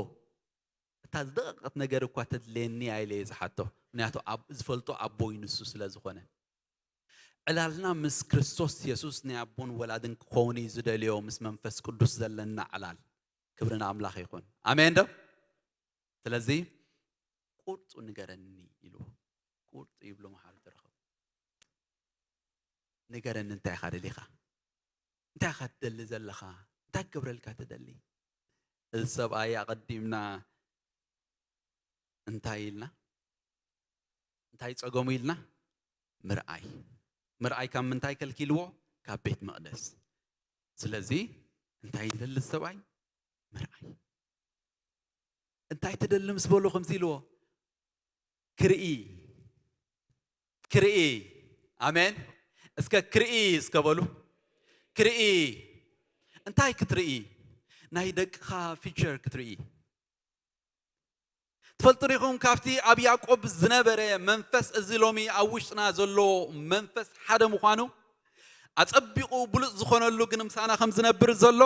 እታ ዝደቐቐት ነገር እኳ ተድልየኒ ኣኢለ እየ ዝሓቶ። ምክንያቱ ኣብ ዝፈልጦ ኣቦይ ንሱ ስለ ዝኾነ። ዕላልና ምስ ክርስቶስ የሱስ ናይ ኣቦን ወላድን ክኸውን እዩ ዝደልዮ ምስ መንፈስ ቅዱስ ዘለና ዕላል። ክብሪ ንኣምላኽ ይኹን። ኣሜን ዶ? ስለዚ ቁርጡ ንገረኒ ኢሉ ቁርጡ ይብሎ መሓሪ ተረኸቡ። ንገረኒ እንታይ ኢኻ ደሊኻ? እንታይ ኢኻ ትደሊ ዘለኻ? እንታይ ክገብረልካ ትደሊ? እዚ ሰብኣይ ኣቐዲምና እንታይ ኢልና እንታይ ጸገሙ ኢልና ምርኣይ ምርኣይ ካብ ምንታይ ከልኪልዎ ካብ ቤት መቕደስ ስለዚ እንታይ ይደሊ እዚ ሰብኣይ ምርኣይ እንታይ ትደሊ ምስ በሎ ከምዚ ኢልዎ ክርኢ ክርኢ ኣሜን እስከ ክርኢ እስከ በሉ ክርኢ እንታይ ክትርኢ ናይ ደቅኻ ፊቸር ክትርኢ ትፈልጡ ዲኹም ካብቲ ኣብ ያዕቆብ ዝነበረ መንፈስ እዚ ሎሚ ኣብ ውሽጥና ዘሎ መንፈስ ሓደ ምዃኑ ኣጸቢቑ ብሉጽ ዝኾነሉ ግን ምሳና ከም ዝነብር ዘሎ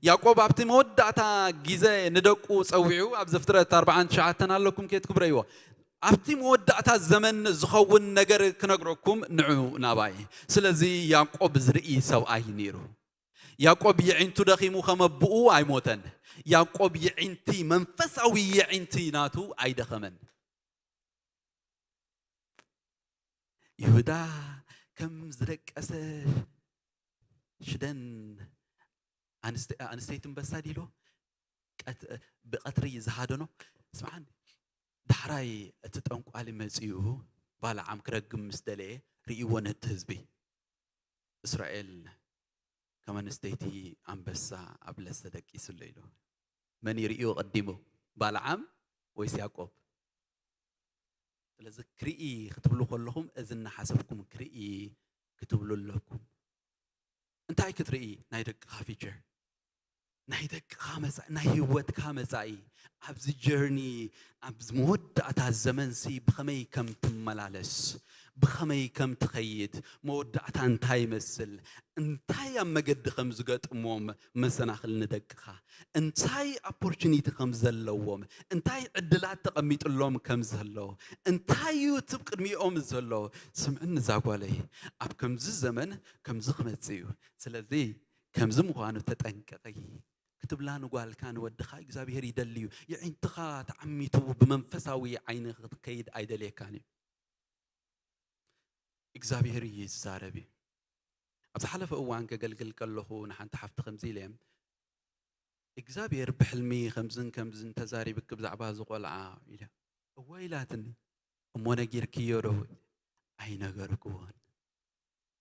ያዕቆብ ኣብቲ መወዳእታ ግዜ ንደቁ ጸዊዑ ኣብ ዘፍጥረት ኣርባዓን ትሽዓተን ኣለኩም ከየትኩም ረእይዎ ኣብቲ መወዳእታ ዘመን ዝኸውን ነገር ክነግረኩም ንዑ ናባይ ስለዚ ያዕቆብ ዝርኢ ሰብኣይ ነይሩ ያዕቆብ የዒንቱ ደኺሙ ከም ኣቦኡ ኣይሞተን። ያዕቆብ የዒንቲ መንፈሳዊ የዒንቲ ናቱ ኣይደኸመን። ይሁዳ ከም ዝደቀሰ ሽደን ኣንስተ- ኣንስተይቲ ኣንበሳ ድዩ ኢልዎ ቀት- ብቐትሪ ዝሃደኖ ስምዓኒ ዳሕራይ እቲ ጠንቋሊ መጺኡ ባልዓም ክረግም ምስ ደለየ ርእይዎ ነቲ ህዝቢ እስራኤል ከም ኣንስተይቲ ኣንበሳ ኣብ ለሰ ደቂሱ ኣሎ ኢሉ። መን ይርእዮ ቀዲሙ? ባልዓም ወይስ ያዕቆብ? ስለዚ ክርኢ ክትብሉ ከለኹም እዚ እናሓሰብኩም ክርኢ ክትብሉ ኣለኩም። እንታይ ክትርኢ? ናይ ደቅኻ ፊቸር፣ ናይ ደቅኻ መጻኢ፣ ናይ ህይወትካ መጻኢ ኣብዚ ጀርኒ ኣብዚ መወዳእታ ዘመንሲ ብኸመይ ከም ትመላለስ ብኸመይ ከም ትኸይድ መወዳእታ እንታይ ይመስል እንታይ ኣብ መገዲ ከም ዝገጥሞም መሰናኽል ንደቅኻ እንታይ ኣፖርቹኒቲ ከም ዘለዎም እንታይ ዕድላት ተቐሚጥሎም ከም ዘሎ እንታይ እዩ ትብ ቅድሚኦም ዘሎ ስምዕኒ እዛ ጓለይ ኣብ ከምዚ ዘመን ከምዚ ክመጽእ እዩ ስለዚ ከምዚ ምዃኑ ተጠንቀቒ ክትብላ ንጓልካ ንወድኻ እግዚኣብሄር ይደሊ እዩ። የዒንትኻ ተዓሚቱ ብመንፈሳዊ ዓይኒ ክትከይድ ኣይደልየካን እዩ። እግዚኣብሄር ይዛረብ እዩ። ኣብ ዝሓለፈ እዋን ከገልግል ከለኹ ንሓንቲ ሓፍቲ ከምዚ ኢለ እግዚኣብሄር ብሕልሚ ከምዝን ከምዝን ተዛሪብክ ብዛዕባ ዝቆልዓ ኢለ እወ ኢላትኒ እሞ ነጊርክዮ ዶ ኣይነገርክዎን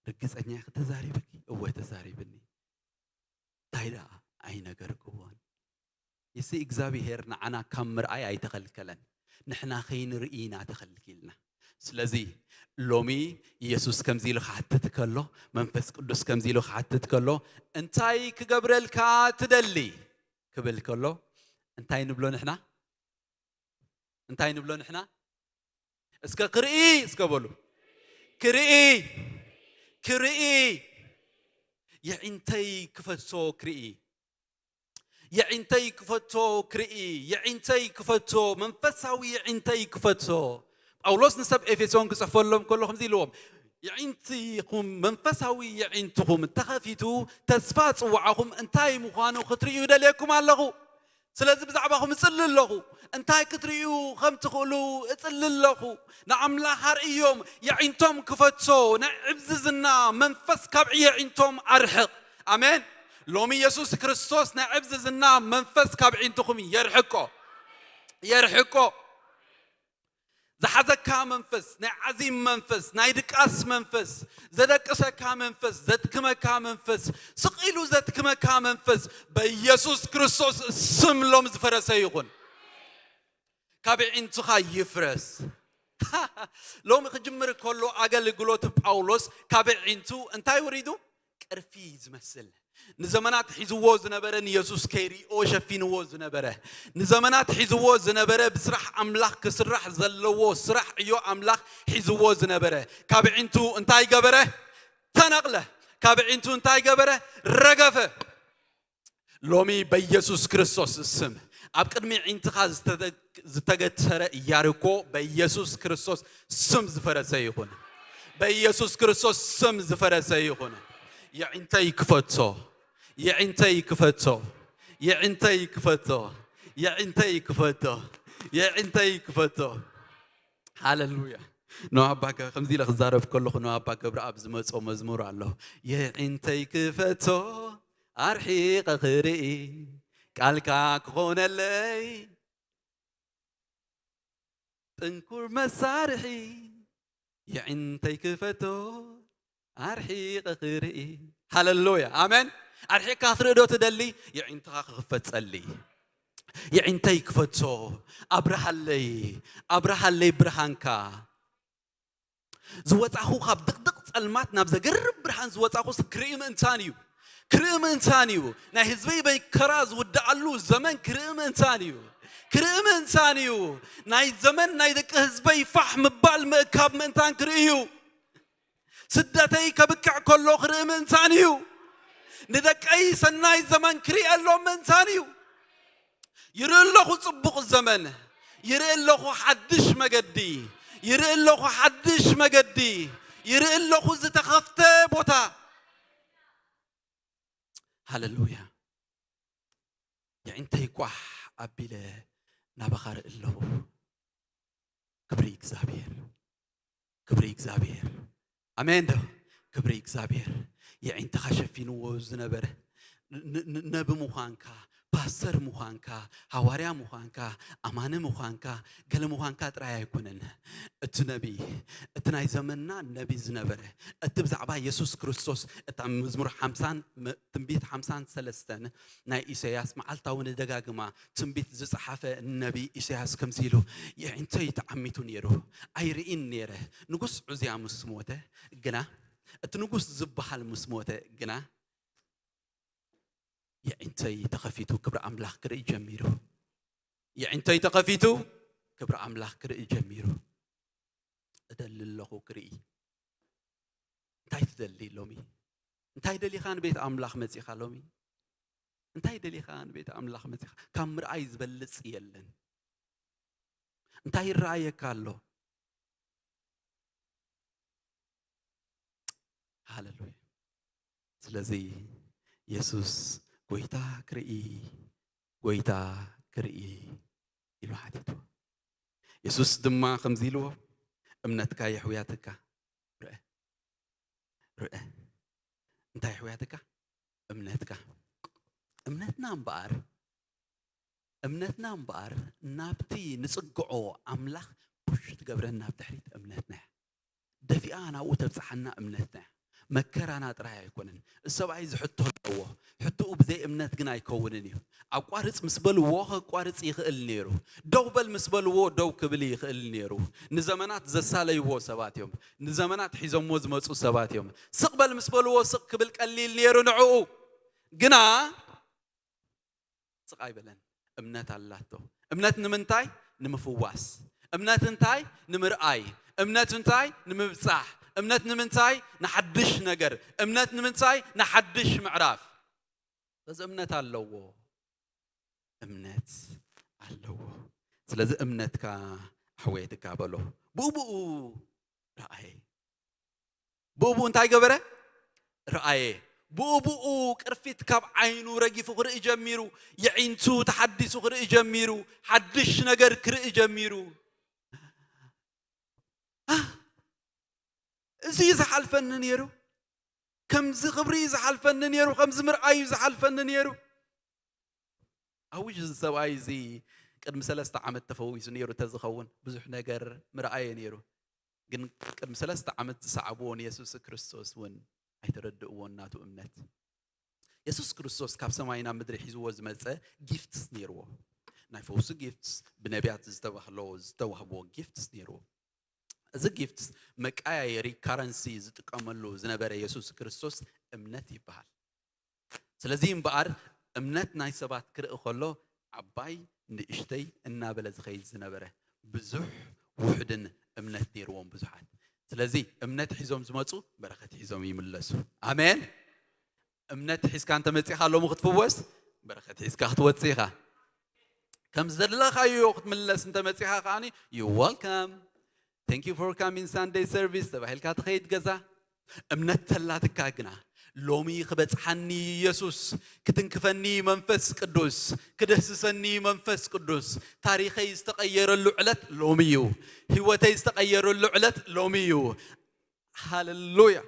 ርግጸኛ ኢኺ ተዛሪብኪ እወ ተዛሪብኒ እንታይ ደኣ ኣይነገርክዎን የሲ እግዚኣብሄር ንዓና ካብ ምርኣይ ኣይተኸልከለን ንሕና ከይንርኢ ኢና ተኸልኪልና ስለዚ ሎሚ ኢየሱስ ከምዚ ኢሉ ክሓትት ከሎ መንፈስ ቅዱስ ከምዚ ኢሉ ክሓትት ከሎ እንታይ ክገብረልካ ትደሊ ክብል ከሎ እንታይ ንብሎ ንሕና እንታይ ንብሎ ንሕና እስከ ክርኢ እስከ በሉ ክርኢ ክርኢ የዒንተይ ክፈቶ ክርኢ የዒንተይ ክፈቶ ክርኢ የዒንተይ ክፈቶ መንፈሳዊ የዒንተይ ክፈቶ ጳውሎስ ንሰብ ኤፌሶን ክጽሕፈሎም ከሎ ከምዚ ኢልዎም የዒንትኹም መንፈሳዊ የዒንትኹም ተኸፊቱ ተስፋ ጽዋዕኹም እንታይ ምዃኑ ክትርእዩ ደልየኩም ኣለኹ ስለዚ ብዛዕባኹም እጽሊ ኣለኹ እንታይ ክትርእዩ ከም ትኽእሉ እጽሊ ኣለኹ ንኣምላኽ ኣርእዮም የዒንቶም ክፈቶ ናይ ዕብዝዝና መንፈስ ካብ የዒንቶም ኣርሕቕ ኣሜን ሎሚ የሱስ ክርስቶስ ናይ ዕብዝዝና መንፈስ ካብ ዒንትኹም የርሕቆ የርሕቆ ዝሓዘካ መንፈስ ናይ ዓዚም መንፈስ ናይ ድቃስ መንፈስ ዘደቅሰካ መንፈስ ዘድክመካ መንፈስ ስቕ ኢሉ ዘድክመካ መንፈስ በኢየሱስ ክርስቶስ ስም ሎም ዝፈረሰ ይኹን ካብ ዒንትኻ ይፍረስ ሎሚ ክጅምር ከሎ ኣገልግሎት ጳውሎስ ካብ ዒንቱ እንታይ ወሪዱ ቅርፊ ዝመስል ንዘመናት ሒዝዎ ዝነበረ ንየሱስ ከይርኦ ሸፊንዎ ዝነበረ ንዘመናት ሒዝዎ ዝነበረ ብስራሕ ኣምላኽ ክስራሕ ዘለዎ ስራሕ ዕዮ ኣምላኽ ሒዝዎ ዝነበረ ካብ ዒንቱ እንታይ ገበረ ተነቕለ ካብ ዒንቱ እንታይ ገበረ ረገፈ ሎሚ በኢየሱስ ክርስቶስ ስም ኣብ ቅድሚ ዒንትኻ ዝተገተረ እያርኮ በኢየሱስ ክርስቶስ ስም ዝፈረሰ ይኹን በኢየሱስ ክርስቶስ ስም ዝፈረሰ ይኹን የዒንተይ ክፈቶ የዒንተይ ክፈቶ የዒንተይ ክፈቶ የዒንተይ ክፈቶ የዒንተይ ክፈቶ ሃሌሉያ ኖ ኣባ ከምዚ ኢለ ክዛረብ ከለኹ ኖ ኣባ ገብረኣብ ዝመጾ መዝሙር ኣሎ የዒንተይ ክፈቶ ኣርሒቐ ክርኢ ቃልካ ክኾነለይ ጥንኩር መሳርሒ፣ የዒንተይ ክፈቶ ኣርሒቐ ክርኢ። ሃለሉያ፣ ኣሜን። ኣርሒቕካ ክትርኢ ዶ ትደሊ? የዒንትኻ ክኽፈት ጸሊ። የዒንተይ ክፈቶ፣ ኣብርሃለይ፣ ኣብርሃለይ ብርሃንካ። ዝወጻኹ፣ ካብ ድቕድቕ ጸልማት ናብ ዘገርም ብርሃን ዝወጻኹ ክርኢ ምእንታን እዩ። ክርኢ ምእንታን እዩ። ናይ ህዝበይ መከራ ዝውድኣሉ ዘመን ክርኢ ምእንታን እዩ። ክርኢ ምእንታን እዩ። ናይ ዘመን ናይ ደቂ ህዝበይ ፋሕ ምባል ምእካብ ምእንታን ክርኢ እዩ። ስደተይ ከብቅዕ ከሎ ክርኢ ምእንታን እዩ። ንደቀይ ሰናይ ዘመን ክርኢ ኣሎ ምእንታን እዩ። ይርኢ ኣለኹ ጽቡቕ ዘመን፣ ይርኢ ኣለኹ ሓድሽ መገዲ፣ ይርኢ ኣለኹ ሓድሽ መገዲ፣ ይርኢ ኣለኹ ዝተኸፍተ ቦታ። ሃለሉያ። የዒንተይ ቋሕ ኣቢለ ናባኻ ርኢ ኣለኹ። ክብሪ እግዚኣብሔር፣ ክብሪ እግዚኣብሔር። ኣሜን ዶ? ክብሪ እግዚኣብሔር። የዒንትኻ ሸፊንዎ ዝነበረ ን- ን- ነቢ ምዃንካ፣ ፓስተር ምዃንካ፣ ሃዋርያ ምዃንካ፣ ኣማኒ ምዃንካ፣ ገለ ምዃንካ ጥራይ ኣይኮነን። እቲ ነቢ፣ እቲ ናይ ዘመንና ነቢ ዝነበረ፣ እቲ ብዛዕባ የሱስ ክርስቶስ፣ እታ መዝሙር ሓምሳን መ- ትንቢት ሓምሳን ሰለስተን ናይ ኢሳያስ መዓልታዊ ንደጋግማ ትንቢት ዝጸሓፈ ነቢ ኢሳያስ ከምዚ ኢሉ፣ የዒንተይ ተዓሚቱ ነይሩ፣ ኣይርእን ነይረ። ንጉስ ዑዝያ ምስ ሞተ ግና፣ እቲ ንጉስ ዝበሃል ምስ ሞተ ግና፣ የዒንተይ ተኸፊቱ ክብሪ ኣምላኽ ክርኢ ጀሚሩ። የዒንተይ ተኸፊቱ ክብሪ ኣምላኽ ክርኢ ጀሚሩ። እደሊ ኣለኹ ክርኢ። እንታይ ትደሊ ሎሚ? እንታይ ደሊኻ ንቤት ኣምላኽ መጺኻ ሎሚ? እንታይ ደሊኻ ንቤት ኣምላኽ መጺኻ? ካብ ምርኣይ ዝበልጽ የለን። እንታይ ይረኣየካ ኣሎ? ሃለሉያ። ስለዚ የሱስ ጎይታ ክርኢ፣ ጎይታ ክርኢ ኢሉ ሓቲቱ። የሱስ ድማ ከምዚ ኢልዎ፣ እምነትካ የሕውያትካ። ርአ፣ ርአ። እንታይ የሕውያትካ? እምነትካ። እምነትና እምበኣር፣ እምነትና እምበኣር ናብቲ ንጽግዖ ኣምላኽ ፑሽ ትገብረና ኣብ ድሕሪት እምነትና እያ። ደፊኣ ናብኡ ተብጽሓና እምነትና እያ። መከራና ጥራይ ኣይኮነን። እዚ ሰብኣይ እዚ ሕቶ ኣለዎ። ሕቶኡ ብዘይ እምነት ግን ኣይከውንን እዩ። ኣቋርጽ ምስ በልዎ ከቋርጽ ይኽእል ነይሩ። ደው በል ምስ በልዎ ደው ክብል ይኽእል ነይሩ። ንዘመናት ዘሳለይዎ ሰባት እዮም። ንዘመናት ሒዞሞ ዝመጹ ሰባት እዮም። ስቕ በል ምስ በልዎ ስቕ ክብል ቀሊል ነይሩ ንዕኡ። ግና ስቕ ኣይበለን። እምነት ኣላቶ። እምነት ንምንታይ? ንምፍዋስ። እምነት እንታይ? ንምርኣይ። እምነት እንታይ? ንምብጻሕ። እምነት ንምንታይ? ንሓድሽ ነገር። እምነት ንምንታይ? ንሓድሽ ምዕራፍ። በዚ እምነት ኣለዎ። እምነት ኣለዎ። ስለዚ እምነትካ ኣሕወየትካ በሎ። ብኡ ብኡ ረኣየ። ብኡ ብኡ እንታይ ገበረ? ረኣየ። ብኡ ብኡ ቅርፊት ካብ ዓይኑ ረጊፉ ክርኢ ጀሚሩ። የዒንቱ ተሓዲሱ ክርኢ ጀሚሩ። ሓድሽ ነገር ክርኢ ጀሚሩ። ኣህ፣ እዚ እዩ ዝሓልፈኒ ነይሩ። ከምዚ ክብሪ እዩ ዝሓልፈኒ ነይሩ። ከምዚ ምርኣይ እዩ ዝሓልፈኒ ነይሩ። ኣውሽ እዚ ሰብኣይ እዚ ቅድሚ ሰለስተ ዓመት ተፈዊሱ ነይሩ ተዝኸውን ብዙሕ ነገር ምርኣየ ነይሩ። ግን ቅድሚ ሰለስተ ዓመት ዝሰዓብዎ ንየሱስ ክርስቶስ እውን ኣይተረድእዎን ናቱ እምነት። የሱስ ክርስቶስ ካብ ሰማይ ናብ ምድሪ ሒዝዎ ዝመጸ ጊፍትስ ነይርዎ። ናይ ፈውሲ ጊፍትስ፣ ብነቢያት ዝተባህሎ ዝተዋህብዎ ጊፍትስ ነይርዎ። እዚ ጊፍትስ መቀያየሪ ካረንሲ ዝጥቀመሉ ዝነበረ የሱስ ክርስቶስ እምነት ይበሃል። ስለዚ እምበኣር እምነት ናይ ሰባት ክርኢ ከሎ ዓባይ ንእሽተይ እናበለ ዝኸይድ ዝነበረ ብዙሕ ውሑድን እምነት ነይርዎም ብዙሓት። ስለዚ እምነት ሒዞም ዝመፁ በረኸት ሒዞም ይምለሱ። ኣሜን። እምነት ሒዝካ እንተመፂኻ ሎሚ ክትፍወስ በረኸት ሒዝካ ክትወፅእ ኢኻ። ከም ዘለኻዮ ክትምለስ እንተመፂኻ ከዓኒ you welcome, thank you for coming Sunday service ተባሂልካ ትኸይድ ገዛ። እምነት ተላትካ ግና ሎሚ ክበፅሓኒ ኢየሱስ፣ ክትንክፈኒ መንፈስ ቅዱስ፣ ክድህስሰኒ መንፈስ ቅዱስ፣ ታሪኸይ ዝተቐየረሉ ዕለት ሎሚ እዩ። ህይወተይ ዝተቐየረሉ ዕለት ሎሚ እዩ። ሃሌሉያ።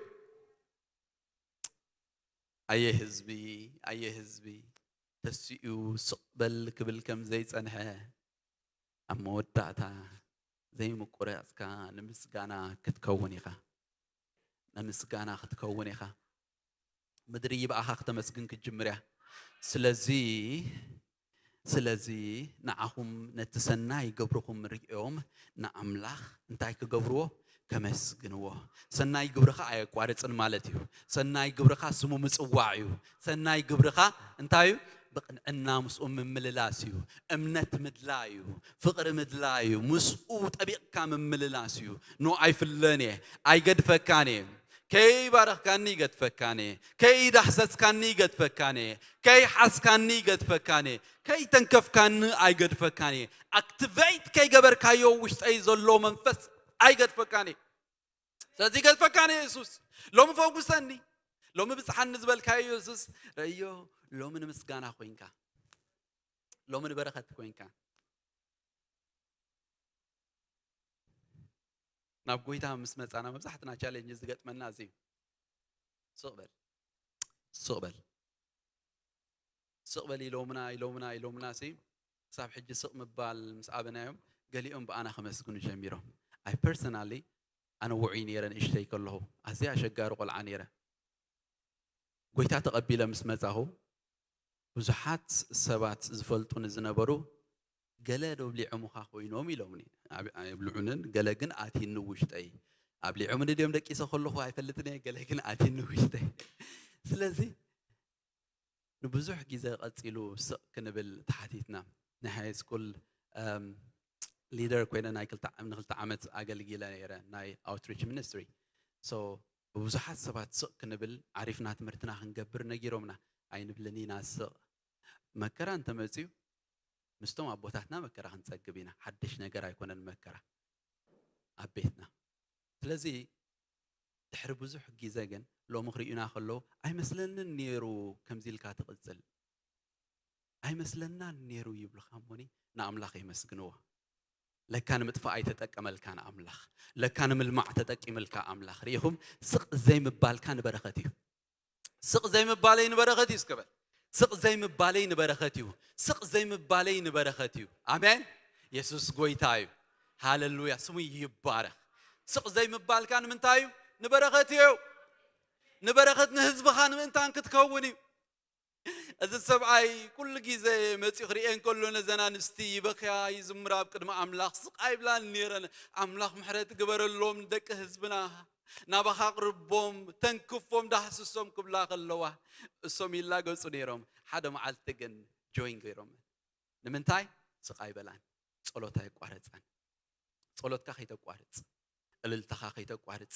ኣየ ህዝቢ፣ ኣየ ህዝቢ፣ ተሲኡ ስቕ በል ክብል ከም ዘይጸንሐ፣ ኣብ መወዳእታ ዘይምቁራጽካ ንምስጋና ክትከውን ኢኻ። ንምስጋና ክትከውን ኢኻ። ምድሪ ብኣኻ ክተመስግን ክትጅምር እያ። ስለዚ ስለዚ ንዓኹም ነቲ ሰናይ ግብርኹም ርእዮም ንኣምላኽ እንታይ ክገብርዎ? ከመስግንዎ። ሰናይ ግብርኻ ኣየቋርጽን ማለት እዩ። ሰናይ ግብርኻ ስሙ ምጽዋዕ እዩ። ሰናይ ግብርኻ እንታይ እዩ? ብቕንዕና ምስኡ ምምልላስ እዩ። እምነት ምድላይ እዩ። ፍቕሪ ምድላይ እዩ። ምስኡ ጠቢቕካ ምምልላስ እዩ። ኖ ኣይፍለን እየ፣ ኣይገድፈካን እየ። ከይባረኽካኒ ይገድፈካን እየ። ከይዳህሰስካኒ ይገድፈካን እየ። ከይሓዝካኒ ይገድፈካን እየ። ከይተንከፍካኒ ኣይገድፈካን እየ። ኣክቲቨይት ከይገበርካዮ ውሽጠይ ዘሎ መንፈስ ኣይገድፈካን እየ። ስለዚ ይገድፈካን እየ የሱስ። ሎሚ ፈውሰኒ፣ ሎሚ ብጽሓኒ ዝበልካዮ የሱስ ረእዮ። ሎሚ ንምስጋና ኮይንካ፣ ሎሚ ንበረኸት ኮይንካ። ናብ ጎይታ ምስ መጻና መብዛሕትና ቻሌንጅ ዝገጥመና እዚ እዩ። ስቕ በል፣ ስቕ በል፣ ስቕ በል ኢሎምና ኢሎምና ኢሎምና ሲ ክሳብ ሕጂ ስቕ ምባል ምስ ኣበናዮም ገሊኦም ብኣና ከመስግኑ ጀሚሮም። ኣይ ፐርሰናሊ ኣነ ውዑይ ነይረ ንእሽተይ ከለኹ፣ ኣዝየ ኣሸጋሪ ቆልዓ ነይረ። ጎይታ ተቐቢለ ምስ መጻኹ ብዙሓት ሰባት ዝፈልጡኒ ዝነበሩ፣ "ገለ ዶ ኣብሊዖምኻ ኮይኖም?" ኢሎምኒ። ኣብ-፣ ኣይብልዑንን፣ ገለ ግን ኣትዩኒ ውሽጠይ። ኣብሊዖምኒ ድዮም ደቂሰ ከለኹ ኣይፈልጥን እየ፣ ገለ ግን ኣትዩኒ ውሽጠይ። ስለዚ ንብዙሕ ግዜ ቀጺሉ ስቕ ክንብል ተሓቲትና። ናይ ሃይ ስኩል፣ እም፣ ሊደር ኮይነ ናይ ክልተ ዓ-፣ ንክልተ ዓመት ኣገልጊለ ነይረ፣ ናይ ኣውትሪች ሚኒስትሪ። ሶ፣ ብብዙሓት ሰባት ስቕ ክንብል፣ ዓሪፍና ትምህርትና ክንገብር ነጊሮምና። ኣይንብልን ኢና ስቕ። መከራ እንተመጽዩ፣ ምስቶም ኣቦታትና መከራ ክንጸግብ ኢና። ሓድሽ ነገር ኣይኮነን መከራ ኣብ ቤትና። ስለዚ ድሕሪ ብዙሕ ግዜ ግን ሎሚ ክርእዩና ከለዉ፣ "ኣይመስለንን ነይሩ ከምዚ ኢልካ ትቕጽል፣ ኣይመስለናን ነይሩ" ይብሉኻ እሞኒ ንኣምላኽ የመስግንዎ። ለካ ንምጥፋእ ኣይተጠቀመልካን ኣምላኽ፣ ለካ ንምልማዕ ተጠቂምልካ ኣምላኽ። ርኢኹም፣ ስቕ ዘይምባልካ ንበረኸት እዩ። ስቕ ዘይምባለይ ንበረኸት እዩ እስከ በል። ስቕ ዘይምባለይ ንበረኸት እዩ። ስቕ ዘይምባለይ ንበረኸት እዩ። ኣሜን። የሱስ ጎይታ እዩ። ሃሌሉያ፣ ስሙ ይባረኽ። ስቕ ዘይምባልካ ንምንታይ እዩ? ንበረኸት እዩ። ንበረኸት ንህዝብኻ ንምእንታን ክትከውን እዩ። እዚ ሰብኣይ ኩሉ ግዜ መጺኡ ክርእየን ከሎ ነዘን ኣንስቲ ይበኽያ፣ ይዝምራ ኣብ ቅድሚ ኣምላኽ። ስቕ ኣይብላን ነይረን። "ኣምላኽ ምሕረት ግበረሎም ንደቂ ህዝብና፣ ናባኻ ኣቕርቦም፣ ተንክፎም፣ ዳህስሶም" ክብላ ከለዋ እሶም ይላገጹ ነይሮም። ሓደ መዓልቲ ግን ጆይን ገይሮም። ንምንታይ? ስቕ ኣይበላን። ጸሎት ኣይቋረጻን። ጸሎትካ ከይተቋርጽ፣ እልልታኻ ከይተቋርጽ፣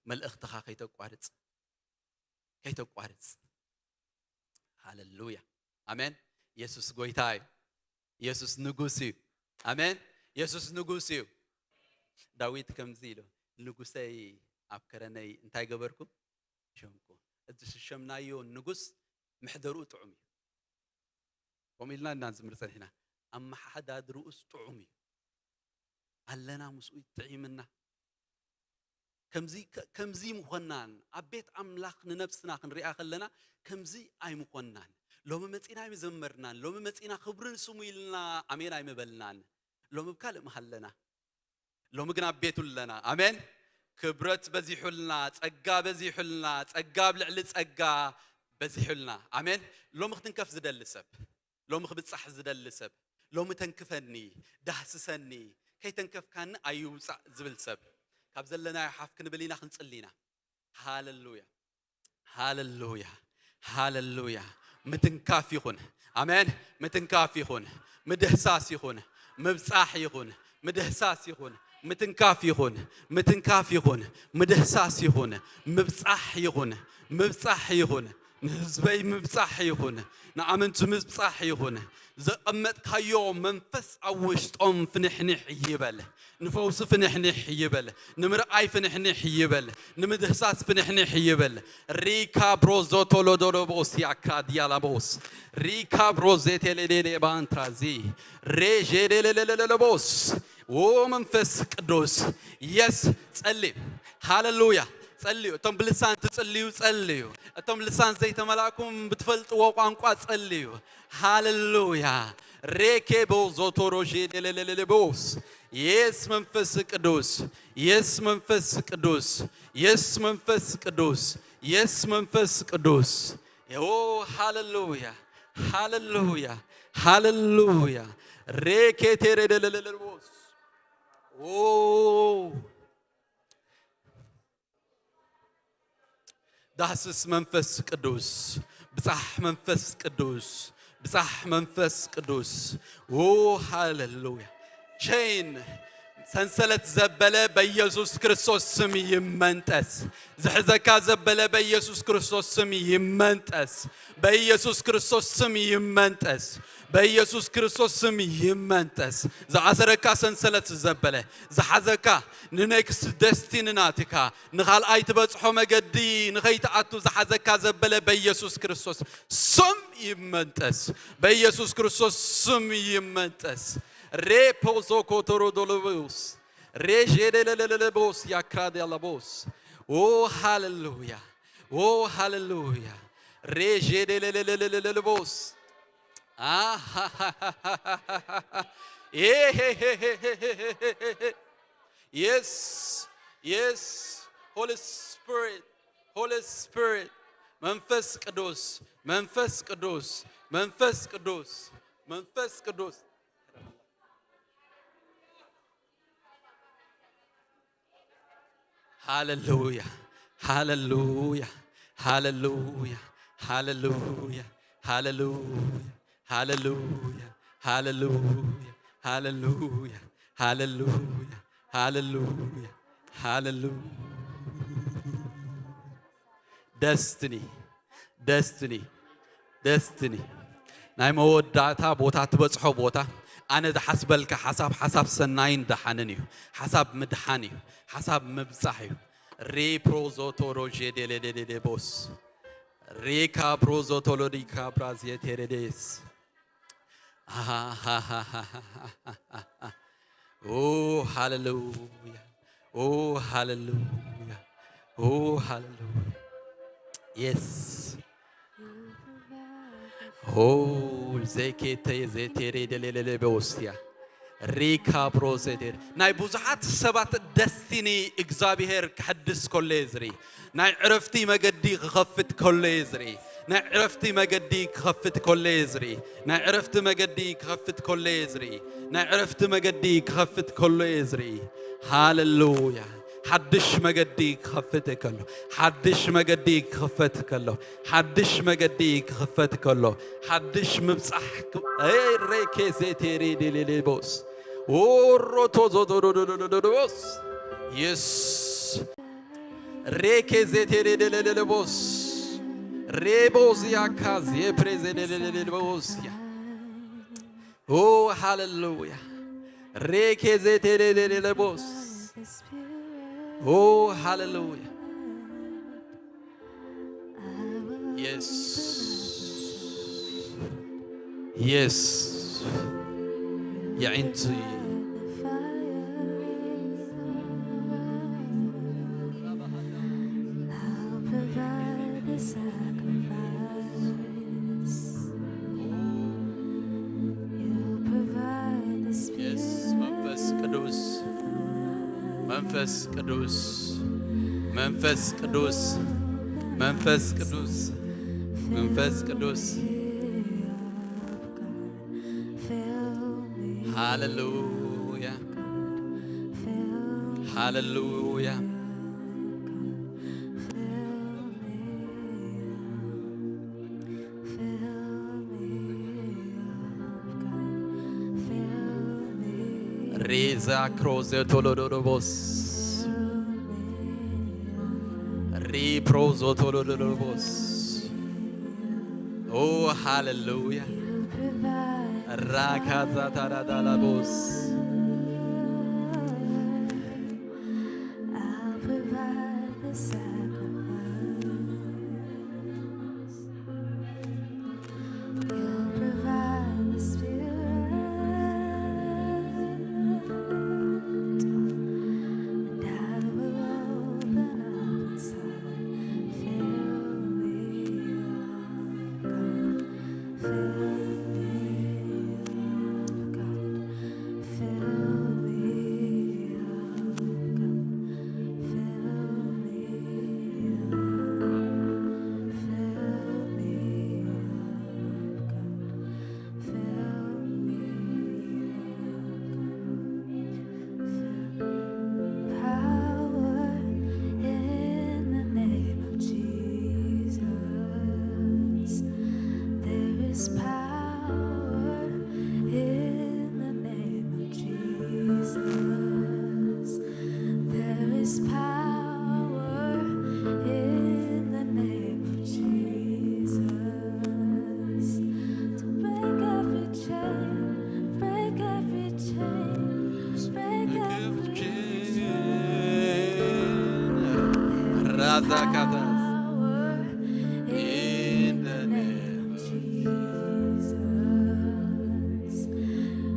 መልእኽትኻ ከይተቋርጽ፣ ከይተቋርጽ። ሃሌሉያ። ኣሜን። የሱስ ጎይታ እዩ። የሱስ ንጉስ እዩ። ኣሜን። የሱስ ንጉስ እዩ። ዳዊት ከምዚ ኢሉ፣ "ንጉሰይ ኣብ ከረነይ እንታይ ገበርኩ? ሸምኩ።" እዚ ዝሸምናዮ ንጉስ መሕደርኡ ጥዑም እዩ። ከምኡ ኢልና ኢና ንዝምር ጸኒሕና። ኣመሓዳድርኡስ ጥዑም እዩ። ኣለና ምስኡ ይጥዒምና። ከምዚ፣ ከ-፣ ከምዚ ምኾናን ኣብ ቤት ኣምላኽ ንነብስና ክንሪኣ ከለና ከምዚ ኣይምኾናን። ሎሚ መጺና ኣይምዘመርናን። ሎሚ መጺና ክብሪ ንስሙ ኢልና ኣሜን ኣይምበልናን። ሎሚ ብካልእ ምሃለና። ሎሚ ግን ኣብ ቤቱ ኣለና። ኣሜን። ክብረት በዚሑልና፣ ጸጋ በዚሑልና፣ ጸጋ ኣብ ልዕሊ ጸጋ በዚሑልና። ኣሜን። ሎሚ ክትንከፍ ዝደሊ ሰብ፣ ሎሚ ክብጻሕ ዝደሊ ሰብ፣ ሎሚ ተንክፈኒ፣ ዳህስሰኒ፣ ከይተንከፍካኒ ኣይውጻእ ዝብል ሰብ፣ ካብ ዘለናዮ ሓፍ ክንብል ኢና፣ ክንጽሊ ኢና። ሃሌሉያ፣ ሃሌሉያ፣ ሃሌሉያ። ምትንካፍ ይኹን። ኣሜን። ምትንካፍ ይኹን። ምድህሳስ ይኹን። ምብጻሕ ይኹን። ምድህሳስ ይኹን። ምትንካፍ ይኹን። ምትንካፍ ይኹን። ምድህሳስ ይኹን። ምብጻሕ ይኹን። ምብጻሕ ይኹን። ንህዝበይ ምብጻሕ ይኹን። ንኣመንቲ ምብጻሕ ይኹን። ዘቐመጥካዮ መንፈስ ኣብ ውሽጦም ፍንሕንሕ ይበል። ንፈውሲ ፍንሕንሕ ይበል። ንምርኣይ ፍንሕንሕ ይበል። ንምድህሳስ ፍንሕንሕ ይበል። ሪካ ብሮዞ ቶሎዶሎቦስ ያካ ዲያላቦስ። ሪካ ብሮዜ ቴሌሌሌ ባንትራዚ። ሬ ዤሌሌሌሌሌቦስ። ኦ መንፈስ ቅዱስ። የስ ጸልይ። ሃሌሉያ። ጸልዩ። እቶም ብልሳን ትጽልዩ ጸልዩ። እቶም ልሳን ዘይተመላእኩም ብትፈልጥዎ ቋንቋ ጸልዩ። ሃሌሉያ። ሬኬ ቦዞቶሮሼ ደለለለለቦስ። የስ መንፈስ ቅዱስ፣ የስ መንፈስ ቅዱስ፣ የስ መንፈስ ቅዱስ፣ የስ መንፈስ ቅዱስ። ኦ ሃሌሉያ፣ ሃሌሉያ፣ ሃሌሉያ። ሬኬ ቴሬ ደለለለለቦስ። ኦ ዳስስ መንፈስ ቅዱስ፣ ብጻሕ መንፈስ ቅዱስ፣ ብጻሕ መንፈስ ቅዱስ። ኦ ሃሌሉያ። ቼን ሰንሰለት ዘበለ በኢየሱስ ክርስቶስ ስም ይመንጠስ። ዝሕዘካ ዘበለ በኢየሱስ ክርስቶስ ስም ይመንጠስ። በኢየሱስ ክርስቶስ ስም ይመንጠስ። በኢየሱስ ክርስቶስ ስም ይመንጠስ። ዝኣሰረካ ሰንሰለት ዘበለ፣ ዝሓዘካ ንኔክስት ደስቲኒ ናትካ፣ ንኻልኣይ ትበጽሖ መገዲ ንኸይትኣቱ ዝሓዘካ ዘበለ በኢየሱስ ክርስቶስ ስም ይመንጠስ። በኢየሱስ ክርስቶስ ስም ይመንጠስ። ሬፖዞ ኮቶሮዶሎቦስ፣ ሬሼደለለለቦስ ያክራዲያላቦስ። ኦ ሃሌሉያ፣ ኦ ሃሌሉያ። ሬሼደለለለለቦስ። አሃሃሃሃሃ። ኤሄሄሄሄሄሄ። Yes, yes. Holy Spirit, Holy Spirit. መንፈስ ቅዱስ፣ መንፈስ ቅዱስ፣ መንፈስ ቅዱስ፣ መንፈስ ቅዱስ። ሃሌሉያ፣ ሃሌሉያ፣ ሃሌሉያ፣ ሃሌሉያ፣ ሃሌሉያ፣ ሃሌሉያ፣ ሃሌሉያ፣ ሃሌሉያ፣ ሃሌሉያ፣ ሃሌሉያ፣ ሃሌሉያ። ደስትኒ፣ ደስትኒ፣ ደስትኒ። ናይ መወዳእታ ቦታ ትበጽሖ ቦታ። ኣነ ዝሓስበልካ ሓሳብ፣ ሓሳብ ሰናይን ደሓንን እዩ። ሓሳብ ምድሓን እዩ። ሓሳብ ምብጻሕ እዩ። ሪፕሮዞቶሮጄዴሌዴዴቦስ። ሪካፕሮዞቶሎዲካ ብራዝየቴሬዴስ። ኦ ሃሌሉያ፣ ኦ ሃሌሉያ፣ ኦ ሃሌሉያ። የስ። ኦ ዜኬተ ዜቴሬ ደሌሌሌ በውስያ። ሪካ ፕሮሴቴር። ናይ ብዙሓት ሰባት ደስቲኒ እግዚኣብሔር ክሕድስ ከሎ እየ ዝርኢ። ናይ ዕረፍቲ መገዲ ክኸፍት ከሎ እየ ዝርኢ። ናይ ዕረፍቲ መገዲ ክኸፍት ከሎ እየ ዝርኢ። ናይ ዕረፍቲ መገዲ ክኸፍት ከሎ እየ ዝርኢ። ናይ ዕረፍቲ መገዲ ክኸፍት ከሎ እየ ዝርኢ። ሃሌሉያ። ሓድሽ መገዲ ክኸፍት ከሎ፣ ሓድሽ መገዲ ክኸፍት ከሎ፣ ሓድሽ መገዲ ክኸፍት ከሎ፣ ሓድሽ ምብጻሕ ክ-፣ ኤይ ሬኬ ዜቴሪ ዴሌሌቦስ፣ ኦሮቶ ዞዶዶዶዶዶዶዶስ። የስ። ሬኬ ዜቴሪ ዴሌሌሌቦስ። ሬቦዝ ያካዝ የፕሬዘ ዴሌሌሌቦስ ያ። ኦ ሃሌሉያ። ሬኬ ዜቴሌሌሌቦስ። ኦ ሃሌሉያ። የስ። የስ። የዒንቲ። የስ መንፈስ ቅዱስ፣ መንፈስ ቅዱስ፣ መንፈስ ቅዱስ፣ መንፈስ ቅዱስ፣ መንፈስ ቅዱስ። ሃሌሉያ፣ ሃሌሉያ። ሬዛ ክሮዘ ቶሎዶዶቦስ። ሪፕሮዞ ቶሎዶዶቦስ። ኦ ሃሌሉያ። ራካዛ ታዳዳላቦስ። I'll provide the sacrifice. You'll provide the spirit, and I will open up inside.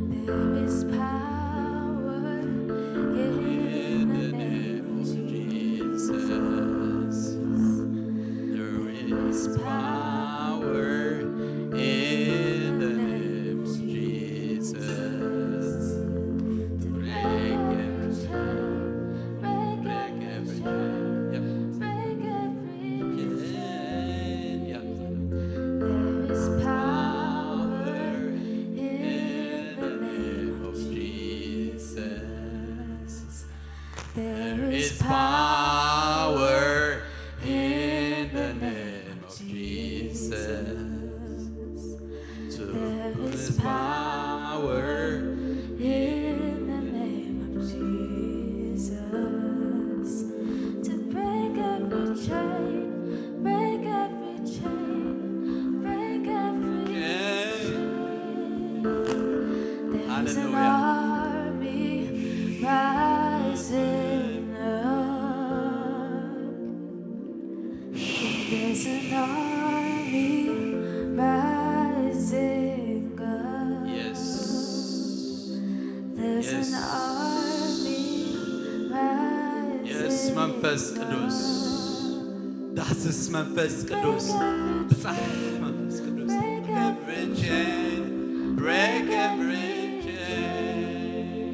There is power in the name of Jesus. There is power in the name of Jesus. Break every chain, break every chain, break every chain. There is power in the name of Jesus. There is power in the name of Jesus. There is power in the name of Jesus to break every chain, break every chain, break every chain. There's an army rising up. There's an army rising up. Yes. There's an army rising up. Yes, መንፈስ ቅዱስ። ዳስስ መንፈስ ቅዱስ። ብጻሕ መንፈስ ቅዱስ። Break every chain, break every chain.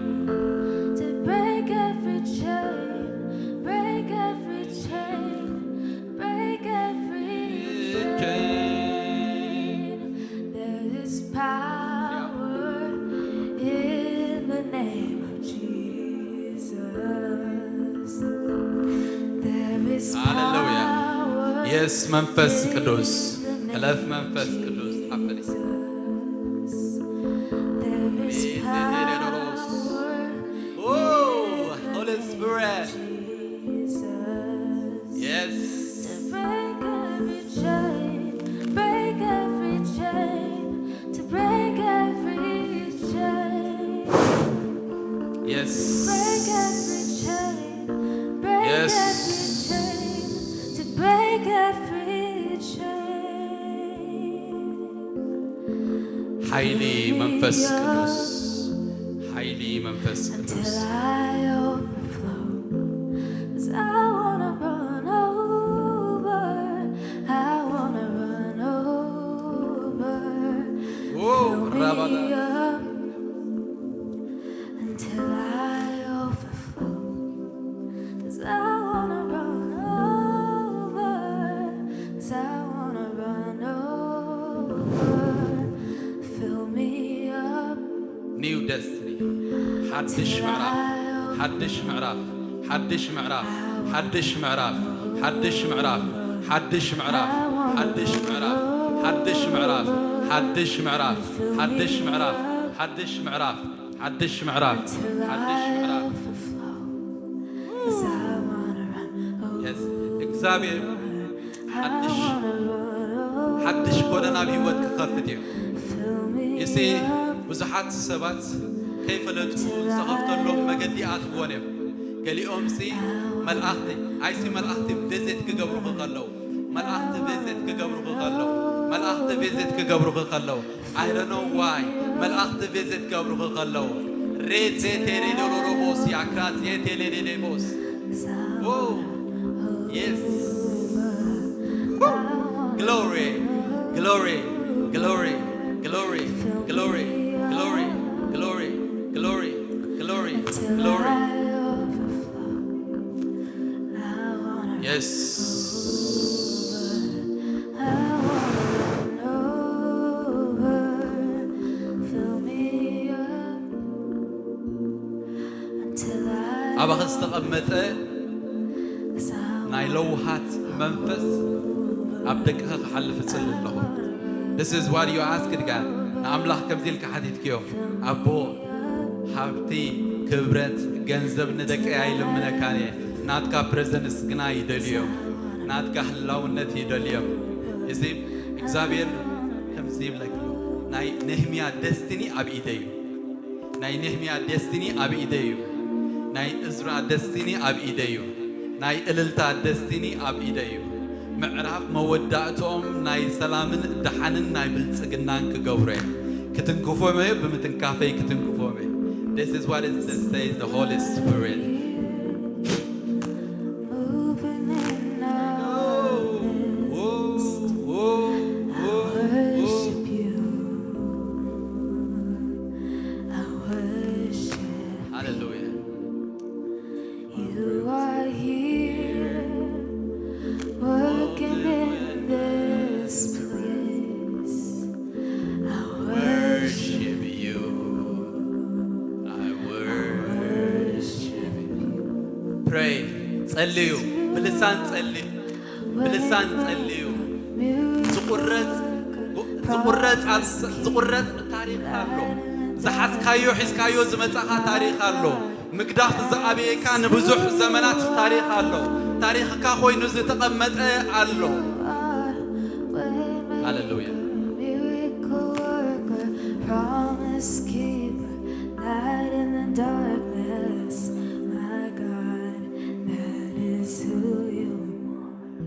To break every chain, break every chain, break every chain. There is power in the name of Jesus. There is power. Yes, መንፈስ ቅዱስ። ሕለፍ መንፈስ ቅዱስ። There is power Oh, Holy Spirit. Yes. To break every chain, break every chain, to break every chain. Yes. Break every chain, break every chain, to break every chain. ሓይሊ መንፈስ ቅዱስ። ሓይሊ መንፈስ ቅዱስ። Until I overflow. 'Cause I wanna run over. I wanna run over. Fill me up until I overflow. 'Cause I wanna run over. 'Cause I wanna run over. Fill me up. New destiny. ሓድሽ ምዕራፍ፣ ሓድሽ ምዕራፍ፣ ሓድሽ ምዕራፍ፣ ሓድሽ ምዕራፍ፣ ሓድሽ ምዕራፍ፣ ሓድሽ ምዕራፍ፣ ሓድሽ ምዕራፍ፣ ሓድሽ ምዕራፍ፣ ሓድሽ ምዕራፍ፣ ሓድሽ ምዕራፍ፣ ሓድሽ ምዕራፍ፣ ሓድሽ ምዕራፍ፣ ሓድሽ ምዕራፍ። Yes፣ እግዚኣብሔር ሓድሽ፣ ሓድሽ ጎደና ኣብ ህይወት ክኸፍት እዩ። ይሲ ብዙሓት ሰባት ከይፈለጡ ዝተኸፍተሎም መገዲ ኣትዎም እዮም። ገሊኦም ሲ መልኣኽቲ፣ ኣይሲ መልኣኽቲ ቪዚት ክገብሩኺ ከለዉ፣ መልኣኽቲ ቪዚት ክገብሩኺ ከለዉ፣ መልኣኽቲ ቪዚት ክገብሩኺ ከለዉ፣ I don't know why፣ መልኣኽቲ ቪዚት ክገብሩኺ ከለዉ፣ ሬት ዜቴሌሌሎሮቦስ ያክራት ዜቴሌሌሌቦስ። Oh, yes. Woo! Glory, glory, glory, glory, glory, glory, glory, glory, glory, glory, glory. Yes. ኣባኺ ዝተቐመጠ ናይ ለውሃት መንፈስ ኣብ ደቅኺ ክሓልፍ እጽሊ ኣለኹ። This is what you asked God. ንኣምላኽ ከምዚ ኢልካ ሓቲትክዮ፣ ኣቦ፣ ሃብቲ፣ ክብረት፣ ገንዘብ ንደቀይ ኣይልምነካን እየ። ናትካ ፕሬዘንስ ግና ይደልዮም። ናትካ ህላውነት ይደልዮም። እዚ እግዚኣብሔር ከምዚ ይብለካ፣ ናይ ነህምያ ደስቲኒ ኣብ ኢደይ እዩ። ናይ ነህምያ ደስቲኒ ኣብ ኢደይ እዩ። ናይ እዝራ ደስቲኒ ኣብ ኢደይ እዩ። ናይ እልልታ ደስቲኒ ኣብ ኢደይ እዩ። ምዕራፍ መወዳእትኦም ናይ ሰላምን ደሓንን ናይ ብልጽግናን ክገብሮ እየ። ክትንክፎም እየ፣ ብምትንካፈይ ክትንክፎም እየ። This is what it says, the Holy Spirit. Moving in our midst. I worship you. I worship. ሃሌሉያ። You are here, working in this place. I worship. Worship you. I worship you. Pray. ጸልዩ። ብልሳን ጸልዩ። ብልሳን ጸልዩ። ዝቁረጽ ዝቁረጽ ኣል- ዝቁረጽ ታሪኽ ኣሎ። ዝሓዝካዮ ሒዝካዮ ዝመጻኻ ታሪኽ ኣሎ። ምግዳፍ ዝኣብየካ ንብዙሕ ዘመናት ታሪኽ ኣሎ። ታሪኽካ ኮይኑ ዝተቐመጠ ኣሎ። ሃሌሉያ። Miracle worker, promise keeper, light in the darkness. My God, that is who you are.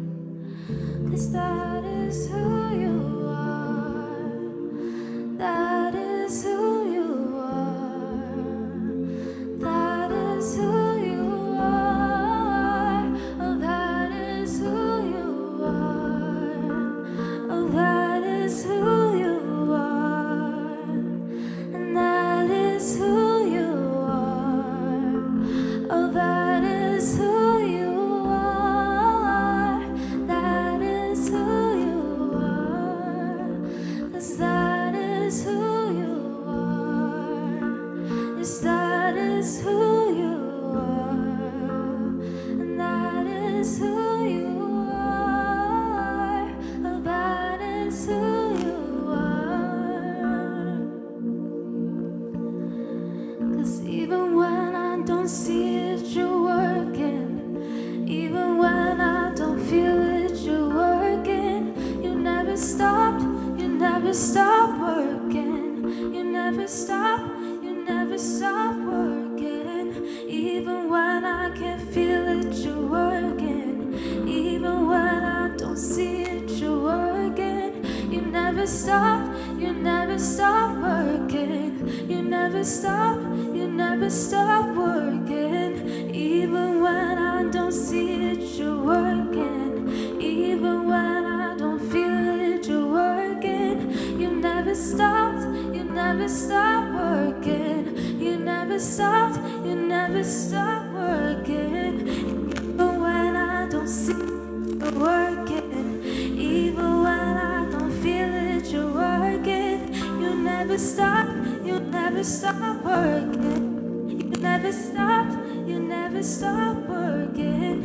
'Cause that is who you are. That is who you are. That is who you are. Oh, that is who you are. Oh, that is who you are. And that is who you are. Oh, that is who you are. That is who you are. 'Cause that is who you are. Yes, that is who you are. And that is who you are. Oh, that is who you are. 'Cause even when I don't see it, you're working. Even when I don't feel it, you're working. You never stopped, you never stop working. You never stop, you never stop working. Even when I can't feel it, you're working. Even when I don't see it, you're working. You never stop, you never stop working. You never stop, you never stop working. Even when I don't see it, you're working. Even when I don't feel it, you're working. You never stopped, you never stop working. You never stopped, you never stop working. Even when I don't see it, you're working. Even when I don't feel it, you're working. You never stop, you never stop working. You never stop, you never stop working.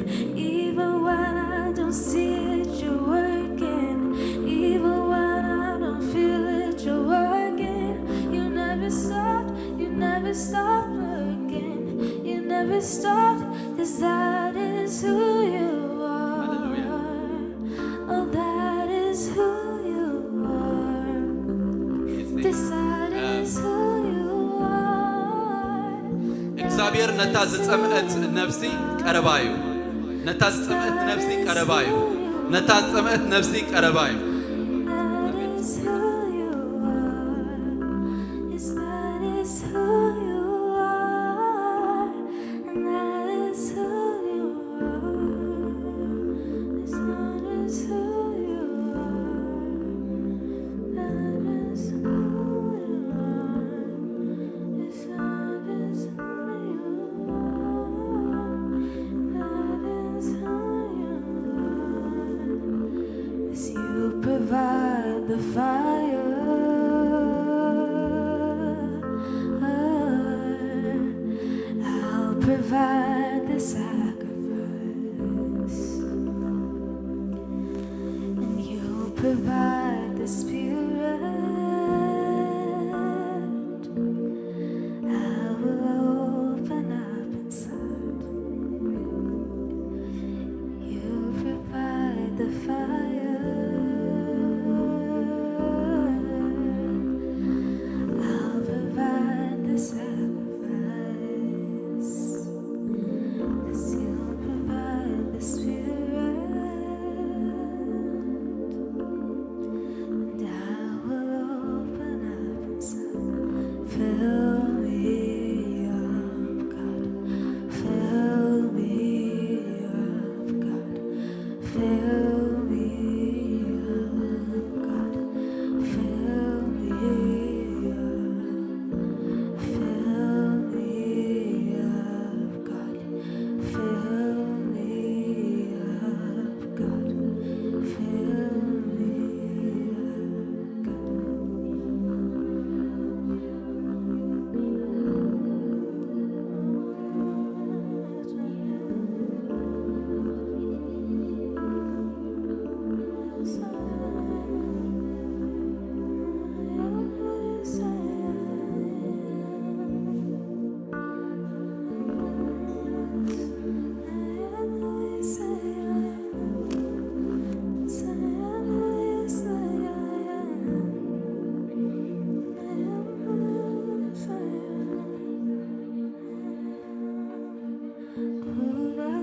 Even when I don't see it, you're working. Even when I don't feel it, you're working. You never stop, you never stop working. You never stop, 'cause that is who you are. Hallelujah. Oh, that is who you are. This, that is who you are. እግዚኣብሔር ነታ ዝጸምአት ነፍሲ ቀረባ እዩ። ነታ ዝጸምአት ነፍሲ ቀረባ እዩ። ነታ ዝጸምአት ነፍሲ ቀረባ እዩ። That is who you are. Yes, that is who you are. And that is who you are. Yes, that is who you are. That is who you are. Yes, that is who you are. That is who you are. 'Cause you provide the fire. I'll provide the sacrifice. And you provide the spirit. I will open up inside. You provide the fire. I'll provide the sacrifice. 'Cause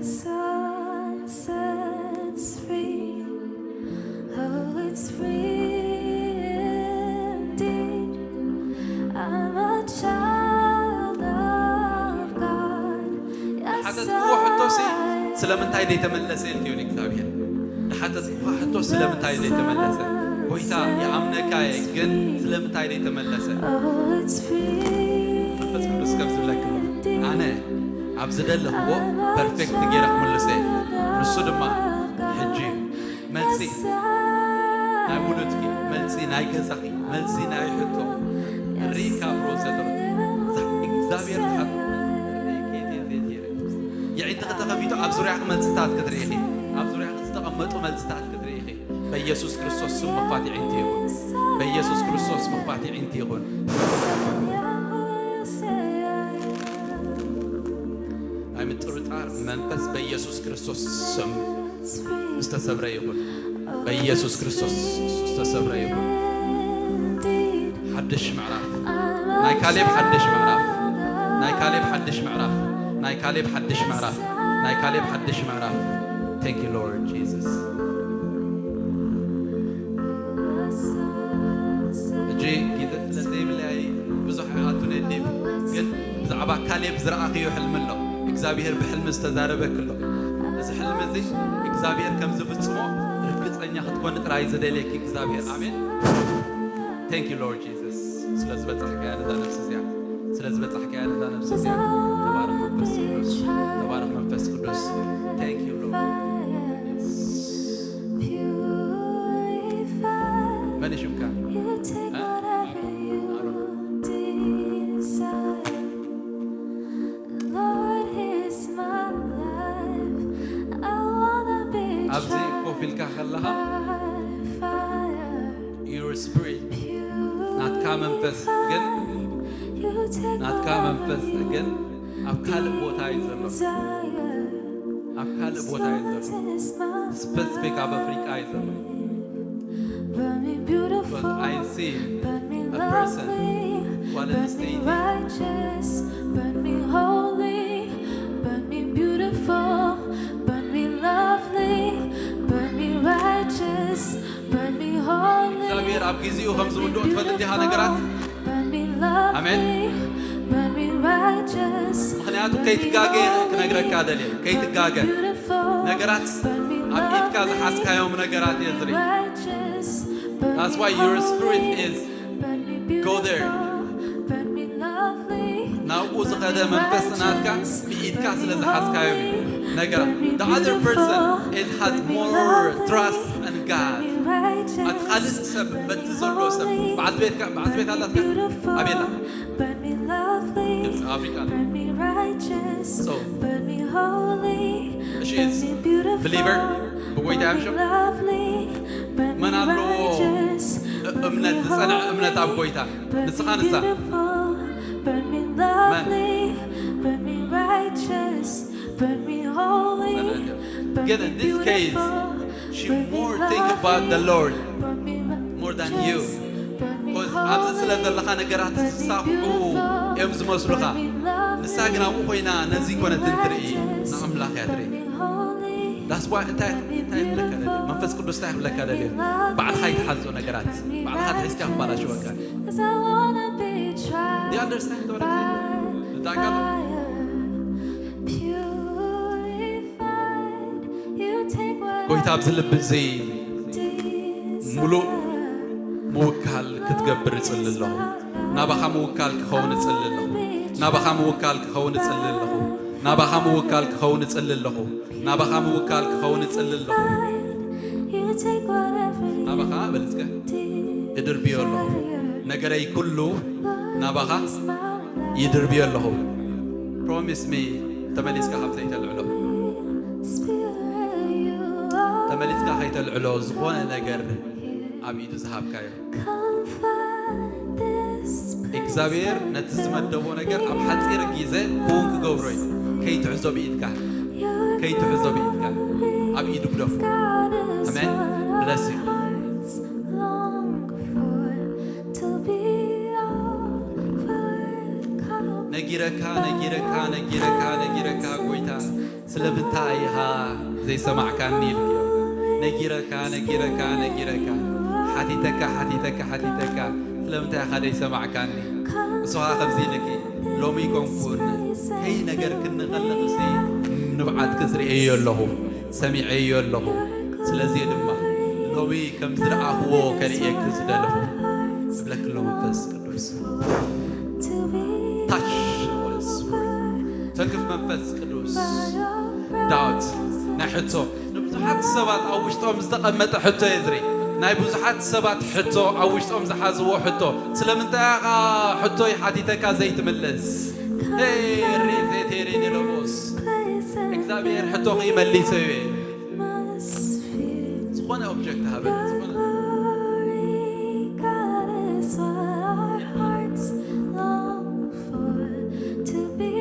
Sun sets free. Oh, it's free indeed. I'm a child of God. Yes, ሓተትክዎ ሕቶሲ ስለምንታይ ዘይተመለሰ ኢልክዮ ንእግዚኣብሔር። ንሓተትክዎ ሕቶ ስለምንታይ ዘይተመለሰ? ጎይታ ይኣምነካ እየ፣ ግን ስለምንታይ ዘይተመለሰ? Oh, it's free. መንፈስ ቅዱስ ከም ዝብለክሎ ኣነ ኣብ ዝደለኽዎ ፐርፌክት ገይረ ክምልሰ እየ። ንሱ ድማ ሕጂ እዩ። መልሲ ናይ ውሉድኪ፣ መልሲ ናይ ገዛኺ፣ መልሲ ናይ ሕቶ ርኢካ ብሮ ዘጥሮ እግዚኣብሔር ዝሓት የዒንቲ ከተኸፊቱ ኣብ ዙርያኺ መልስታት ክትርኢ ኢኺ። ኣብ ዙርያኺ ዝተቐመጡ መልስታት ክትርኢ ኢኺ። በኢየሱስ ክርስቶስ ስም መኽፋት የዒንቲ ይኹን። በኢየሱስ ክርስቶስ መኽፋት የዒንቲ ይኹን። ናይ ምጥርጣር መንፈስ በኢየሱስ ክርስቶስ ስም ዝተሰብረ ይኹን። በኢየሱስ ክርስቶስ ዝተሰብረ ይኹን። ሓድሽ ምዕራፍ ናይ ካሌብ ሓድሽ ምዕራፍ ናይ ካሌብ ሓድሽ ምዕራፍ ናይ ካሌብ ሓድሽ ምዕራፍ ናይ ካሌብ ሓድሽ ምዕራፍ። Thank you Lord Jesus። ሕጂ ግዜ ስለ ዘይብለይ ብዙሕ ኣይኣቱን እየ ዲብ፣ ግን ብዛዕባ ካሌብ ዝረኣኽዮ ሕልሚ ኣሎ። እግዚኣብሔር ብሕልሚ ዝተዛረበኪ ኣሎ። እዚ ሕልሚ እዚ እግዚኣብሔር ከም ዝፍጽሞ ርግጸኛ ክትኮኒ ጥራይ ዝደልየኪ እግዚኣብሔር። ኣሜን። Thank you Lord Jesus። ስለ ዝበጻሕካያ ነዛ ነፍሲ እዚኣ፣ ስለ ዝበጻሕካያ ነዛ ነፍሲ እዚኣ። ተባረኽ መንፈስ ቅዱስ፣ ተባረኽ መንፈስ ቅዱስ። Thank you Lord። Purified. መን እዩ ሽምካ? You take whatever you desire. Lord, here's my life. I wanna be ኣብዚ tried ኮፍ ኢልካ ከለኻ by fire. your spirit ናትካ መንፈስ ግን You take ናትካ መንፈስ ግን ኣብ ካልእ ቦታ እዩ ዘሎ። desire. ኣብ ካልእ ቦታ እዩ ዘሎ። ስፔሲፊክ ኣብ ኣፍሪቃ እዩ ዘሎ። Burn me beautiful, But I see burn me a person lovely, ጓል burn me ኣንስተይቲ righteous, burn me holy, burn me beautiful, burn me lovely, burn me righteous, burn me holy. እግዚኣብሔር ኣብ ግዚኡ ከም ዝውድኦ ትፈልጥ ዲኻ ነገራት? Burn me lovely, ኣሜን። burn me righteous, ምኽንያቱ ከይትጋገ ክነግረካ ደልየ፣ ከይትጋገ። beautiful, ነገራት ኣብ ኢድካ ዝሓዝካዮም ነገራት እየ ዝርኢ። righteous, That's why your spirit is go there. ናብኡ ዝኸደ መንፈስ ናትካ ብኢድካ ስለ ዝሓዝካዮም እዩ። ነገራት the other person it has more trust in God። ኣቲ ካልእ ሰብ በቲ ዘሎ ሰብ በዓልቲ ቤትካ በዓልቲ ቤት ኣላትካ ኣቤላ ግብፂ ኣፍሪቃ so she is believer ብጎይታ እዮም ሽም መን ኣለዎ እምነት ዝፀንዐ እምነት ኣብ ጎይታ ንስኻ ንሳ Burn me lovely, burn me righteous, burn me holy, burn ግን me in this case beautiful, she more think about the Lord burn me more than you burn me because ኣብዚ ስለ ዘለኻ ነገራት ዝሳኽዑ እዮም ዝመስሉኻ ንሳ ግን ኣብኡ ኮይና ነዚ ኮነት እንትርኢ ንኣምላኽ እያ ትርኢ holy. That's why እንታይ እንታይ ይብለካ ደልዩ መንፈስ ቅዱስ እንታይ ይብለካ ደልዩ ባዕልኻ ይትሓዞ ነገራት ባዕልኻ ትሒዝካ ክባላሽወካ Cause I wanna be tried Do you understand what by I'm saying? fire, purified. You take what ጎይታ I ኣብዚ ልቢ እዚ desire. ሙሉእ ምውካል ክትገብር እጽሊ ኣለኹ ናባኻ ምውካል ክኸውን እጽሊ ኣለኹ ናባኻ ምውካል ክኸውን እጽሊ ኣለኹ ናባኻ ምውካል ክኸውን እጽሊ ኣለኹ ናባኻ ምውካል ክኸውን እጽሊ ኣለኹ You take whatever you ናባኻ በልጽገ desire. እድርብዮ ኣለኹ ነገረይ ኩሉ ናባኻ ይድርብዮ ኣለኹ Promise me ተመሊስካ ካብ ዘይተልዕሎ Spirit, you are ተመሊስካ ከይተልዕሎ ዝኾነ ነገር ኣብ ኢዱ ዝሃብካዮ come find this place. እግዚኣብሔር ነቲ ዝመደቦ ነገር ኣብ ሓፂር ግዜ ክውን ክገብሮ እዩ ከይትሕዞ ብኢድካ ከይትሕዞ ብኢድካ ኣብ ኢዱ ግደፉ God is ኣሜን what bless our you hearts long for. To be overcome. ነጊረካ ነጊረካ ነጊረካ ነጊረካ ጎይታ ስለ ስለምንታይ ኢኻ ዘይሰማዕካኒ ኢልክዮ። ነጊረካ፣ ነጊረካ፣ ነጊረካ። ሓቲተካ፣ ሓቲተካ፣ ሓቲተካ። ስለምንታይ ኢኻ ዘይሰማዕካኒ? ንሱ ኸኣ ከምዚ ኢልኪ፣ ሎሚ ኣይኮንኩን፣ ከይነገርክኒ ከለኽሲ ንብዓትኪ ዝርእየዮ ኣለኹ፣ ሰሚዐዮ ኣለኹ። ስለዚ ድማ ሎሚ ከም ዝረኣኽዎ ከርእየኪ ዝደለኹ እብለኪ ኣሎ መንፈስ ቅዱስ። ታሽ ተንክፍ መንፈስ ቅዱስ። ዳዊት ናይ ሕቶ ንብዙሓት ሰባት ኣብ ውሽጦም ዝተቐመጠ ሕቶ እየ ዝርኢ። ናይ ብዙሓት ሰባት ሕቶ ኣብ ውሽጦም ዝሓዝዎ ሕቶ። ስለምንታይ ኢኻ ሕቶይ ሓቲተካ ዘይትምልስ? ሄይ ሪዜቴሬ ኔሎቦስ። እግዚኣብሔር ሕቶኺ መሊሰዮ እየ። ዝኾነ ኦብጀክት ሃበኒ፣ ዝኾነ። Glory, God is what our hearts long for. To be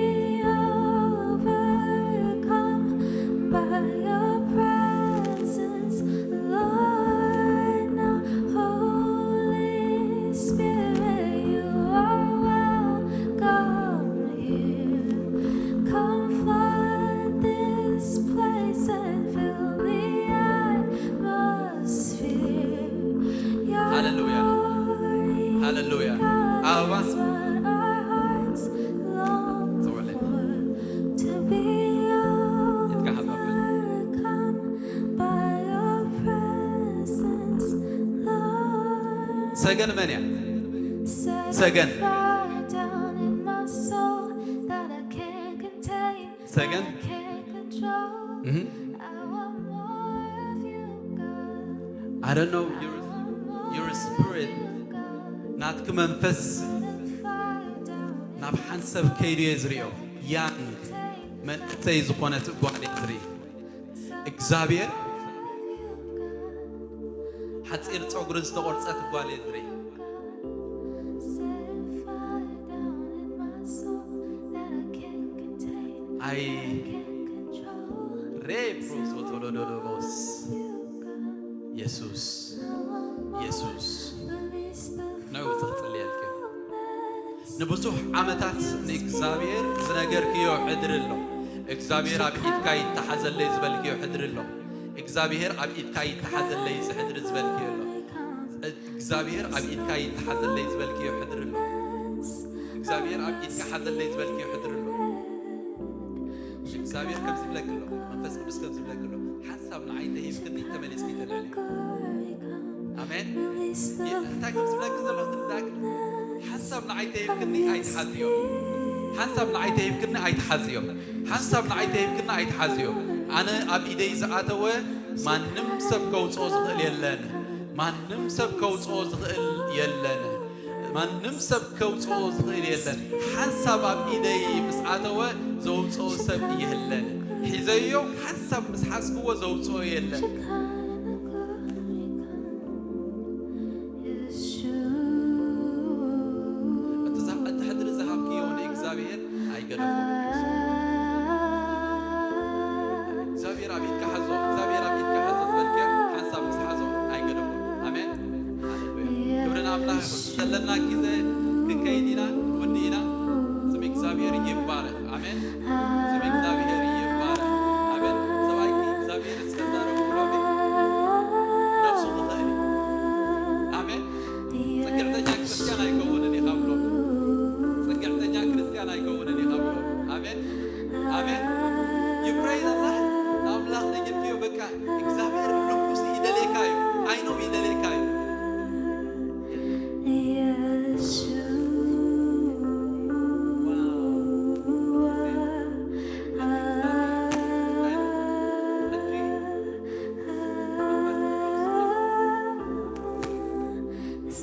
overcome by your presence, Lord. Now, Holy Spirit, you are welcome here. Come flood this place and fill the atmosphere. Your ሃሌሉያ። glory, ሃሌሉያ። God, ኣበባ is what our hearts long ጽውዕለይ። for. To be የትካ ሓባብን። overcome by your presence, Lord. ሰገን መን እያ? Set ሰገን። a fire down in my soul that I can't contain, ሰገን። I can't control. እህ። I want more of you, God. I don't know, your, your spirit፣ ናትኪ መንፈስ ናብ ሓንሰብ ከይዱ እየ ዝርእዮ። ያንግ መንእሰይ ዝኾነት ጓል እየ ዝርኢ። እግዚኣብሔር ሓፂር ፀጉሪ ዝተቆርፀት ጓል እየ ዝርኢ። ኣይ ሬ ፕሮሶቶሎዶሎቦስ የሱስ የሱስ ንዕኡ ዝኽጽልየልኪ ንብዙሕ ዓመታት ንእግዚኣብሔር ዝነገርክዮ ሕድሪ ኣሎ። እግዚኣብሔር ኣብ ኢድካ ይተሓዘለይ ዝበልክዮ ሕድሪ ኣሎ። እግዚኣብሔር ኣብ ኢድካ ይተሓዘለይ ዝሕድሪ ዝበልክዮ ኣሎ። እግዚኣብሔር ኣብ ኢድካ ይተሓዘለይ ዝበልክዮ ሕድሪ ኣሎ። እግዚኣብሔር ኣብ ኢድካ ሓዘለይ ዝበልክዮ ሕድሪ ኣሎ። እግዚኣብሔር ከም ዝብለክ ኣሎ፣ መንፈስ ቅዱስ ከም ዝብለክ ኣሎ። ሓንሳብ ንዓይ ተሂብክኒ ተመሊስኪ ተልዕሊ። ኣሜን። እንታይ ከም ዝብለክ ዘሎ ትዳክ ሓንሳብ ንዓይ ተሂብክኒ ኣይትሓዝዮ። ሓንሳብ ንዓይ ተሂብክኒ ኣይትሓዝዮ። ሓንሳብ ንዓይ ተሂብክኒ ኣይትሓዝዮ። ኣነ ኣብ ኢደይ ዝኣተወ ማንም ሰብ ከውፅኦ ዝኽእል የለን። ማንም ሰብ ከውፅኦ ዝኽእል የለን። ማንም ሰብ ከውፅኦ ዝኽእል የለን። ሓንሳብ ኣብ ኢደይ ምስ ኣተወ ዘውፅኦ ሰብ የለን። ሒዘዮ ሓንሳብ ምስ ሓዝክዎ ዘውፅኦ የለን። እቲ ዝሃ- እቲ ሕድሪ ዝሃብክዮ ንእግዚኣብሔር ኣይገደፎን። እግዚኣብሔር ኣብ ኢድካ ሓዞ፣ እግዚኣብሔር ኣብ ኢድካ ሓዞ ዝበልክዮ ሓንሳብ ምስ ሓዞ ኣይገደፎን። ኣሜን። ሃሌሉያ። ክብሪ ንኣምላኽ ይኹን። ዘለና ግዜ ክንከይድ ኢና፣ ክንወዲ ኢና። ስም እግዚኣብሔር ይባረክ። ኣሜን። ስም እግዚኣብሔር ይባረክ። ኣሜን። ሰብኣይኪ እግዚኣብሔር ዝተዛረቡ ሎሚ ነፍሱ ክኽእል እዩ። ኣሜን። ጽግዕተኛ ክርስቲያን ኣይከውንን እዩ ካብ ሎሚ። ጽግዕተኛ ክርስቲያን ኣይከውንን እዩ ካብ ሎሚ። ኣሜን። ኣሜን። You praise Allah። ንኣምላኽ ነጊርክዮ በቃ እግዚኣብሔር ልቡስ ይደልየካ እዩ። I know ይደልየካ እዩ።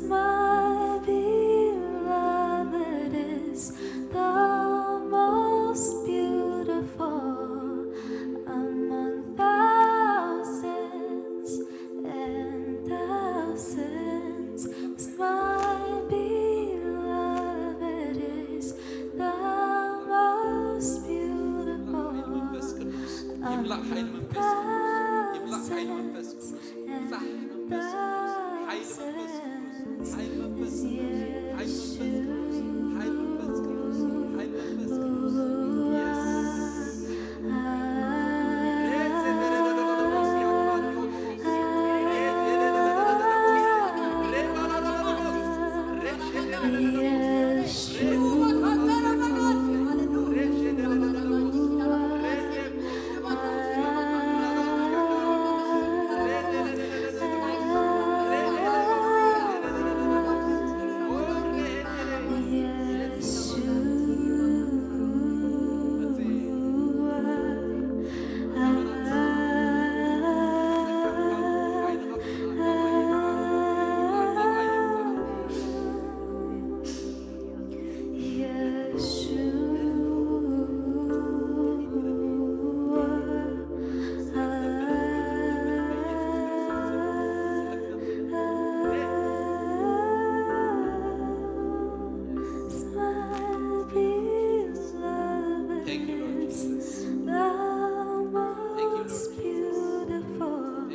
My beloved is the most beautiful among thousands and thousands. My beloved is the most beautiful መንፈስ ቅዱስ ይምላእ። ሓይሊ መንፈስ ቅዱስ ይምላእ። ሓይሊ መንፈስ ቅዱስ ይብዛሕ። መንፈስ ሓይሊ መንፈስ ቅዱስ ሓይሊ መንፈስ ቅዱስ ሓይሊ መንፈስ ቅዱስ ሓይሊ መንፈስ ቅዱስ ሓይሊ መንፈስ ቅዱስ። Yes። Thou most beautiful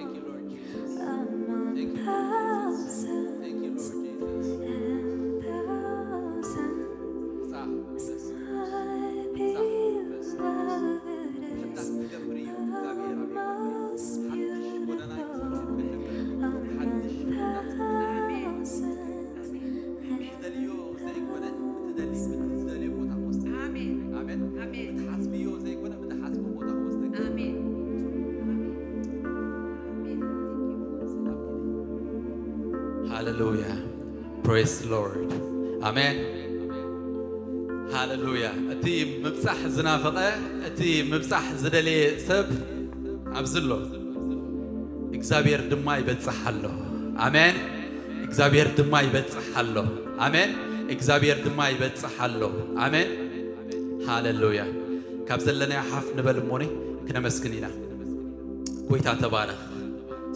among thousands and thousands. My beloved is the most beautiful among thousands. ትደልዮ ዘይኮነ ትደሊ ትደልዮ ቦታ ክወስድ። ኣሜን። ኣሜን። ኣሜን። ትሓስብዮ ዘይኮነ ብትሓስቦ ቦታ ክወስድ። ኣሜን። ሃሌሉያ። Praise Lord. ኣሜን። ሃሌሉያ። እቲ ምብጻሕ ዝናፈቐ፣ እቲ ምብጻሕ ዝደለየ ሰብ ኣብዚ ኣሎ። እግዚኣብሔር ድማ ይበጽሕ ኣሎ። ኣሜን። እግዚኣብሔር ድማ ይበጽሕ ኣሎ። ኣሜን። እግዚኣብሔር ድማ ይበጽሕ ኣሎ። ኣሜን። ሃሌሉያ። ካብ ዘለናዮ ሓፍ ንበል እሞኒ ክነመስግን ኢና። ጎይታ ተባረኽ።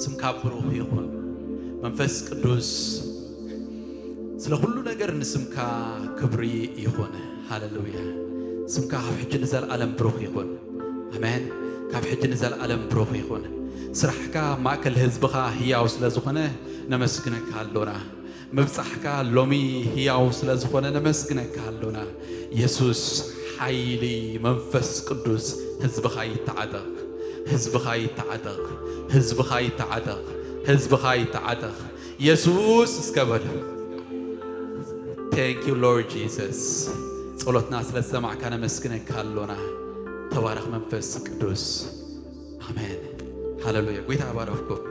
ስምካ ብሩኽ ይኹን። መንፈስ ቅዱስ ስለ ኩሉ ነገር ንስምካ ክብሪ ይኹን። ሃሌሉያ። ስምካ ካብ ሕጂ ንዘለኣለም ብሩኽ ይኹን። ኣሜን። ካብ ሕጂ ንዘለኣለም ብሩኽ ይኹን። ስራሕካ ኣብ ማእከል ህዝብኻ ህያው ስለ ዝኾነ ነመስግነካ ኣሎና። ምብጻሕካ ሎሚ ህያው ስለ ዝኾነ ነመስግነካ ኣሎና። የሱስ ሓይሊ መንፈስ ቅዱስ ህዝብኻ ይተዓጠቕ፣ ህዝብኻ ይተዓጠቕ፣ ህዝብኻ ይተዓጠቕ፣ ህዝብኻ ይተዓጠቕ። የሱስ እስከ በሉ። Thank you Lord Jesus. ጸሎትና ስለ ዝሰማዕካ ነመስግነካ ኣሎና። ተባረኽ መንፈስ ቅዱስ። ኣሜን። ሃሌሉያ። ጎይታ ይባረኽኩም።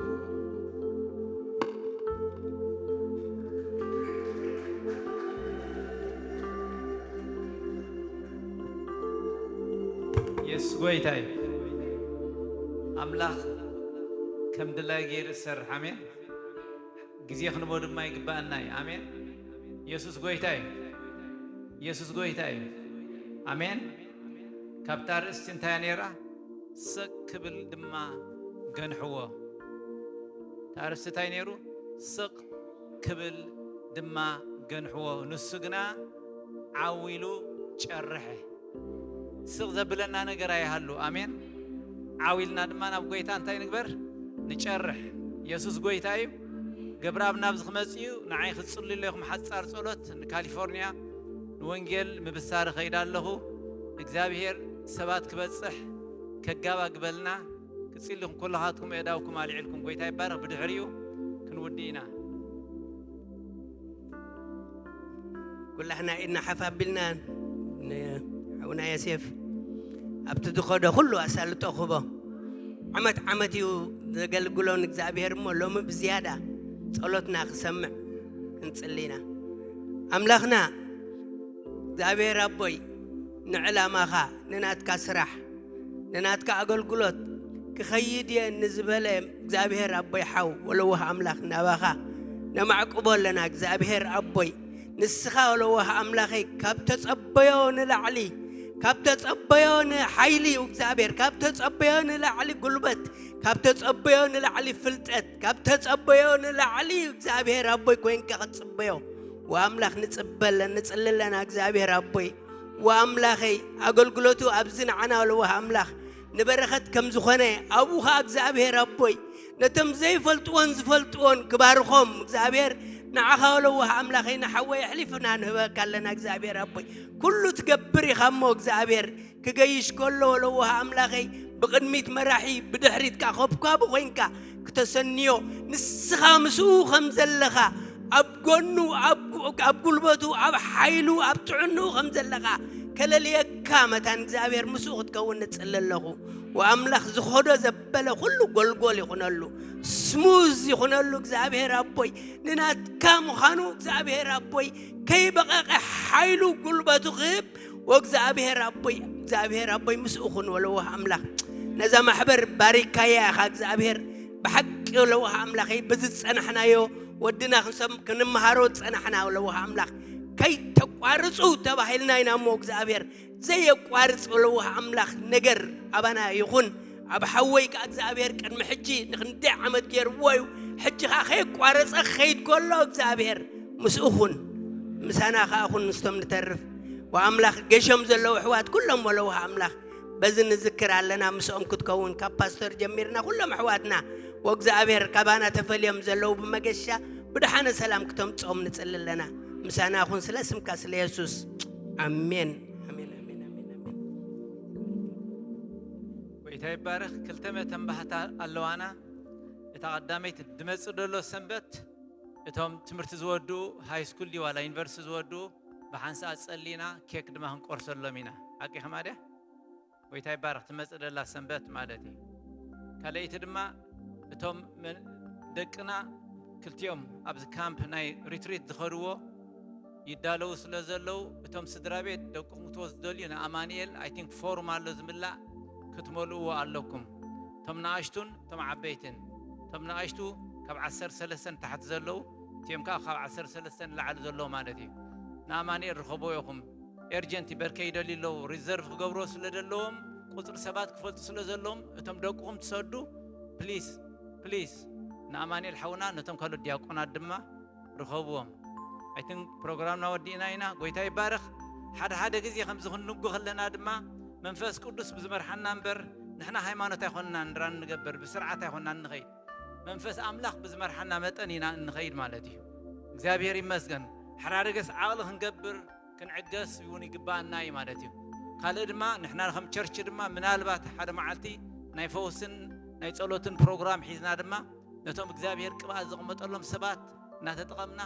የሱስ ጎይታ እዩ። ኣምላኽ ከም ድላዩ ገይሩ ዝሰርሕ። ኣሜን። ግዜ ክንቦ ድማ ይግባኣና እዩ። ኣሜን። የሱስ ጎይታ እዩ። የሱስ ጎይታ እዩ። ኣሜን። ካብታ ኣርእስቲ እንታይ ነይራ? ስቕ ክብል ድማ ገንሕዎ። እታ ኣርእስቲ እንታይ ነይሩ? ስቕ ክብል ድማ ገንሕዎ፣ ንሱ ግና ዓው ኢሉ ጨርሐ። ስቕ ዘብለና ነገር ኣይሃሉ። ኣሜን። ዓው ኢልና ድማ ናብ ጎይታ እንታይ ንግበር? ንጨርሕ። የሱስ ጎይታ እዩ። ገብረኣብ ናብዚ ክመጽእ እዩ። ንዓይ ክትጽልዩለይ ኢኹም ሓጻር ጸሎት። ንካሊፎርኒያ ንወንጌል ምብሳር እኸይድ ኣለኹ። እግዚኣብሄር ሰባት ክበጽሕ ከጋባግበልና። ክጽልኹም ኩልኻትኩም ኣእዳውኩም ኣልዒልኩም። ጎይታ ይባረኽ። ብድሕሪኡ ክንውድእ ኢና። ኩላህና ኢድና ሓፍ ኣቢልና ንሓውና ዮሴፍ ኣብቲ ዝኸዶ ኩሉ ኣሳልጦ ክህቦ። ዓመት ዓመት እዩ ዘገልግሎ ንእግዚኣብሔር እሞ ሎሚ ብዝያዳ ጸሎትና ክሰምዕ ክንጽሊ ኢና። ኣምላኽና እግዚኣብሔር ኣቦይ ንዕላማኻ ንናትካ ስራሕ ንናትካ ኣገልግሎት ክኸይድ እየ ንዝበለ እግዚኣብሔር ኣቦይ ሓው ወለዋህ ኣምላኽ ናባኻ ነማዕቅቦ ኣለና እግዚኣብሔር ኣቦይ ንስኻ ወለዋህ ኣምላኸይ ካብ ተጸበዮ ንላዕሊ ካብ ተጸበዮ ንሓይሊ እዩ እግዚኣብሔር ካብ ተጸበዮ ንላዕሊ ጉልበት ካብ ተጸበዮ ንላዕሊ ፍልጠት ካብ ተጸበዮ ንላዕሊ እዩ እግዚኣብሔር ኣቦይ ኮይንካ ክትጽበዮ ወኣምላኽ ንጽበለን ንጽልለና እግዚኣብሔር ኣቦይ ወኣምላኸይ ኣገልግሎቱ ኣብዚ ንዓና ለዋህ ኣምላኽ ንበረኸት ከም ዝኾነ ኣብኡ ኸዓ እግዚኣብሔር ኣቦይ ነቶም ዘይፈልጥዎን ዝፈልጥዎን ክባርኾም እግዚኣብሔር ንዓኻ ለዋህ ኣምላኸይ ንሓወይ ኣሕሊፍና ንህበካ ኣለና እግዚኣብሔር ኣቦይ ኩሉ ትገብር ኢኻ እሞ እግዚኣብሔር ክገይሽ ከሎ ለዋህ ኣምላኸይ ብቕድሚት መራሒ ብድሕሪት ከዓ ኸብኳቢ ኮይንካ ክተሰንዮ ንስኻ ምስኡ ከም ዘለኻ ኣብ ጎኑ ኣብ ጉልበቱ ኣብ ሓይሉ ኣብ ጥዕንኡ ከም ዘለኻ ከለልየካ መታን እግዚኣብሔር ምስኡ ክትከውን ንጽሊ ኣለኹ ወኣምላኽ ዝኾዶ ዘበለ ኩሉ ጎልጎል ይኹነሉ ስሙዝ ይኹነሉ እግዚኣብሔር ኣቦይ ንናትካ ምዃኑ እግዚኣብሔር ኣቦይ ከይበቐቐ ሓይሉ ጉልበቱ ክህብ ወእግዚኣብሔር ኣቦይ እግዚኣብሔር ኣቦይ ምስኡ ኩን ወለዋህ ኣምላኽ ነዛ ማሕበር ባሪካያ ኢኻ እግዚኣብሔር ብሓቂ ወለዋህ ኣምላኸይ በዚ ዝጸናሕናዮ ወድና ክንሰም ክንመሃሮ ዝጸናሕና ወለዋህ ኣምላኽ ከይተቋርጹ ተባሂልና ኢና እሞ እግዚኣብሔር ዘየቋርጽ ወለዋህ ኣምላኽ ነገር ኣባና ይኹን ኣብ ሓወይ ከኣ እግዚኣብሔር ቅድሚ ሕጂ ንክንደይ ዓመት ገይርዎ እዩ ሕጂ ከኣ ከየቋረጸ ክኸይድ ከሎ እግዚኣብሔር ምስኡ ኩን ምሳና ከኣ ኩን ምስቶም ንተርፍ ወኣምላኽ ገሾም ዘለዉ ኣሕዋት ኩሎም ወለዋህ ኣምላኽ በዚ ንዝክር ኣለና። ምስኦም ክትከውን ካብ ፓስተር ጀሚርና ኩሎም ኣሕዋትና ወእግዚኣብሔር ካባና ተፈልዮም ዘለዉ ብመገሻ ብድሓነ ሰላም ክተምፅኦም ንፅሊ ኣለና። ምሳና ይኹን ስለ ስምካ ስለ የሱስ። ኣሜን። ኣሜን፣ ኣሜን፣ ኣሜን፣ ኣሜን። ጎይታ ይባረኽ። ክልተ መተንባህታ ኣለዋና። እታ ቀዳመይቲ ድመጽእ ደሎ ሰንበት እቶም ትምህርቲ ዝወድኡ ሃይ ስኩል ድዩ ዋላ ዩኒቨርሲቲ ዝወድኡ ብሓንሳእ ጸሊና ኬክ ድማ ክንቆርሰሎም ኢና። ሓቂ ከማድያ ጎይታ ይባረኽ። ትመጽእ ደላ ሰንበት ማለት እዩ። ካልኣይቲ ድማ እቶም መን- ደቅና ክልቲኦም ኣብዚ ካምፕ ናይ ሪትሪት ዝኸድዎ ይዳለዉ ስለ ዘለዉ እቶም ስድራ ቤት ደቅኹም ክትወስዱ ደልዩ ንኣማኑኤል ኣይ ቲንክ ፎርም ኣሎ ዝምላእ ክትመልእዎ ኣለኩም። እቶም ንኣሽቱን እቶም ዓበይትን እቶም ንኣሽቱ ካብ ዓሰርተ ሰለስተ ንታሕቲ ዘለዉ እቲኦም ከዓ ካብ ዓሰርተ ሰለስተ ንላዕሊ ዘለዉ ማለት እዩ። ንኣማኑኤል ርኸብዎ ኢኹም። ኤርጀንቲ በርከይ ይደልዩ ኣለዉ ሪዘርቭ ክገብርዎ ስለ ዘለዎም ቁፅሪ ሰባት ክፈልጡ ስለ ዘለዎም እቶም ደቅኹም ትሰዱ ፕሊስ ፕሊስ ንኣማኑኤል ሓውና ነቶም ካልኦት ዲያቆናት ድማ ርኸብዎም። ኣይትን ፕሮግራምና ወዲእና ኢና። ጎይታ ይባረኽ። ሓደ ሓደ ግዜ ከምዚ ክንንጉ ከለና ድማ መንፈስ ቅዱስ ብዝመርሓና እምበር ንሕና ሃይማኖት ኣይኮንና ንራ ንገብር ብስርዓት ኣይኮንና ንኸይድ። መንፈስ ኣምላኽ ብዝመርሓና መጠን ኢና እንኸይድ ማለት እዩ። እግዚኣብሔር ይመስገን። ሓራርገስ ዓቕሊ ክንገብር ክንዕገስ እውን ይግባኣና እዩ ማለት እዩ። ካልእ ድማ ንሕና ከም ቸርች ድማ ምናልባት ሓደ መዓልቲ ናይ ፈውስን ናይ ጸሎትን ፕሮግራም ሒዝና ድማ ነቶም እግዚኣብሔር ቅብኣት ዘቕመጠሎም ሰባት እናተጠቐምና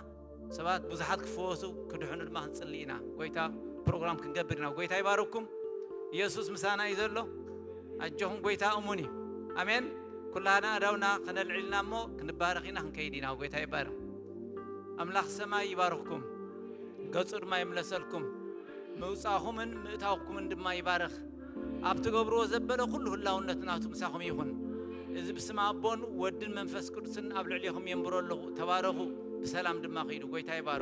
ሰባት ብዙሓት ክፈወሱ ክድሕኑ ድማ ክንጽሊ ኢና። ጎይታ ፕሮግራም ክንገብር ኢና። ጎይታ ይባርኩም። ኢየሱስ ምሳና እዩ ዘሎ። ኣጆኹም ጎይታ እሙን እዩ። ኣሜን። ኩላና ኣዳውና ከነልዕልና እሞ ክንባረኽ ኢና ክንከይድ ኢና። ጎይታ ይባርክ። ኣምላኽ ሰማይ ይባርኽኩም፣ ገጹ ድማ ይምለሰልኩም፣ ምውጻእኹምን ምእታውኩምን ድማ ይባርኽ። ኣብ ትገብርዎ ዘበለ ኩሉ ህላውነት ናቱ ምሳኹም ይኹን። እዚ ብስም ኣቦን ወድን መንፈስ ቅዱስን ኣብ ልዕሌኹም የንብሮ ኣለኹ። ተባረኹ፣ ብሰላም ድማ ኺዱ። ጎይታ ይባርኽ።